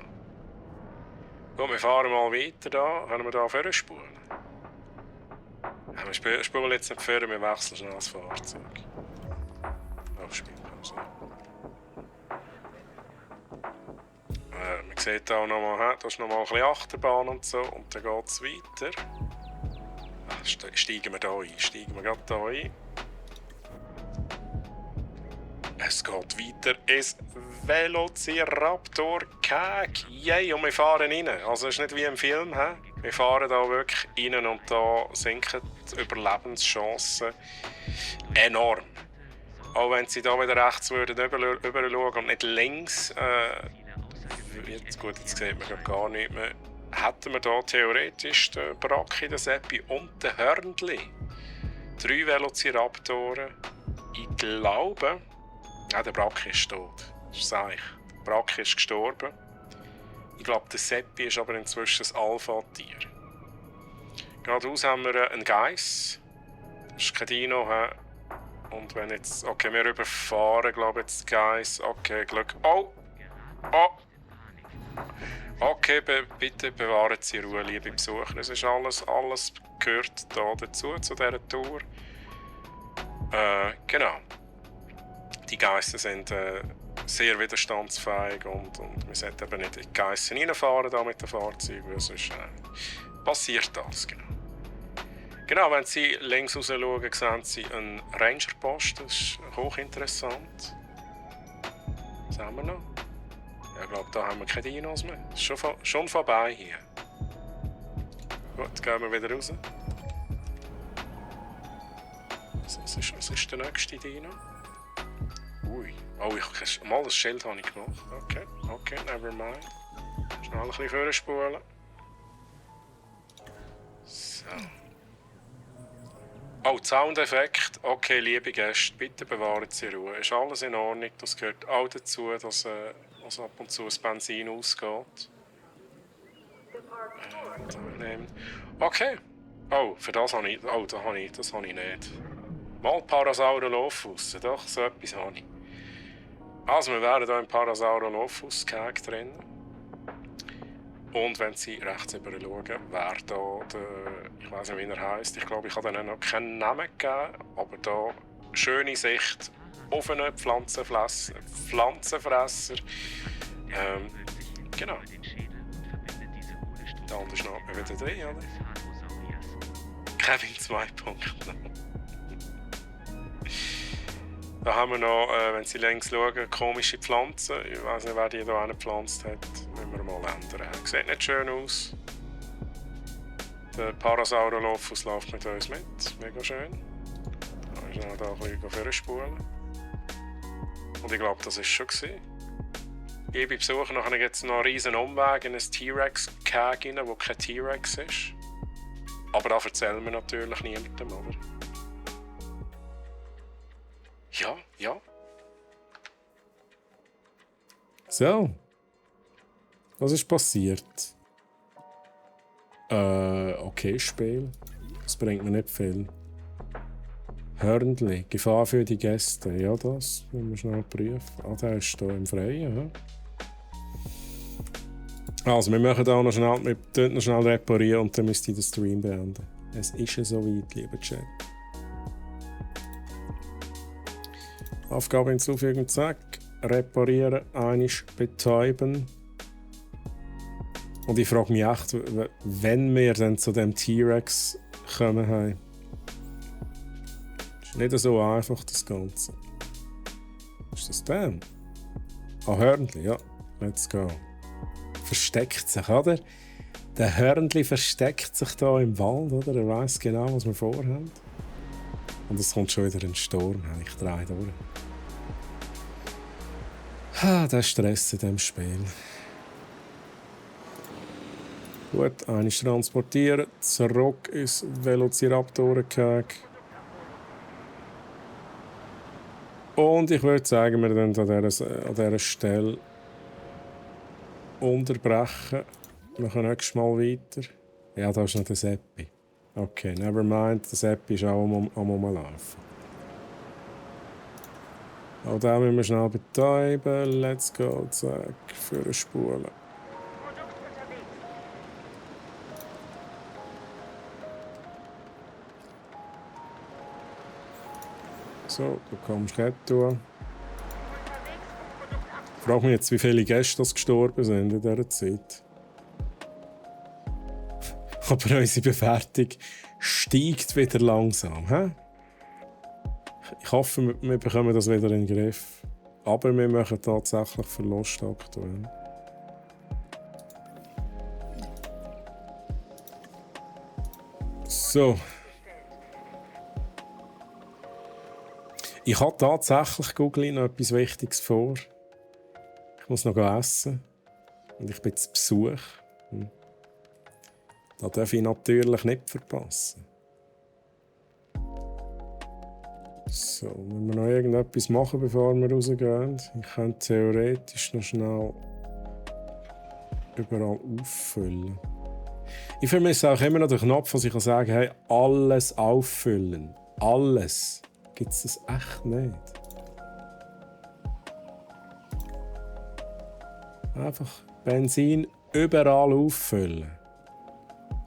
Gut, wir fahren mal weiter da. Können wir da vorne spulen? Ja, wir spulen jetzt nicht vorne, wir wechseln schnell das Fahrzeug. Aufspielen. Also. Man sieht auch noch mal, da ist noch mal ein bisschen Achterbahn und so. Und dann geht es weiter. Steigen wir da ein. Steigen wir gerade da ein. Es geht weiter ins Velociraptor Cag. Yay, und wir fahren rein. Also es ist nicht wie im Film. He? Wir fahren da wirklich rein und da sinken die Überlebenschancen enorm. Auch wenn sie da wieder rechts würden rüber und nicht links, jetzt sieht man gar nicht mehr, hätten wir da theoretisch den Brachy, den Seppi und den Hörnli. 3 Velociraptoren. Ich glaube, der Brachy ist tot. Das sage ich. Der Brachy ist gestorben. Ich glaube, der Seppi ist aber inzwischen ein Alpha-Tier. Geradeaus haben wir einen Geiss. Das ist kein Dino. Und wenn jetzt... Okay, wir überfahren, glaube ich, jetzt Geiss. Okay, Glück. Oh! Oh! Okay, bitte bewahren Sie Ruhe, liebe Besucher. Es ist alles gehört da dazu, zu dieser Tour. Genau. Die Geister sind sehr widerstandsfähig und wir sollten eben nicht in die Geister reinfahren da mit den Fahrzeugen, weil sonst passiert das. Genau, wenn Sie links raus schauen, sehen Sie einen Rangerpost. Das ist hochinteressant. Was haben wir noch? Ja, ich glaube, da haben wir keine Dinos mehr. Das ist schon vorbei hier. Gut, gehen wir wieder raus. Was ist der nächste Dino? Ui. Oh, mal das Schild habe ich gemacht. Okay, never mind. Schnell ein bisschen vorspulen. So. Oh, Soundeffekt. Okay, liebe Gäste, bitte bewahren Sie Ruhe. Ist alles in Ordnung? Das gehört auch dazu, dass ab und zu das Benzin ausgeht. Okay. Oh, für das habe ich... Oh, das habe ich nicht. Mal Parasaurolophus. Doch, so etwas habe ich. Also, wir wären hier im Parasaurolophus-Cag drin. Und wenn Sie rechts über schauen, wäre hier der... Ich weiß nicht, wie er heisst. Ich glaube, ich habe ihnen noch keinen Namen gegeben. Aber hier schöne Sicht auf einen Pflanzenfresser. Genau. Da unten schnappt man wieder drin, oder? Kevin 2.0. Da haben wir noch, wenn Sie links schauen, komische Pflanzen. Ich weiß nicht, wer die hier gepflanzt hat. Müssen wir mal ändern. Sieht nicht schön aus. Der Parasaurolophus läuft mit uns mit. Mega schön. Da ist noch da ein bisschen vorspulen. Und ich glaube, das war schon gewesen. Liebe Besucher, nachher gibt es noch einen riesen Umweg in ein T-Rex-Cag rein, wo kein T-Rex ist. Aber da erzählen wir natürlich niemandem, oder? Ja. So. Was ist passiert? Okay, Spiel. Das bringt mir nicht viel. Hörnli, Gefahr für die Gäste. Ja, das müssen wir schnell prüfen. Der ist hier im Freien. Also, wir machen da noch schnell reparieren und dann müsst ihr den Stream beenden. Es ist ja so weit, lieber Chat. Aufgabe hinzufügen, zack. Reparieren, einisch betäuben. Und ich frage mich echt, wenn wir dann zu dem T-Rex kommen. Ist nicht so einfach, das Ganze. Ist das der? Hörnli, ja. Let's go. Versteckt sich, oder? Der Hörnli versteckt sich da im Wald, oder? Er weiss genau, was wir vorhaben. Und es kommt schon wieder ein Sturm. Ich drehe durch. Der Stress in diesem Spiel. Gut, eine transportieren. Zurück ins Velociraptor-Gehege. Und ich würde sagen, wir dann an dieser Stelle unterbrechen. Wir können nächstes Mal weiter. Ja, da ist noch der Seppi. Okay, never mind. Der Seppi ist auch am Rumlaufen. Auch da müssen wir schnell betäuben. Let's go, zack, für eine Spule. Produkt unterwegs. So, du kommst retour. Unterwegs, um Produkt abzuholen. Ich frage mich jetzt, wie viele Gäste das gestorben sind in dieser Zeit. Aber unsere Bewertung steigt wieder langsam. He? Ich hoffe, wir bekommen das wieder in den Griff. Aber wir machen tatsächlich Verlust aktuell. So. Ich habe tatsächlich Google noch etwas Wichtiges vor. Ich muss noch essen. Und ich bin zu Besuch. Das darf ich natürlich nicht verpassen. So, müssen wir noch irgendetwas machen, bevor wir rausgehen? Ich könnte theoretisch noch schnell überall auffüllen. Ich vermisse auch immer noch den Knopf, wo ich sagen kann, hey, alles auffüllen. Alles. Gibt es das echt nicht? Einfach Benzin überall auffüllen.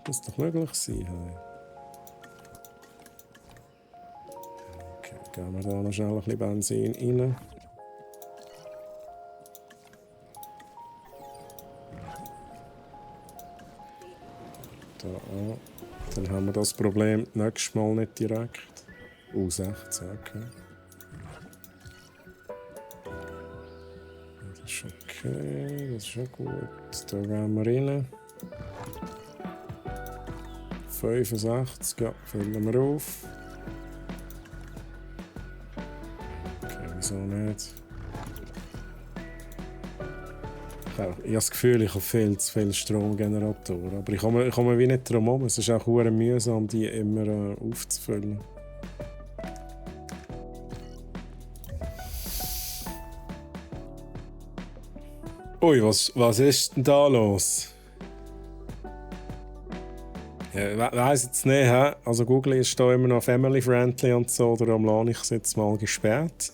Das muss doch möglich sein. Hey. Okay, geben wir da noch schnell ein bisschen Benzin rein. Da an. Dann haben wir das Problem nächstes Mal nicht direkt. 16, okay. Das ist okay, das ist schon gut. Da gehen wir rein. 65, ja, füllen wir auf. Okay, wieso nicht? Ich habe das Gefühl, ich habe viel zu viele Stromgeneratoren. Aber ich komme wie nicht drum herum. Es ist auch verdammt mühsam, die immer aufzufüllen. Ui, was ist denn da los? Ja, weiss jetzt nicht, he? Also Google ist da immer noch family-friendly und so, darum lasse ich es jetzt mal gesperrt.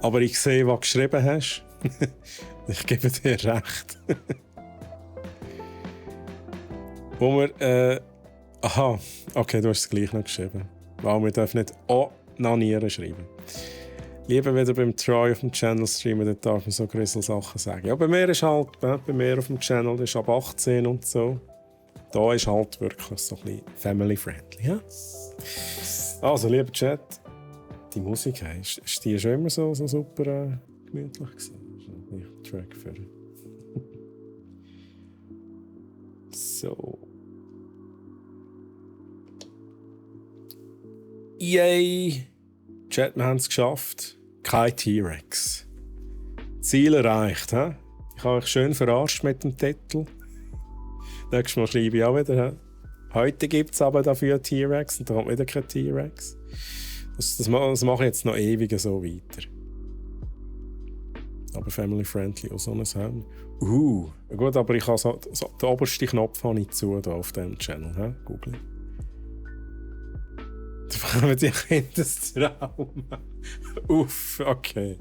Aber ich sehe, was du geschrieben hast. Ich gebe dir recht. Wo wir, aha, okay, du hast es gleich noch geschrieben. Weil wir dürfen nicht onanieren schreiben. Lieber wieder beim Troy auf dem Channel streamen, dann darf man so Grissel-Sachen sagen. Ja, bei mir ist halt, bei mir auf dem Channel ist ab 18 und so. Da ist halt wirklich so ein bisschen family-friendly. Ja? Also, lieber Chat, die Musik, ist die schon immer so super gemütlich gewesen? Ich Track für. So. Yay! Chat, wir haben es geschafft. Kein T-Rex. Ziel erreicht, hä? Ich habe euch schön verarscht mit dem Titel. Nächstes Mal schreibe ich auch wieder. He? Heute gibt es aber dafür T-Rex und da kommt wieder kein T-Rex. Das mache ich jetzt noch ewig so weiter. Aber family-friendly auch so ein Sound. Gut, aber ich habe so den obersten Knopf habe ich zu da auf diesem Channel. He? Google. Da bekommen die Kinder das Traum. Uff, okay.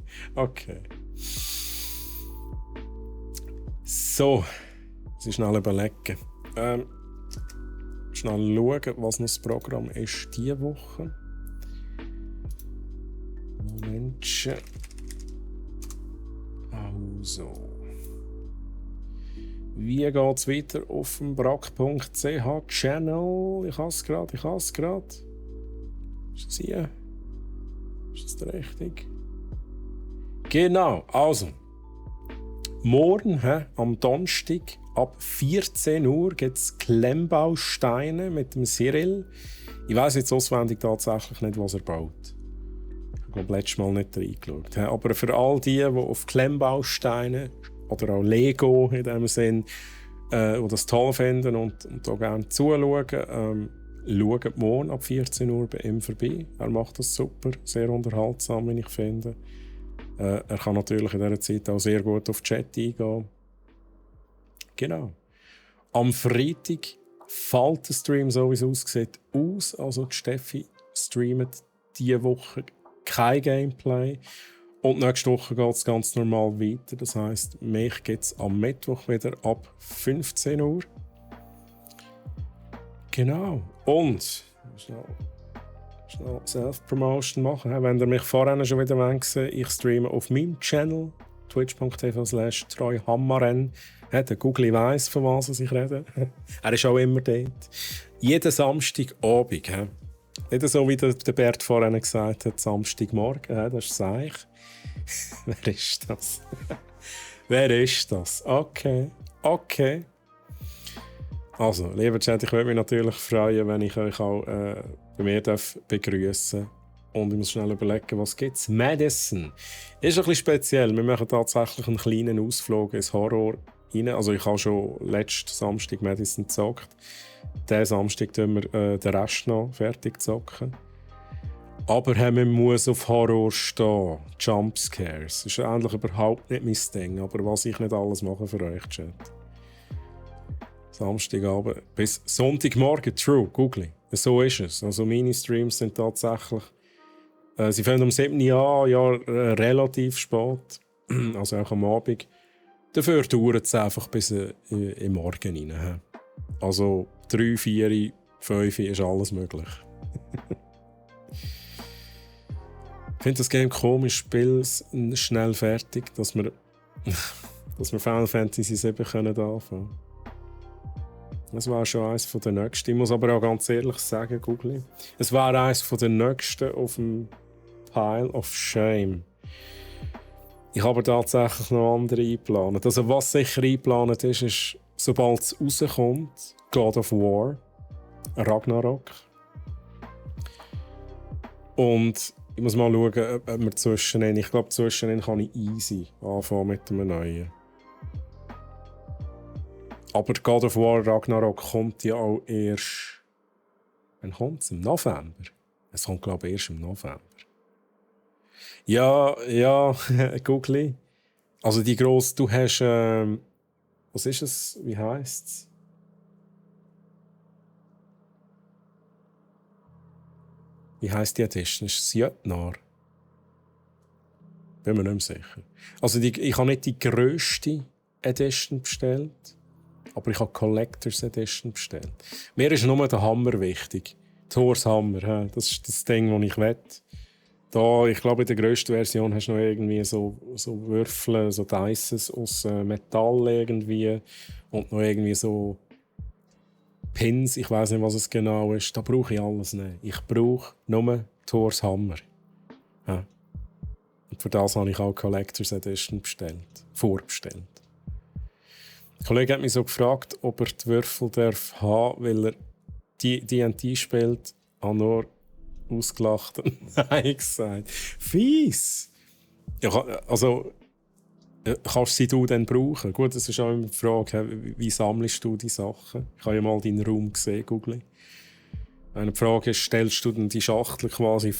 So. Sie schnell überlegen. Schnell schauen, was noch das Programm ist diese Woche. Momentchen. Also. Wie geht es weiter auf dem brack.ch Channel? Ich habe es gerade. Ist das hier? Ist das richtig? Genau, also. morgen, am Donnerstag, ab 14 Uhr gibt es Klemmbausteine mit dem Cyril. Ich weiss jetzt auswendig tatsächlich nicht, was er baut. Ich habe letztes Mal nicht reingeschaut. Aber für all die auf Klemmbausteine oder auch Lego in dem Sinn, die das toll finden und da gerne zuschauen, schaut morgen ab 14 Uhr bei ihm vorbei. Er macht das super, sehr unterhaltsam, wie ich finde. Er kann natürlich in dieser Zeit auch sehr gut auf Chat eingehen. Genau. Am Freitag fällt der Stream, so wie es aussieht, aus. Also die Steffi streamt diese Woche kein Gameplay. Und nächste Woche geht es ganz normal weiter. Das heisst, mich gibt es am Mittwoch wieder ab 15 Uhr. Genau. Und schnell Self-Promotion machen. Wenn ihr mich vorhin schon wieder gesehen, ich streame auf meinem Channel twitch.tv/treuhammaren. Der Google weiss, von was ich rede. Er ist auch immer dort. Jeden Samstagabend. Nicht so, wie der Bert vorhin gesagt hat, Samstagmorgen. Das ist seich. Wer ist das? Wer ist das? Okay. Also, lieber Chat, ich würde mich natürlich freuen, wenn ich euch auch bei mir begrüßen darf. Und ich muss schnell überlegen, was gibt es? Madison. Ist ein bisschen speziell. Wir machen tatsächlich einen kleinen Ausflug ins Horror rein. Also ich habe schon letzten Samstag Madison gezockt. Diesen Samstag tun wir den Rest noch fertig zocken. Aber man muss auf Horror stehen. Jumpscares. Das ist eigentlich überhaupt nicht mein Ding. Aber was ich nicht alles mache für euch, Chat. Samstagabend bis Sonntagmorgen, true, Google. So ist es. Also meine Streams sind tatsächlich... sie fangen um 7 Uhr an, ja, relativ spät. Also auch am Abend. Dafür dauert es einfach bis im Morgen rein. Also 3, 4, 5 ist alles möglich. Ich finde das Game komisch, spiel es schnell fertig, dass wir Final Fantasy 7 anfangen können. Das war schon eines der nächsten. Ich muss aber auch ganz ehrlich sagen, Google. Es war eines der nächsten auf dem Pile of Shame. Ich habe tatsächlich noch andere eingeplant. Also was sicher eingeplant ist, sobald es rauskommt, God of War, Ragnarok. Und ich muss mal schauen, ob wir zwischendrin, ich glaube zwischendrin kann ich easy anfangen mit einem neuen. Aber God of War Ragnarok kommt ja auch erst... Wann kommt es? Im November? Es kommt, glaube ich, erst im November. Ja, Google. Also die grosse... Du hast... was ist es? Wie heisst es? Wie heisst die Edition? Ist es Jötnar? Bin mir nicht mehr sicher. Also ich habe nicht die grösste Edition bestellt. Aber ich habe Collector's Edition bestellt. Mir ist nur der Hammer wichtig. Thors Hammer. Das ist das Ding, das ich will. Da, ich glaube, in der grössten Version hast du noch irgendwie so Würfel, so Dices aus Metall irgendwie. Und noch irgendwie so Pins. Ich weiß nicht, was es genau ist. Da brauche ich alles nicht. Ich brauche nur Thors Hammer. Ja. Und für das habe ich auch Collector's Edition vorbestellt. Der Kollege hat mich so gefragt, ob er die Würfel haben darf, weil er D&D spielt. Ich habe nur ausgelacht und Nein gesagt. Fies! Ja, also, kannst du dann brauchen? Gut, das ist auch immer die Frage, wie sammelst du die Sachen? Ich habe ja mal deinen Raum gesehen, Google. Eine Frage ist, stellst du dann die Schachtel quasi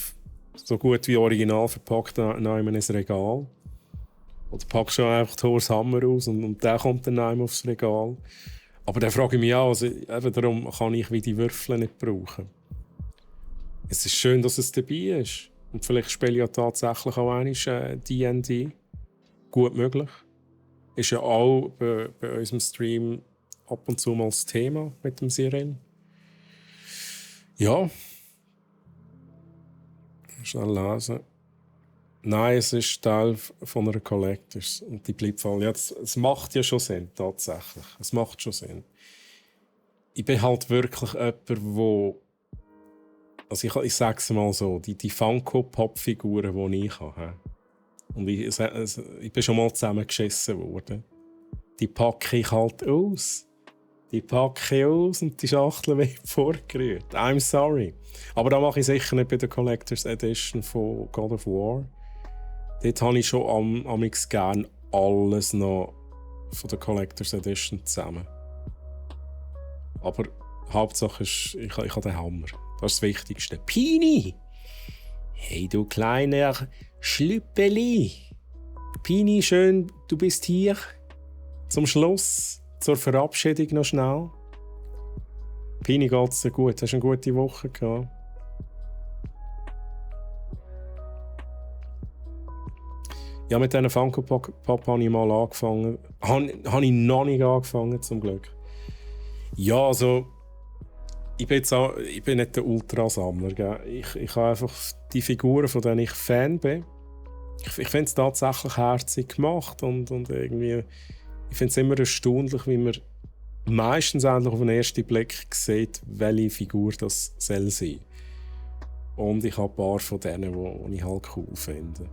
so gut wie original verpackt in ein Regal? Oder packst du einfach Thors Hammer aus und der kommt dann einmal aufs Regal. Aber dann frage ich mich auch, also eben darum kann ich wie die Würfel nicht brauchen. Es ist schön, dass es dabei ist. Und vielleicht spiele ich ja tatsächlich auch einmal D&D. Gut möglich. Ist ja auch bei unserem Stream ab und zu mal das Thema mit dem Cyril. Ja. Schnell lesen. Nein, es ist Teil von einer Collectors. Und die bleibt voll. Ja, es macht ja schon Sinn, tatsächlich. Es macht schon Sinn. Ich bin halt wirklich jemand, wo... Also ich sage es mal so, die Funko-Pop-Figuren, die ich habe. Und ich bin schon mal zusammengeschissen worden. die packe ich halt aus. Die packe ich aus und die Schachtel wird vorgerührt. I'm sorry. Aber da mache ich sicher nicht bei der Collector's Edition von God of War. Dort habe ich schon amix gern alles noch von der Collector's Edition zusammen. Aber Hauptsache ist, ich habe den Hammer. Das ist das Wichtigste. Pini! Hey, du kleiner Schlüppeli! Pini, schön, du bist hier. Zum Schluss, zur Verabschiedung noch schnell. Pini, geht's dir gut? Hast du eine gute Woche gehabt? Ja, mit diesen Funko Pop habe ich mal angefangen. Habe ich noch nicht angefangen, zum Glück. Ja, also... Ich bin nicht der Ultrasammler. Gell? Ich habe einfach die Figuren, von denen ich Fan bin. Ich finde es tatsächlich herzig gemacht und irgendwie... Ich finde es immer erstaunlich, wie man meistens eigentlich auf den ersten Blick sieht, welche Figur das soll sein. Und ich habe ein paar von denen, die ich halt cool finde.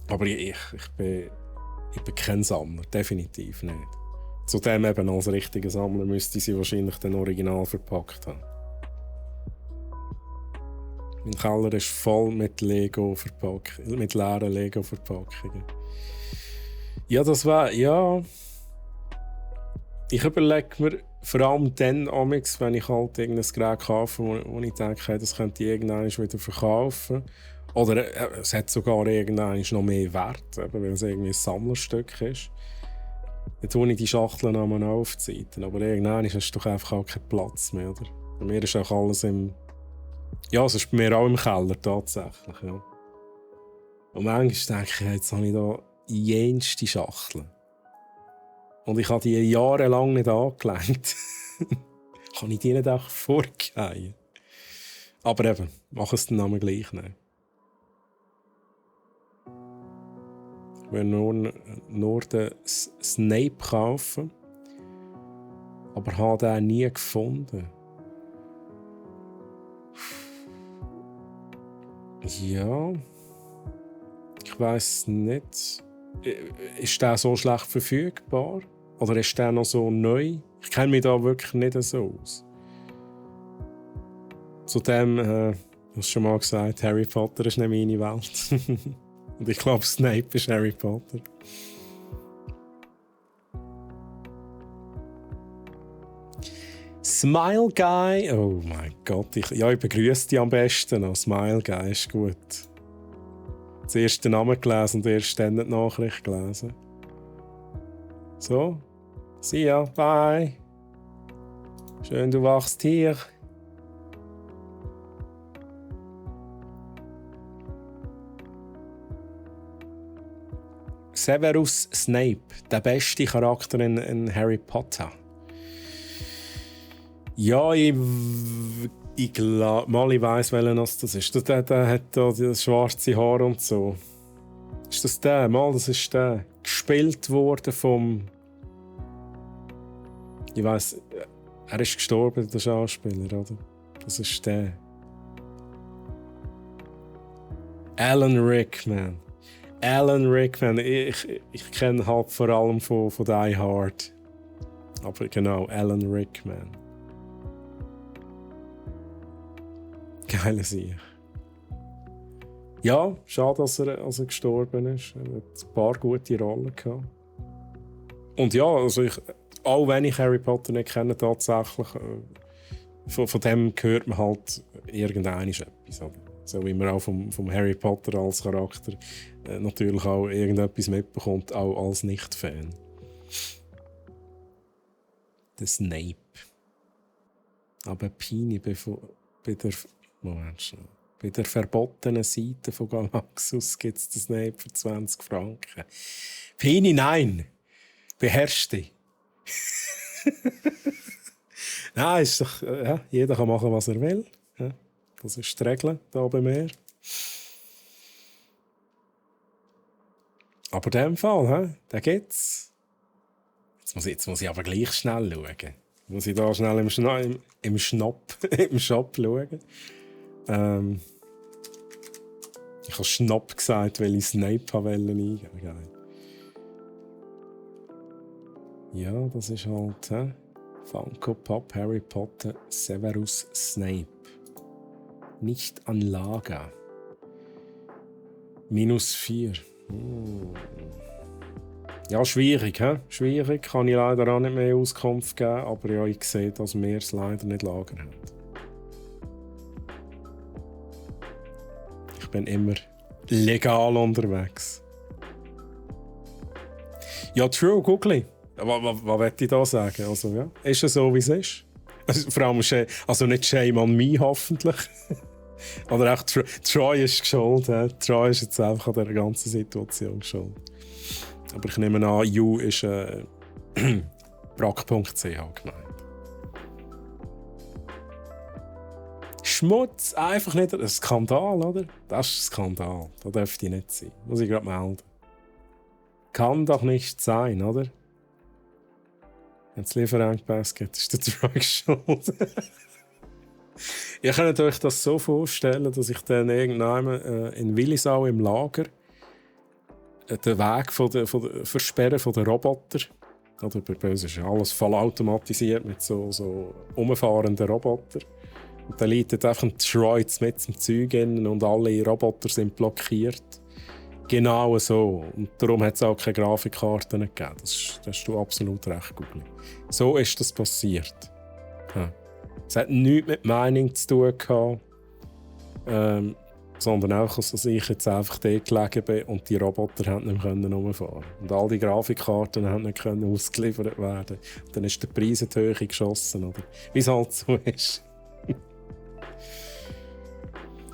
Aber ich bin kein Sammler, definitiv nicht. Zudem eben als richtiger Sammler müsste ich sie wahrscheinlich dann original verpackt haben. Mein Keller ist voll mit mit leeren Lego-Verpackungen. Ja, das war, ja... Ich überlege mir vor allem dann, wenn ich halt irgendein Gerät kaufe, wo ich denke, hey, das könnte ich irgendwann wieder verkaufen. Oder es hat sogar irgendwann noch mehr Wert, weil es irgendwie ein Sammlerstück ist. Dann tue ich die Schachteln einmal aufziehen. Aber irgendwann hast du doch einfach auch keinen Platz mehr, oder? Bei mir ist auch alles im... Ja, es ist bei mir auch im Keller tatsächlich, ja. Und manchmal denke ich, jetzt habe ich da jenste Schachteln. Und ich habe die jahrelang nicht angelegt. Kann ich die nicht auch vorgehen? Aber eben, mach es dann gleich nicht. Ich will nur den Snape kaufen, aber habe den nie gefunden. Ja, ich weiss nicht. Ist der so schlecht verfügbar? Oder ist der noch so neu? Ich kenne mich da wirklich nicht so aus. Zudem, du hast schon mal gesagt, Harry Potter ist nicht meine Welt. Und ich glaube, Snape ist Harry Potter. Smile Guy. Oh mein Gott. Ich begrüße dich am besten noch. Smile Guy ist gut. Zuerst den Namen gelesen und erst dann die Nachricht gelesen. So. See ya. Bye. Schön, du wachst hier. Severus Snape, der beste Charakter in Harry Potter. Ja, ich weiss, welcher das ist. Der hat da das schwarze Haar und so. Ist das der? Das ist der. Gespielt worden vom... Ich weiss, er ist gestorben, der Schauspieler, oder? Das ist der. Alan Rickman. Ich kenne halt vor allem von Die Hard. Aber genau, Alan Rickman. Geile Sieg. Ja, schade, dass er gestorben ist. Er hat ein paar gute Rollen gehabt. Und ja, also auch wenn ich Harry Potter nicht kenne, tatsächlich, von dem hört man halt irgendeines etwas. Oder? So wie man auch vom Harry Potter als Charakter natürlich auch irgendetwas mitbekommt, auch als Nicht-Fan. Der Snape. Aber Pini bei der verbotenen Seite von Galaxus gibt es den Snape für 20 Franken. Pini, nein! Beherrsch dich! Nein, ist doch, ja, jeder kann machen, was er will. Ja, das ist die Regel hier bei mir. Aber in diesem Fall, da gibt's. Jetzt muss ich aber gleich schnell schauen. Muss ich da schnell im Shop schauen. Ich habe Schnapp gesagt, weil ich Snape eingeben wollte. Ja, das ist halt Funko Pop Harry Potter Severus Snape. Nicht an Lager. -4. Ja, schwierig, hä? Schwierig. Kann ich leider auch nicht mehr Auskunft geben, aber ja, ich sehe, dass wir es leider nicht lagern haben. Ich bin immer legal unterwegs. Ja, true, Googly. Was will ich da sagen? Also, ja, ist es so, wie es ist? Also, vor allem, also nicht shame on me, hoffentlich. Oder auch Troy ist schuld. Troy ist jetzt einfach an dieser ganzen Situation schuld. Aber ich nehme an, You ist brack.ch gemeint. Schmutz, einfach nicht. Ein Skandal, oder? Das ist ein Skandal. Das dürfte nicht sein. Muss ich gerade melden. Kann doch nicht sein, oder? Wenn es Lieferengpässe gibt, ist der Troy schuld. Ihr könnt euch das so vorstellen, dass ich dann irgendwann in Willisau im Lager den Weg versperren von den Robotern. Oder bei uns ist alles vollautomatisiert mit so umfahrenden Robotern. Und dann liegt einfach ein Troy mit zum Zeug innen und alle Roboter sind blockiert. Genau so. Und darum hat es auch keine Grafikkarten gegeben. Das hast du absolut recht, Google. So ist das passiert. Ja. Es hat nichts mit Mining zu tun gehabt, sondern auch, dass ich jetzt einfach dort gelegen bin und die Roboter nicht mehr rumfahren. Und all die Grafikkarten haben nicht ausgeliefert werden. Und dann ist der Preis in die Höhe geschossen, oder? Wie es halt so ist.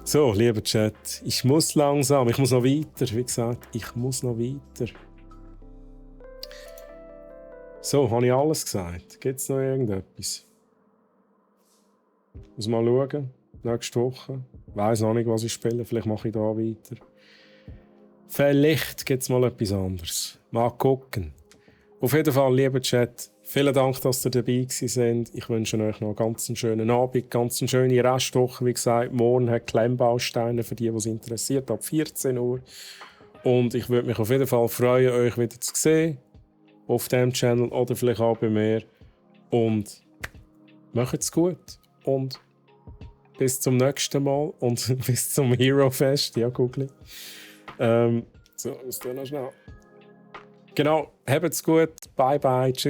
So, lieber Chat, ich muss langsam, ich muss noch weiter. Wie gesagt, ich muss noch weiter. So, habe ich alles gesagt? Gibt es noch irgendetwas? Muss mal schauen. Nächste Woche. Ich weiss noch nicht, was ich spiele. Vielleicht mache ich da weiter. Vielleicht gibt es mal etwas anderes. Mal gucken. Auf jeden Fall, lieber Chat, vielen Dank, dass ihr dabei seid. Ich wünsche euch noch einen ganz schönen Abend, ganz eine schöne Restwoche. Wie gesagt, morgen hat Klemmbausteine für die, die es interessiert, ab 14 Uhr. Und ich würde mich auf jeden Fall freuen, euch wieder zu sehen. Auf diesem Channel oder vielleicht auch bei mir. Und macht's gut. Und bis zum nächsten Mal und bis zum Hero Fest. Ja, Google. So, was tun wir noch schnell? Genau, habt's gut. Bye, bye. Tschüss.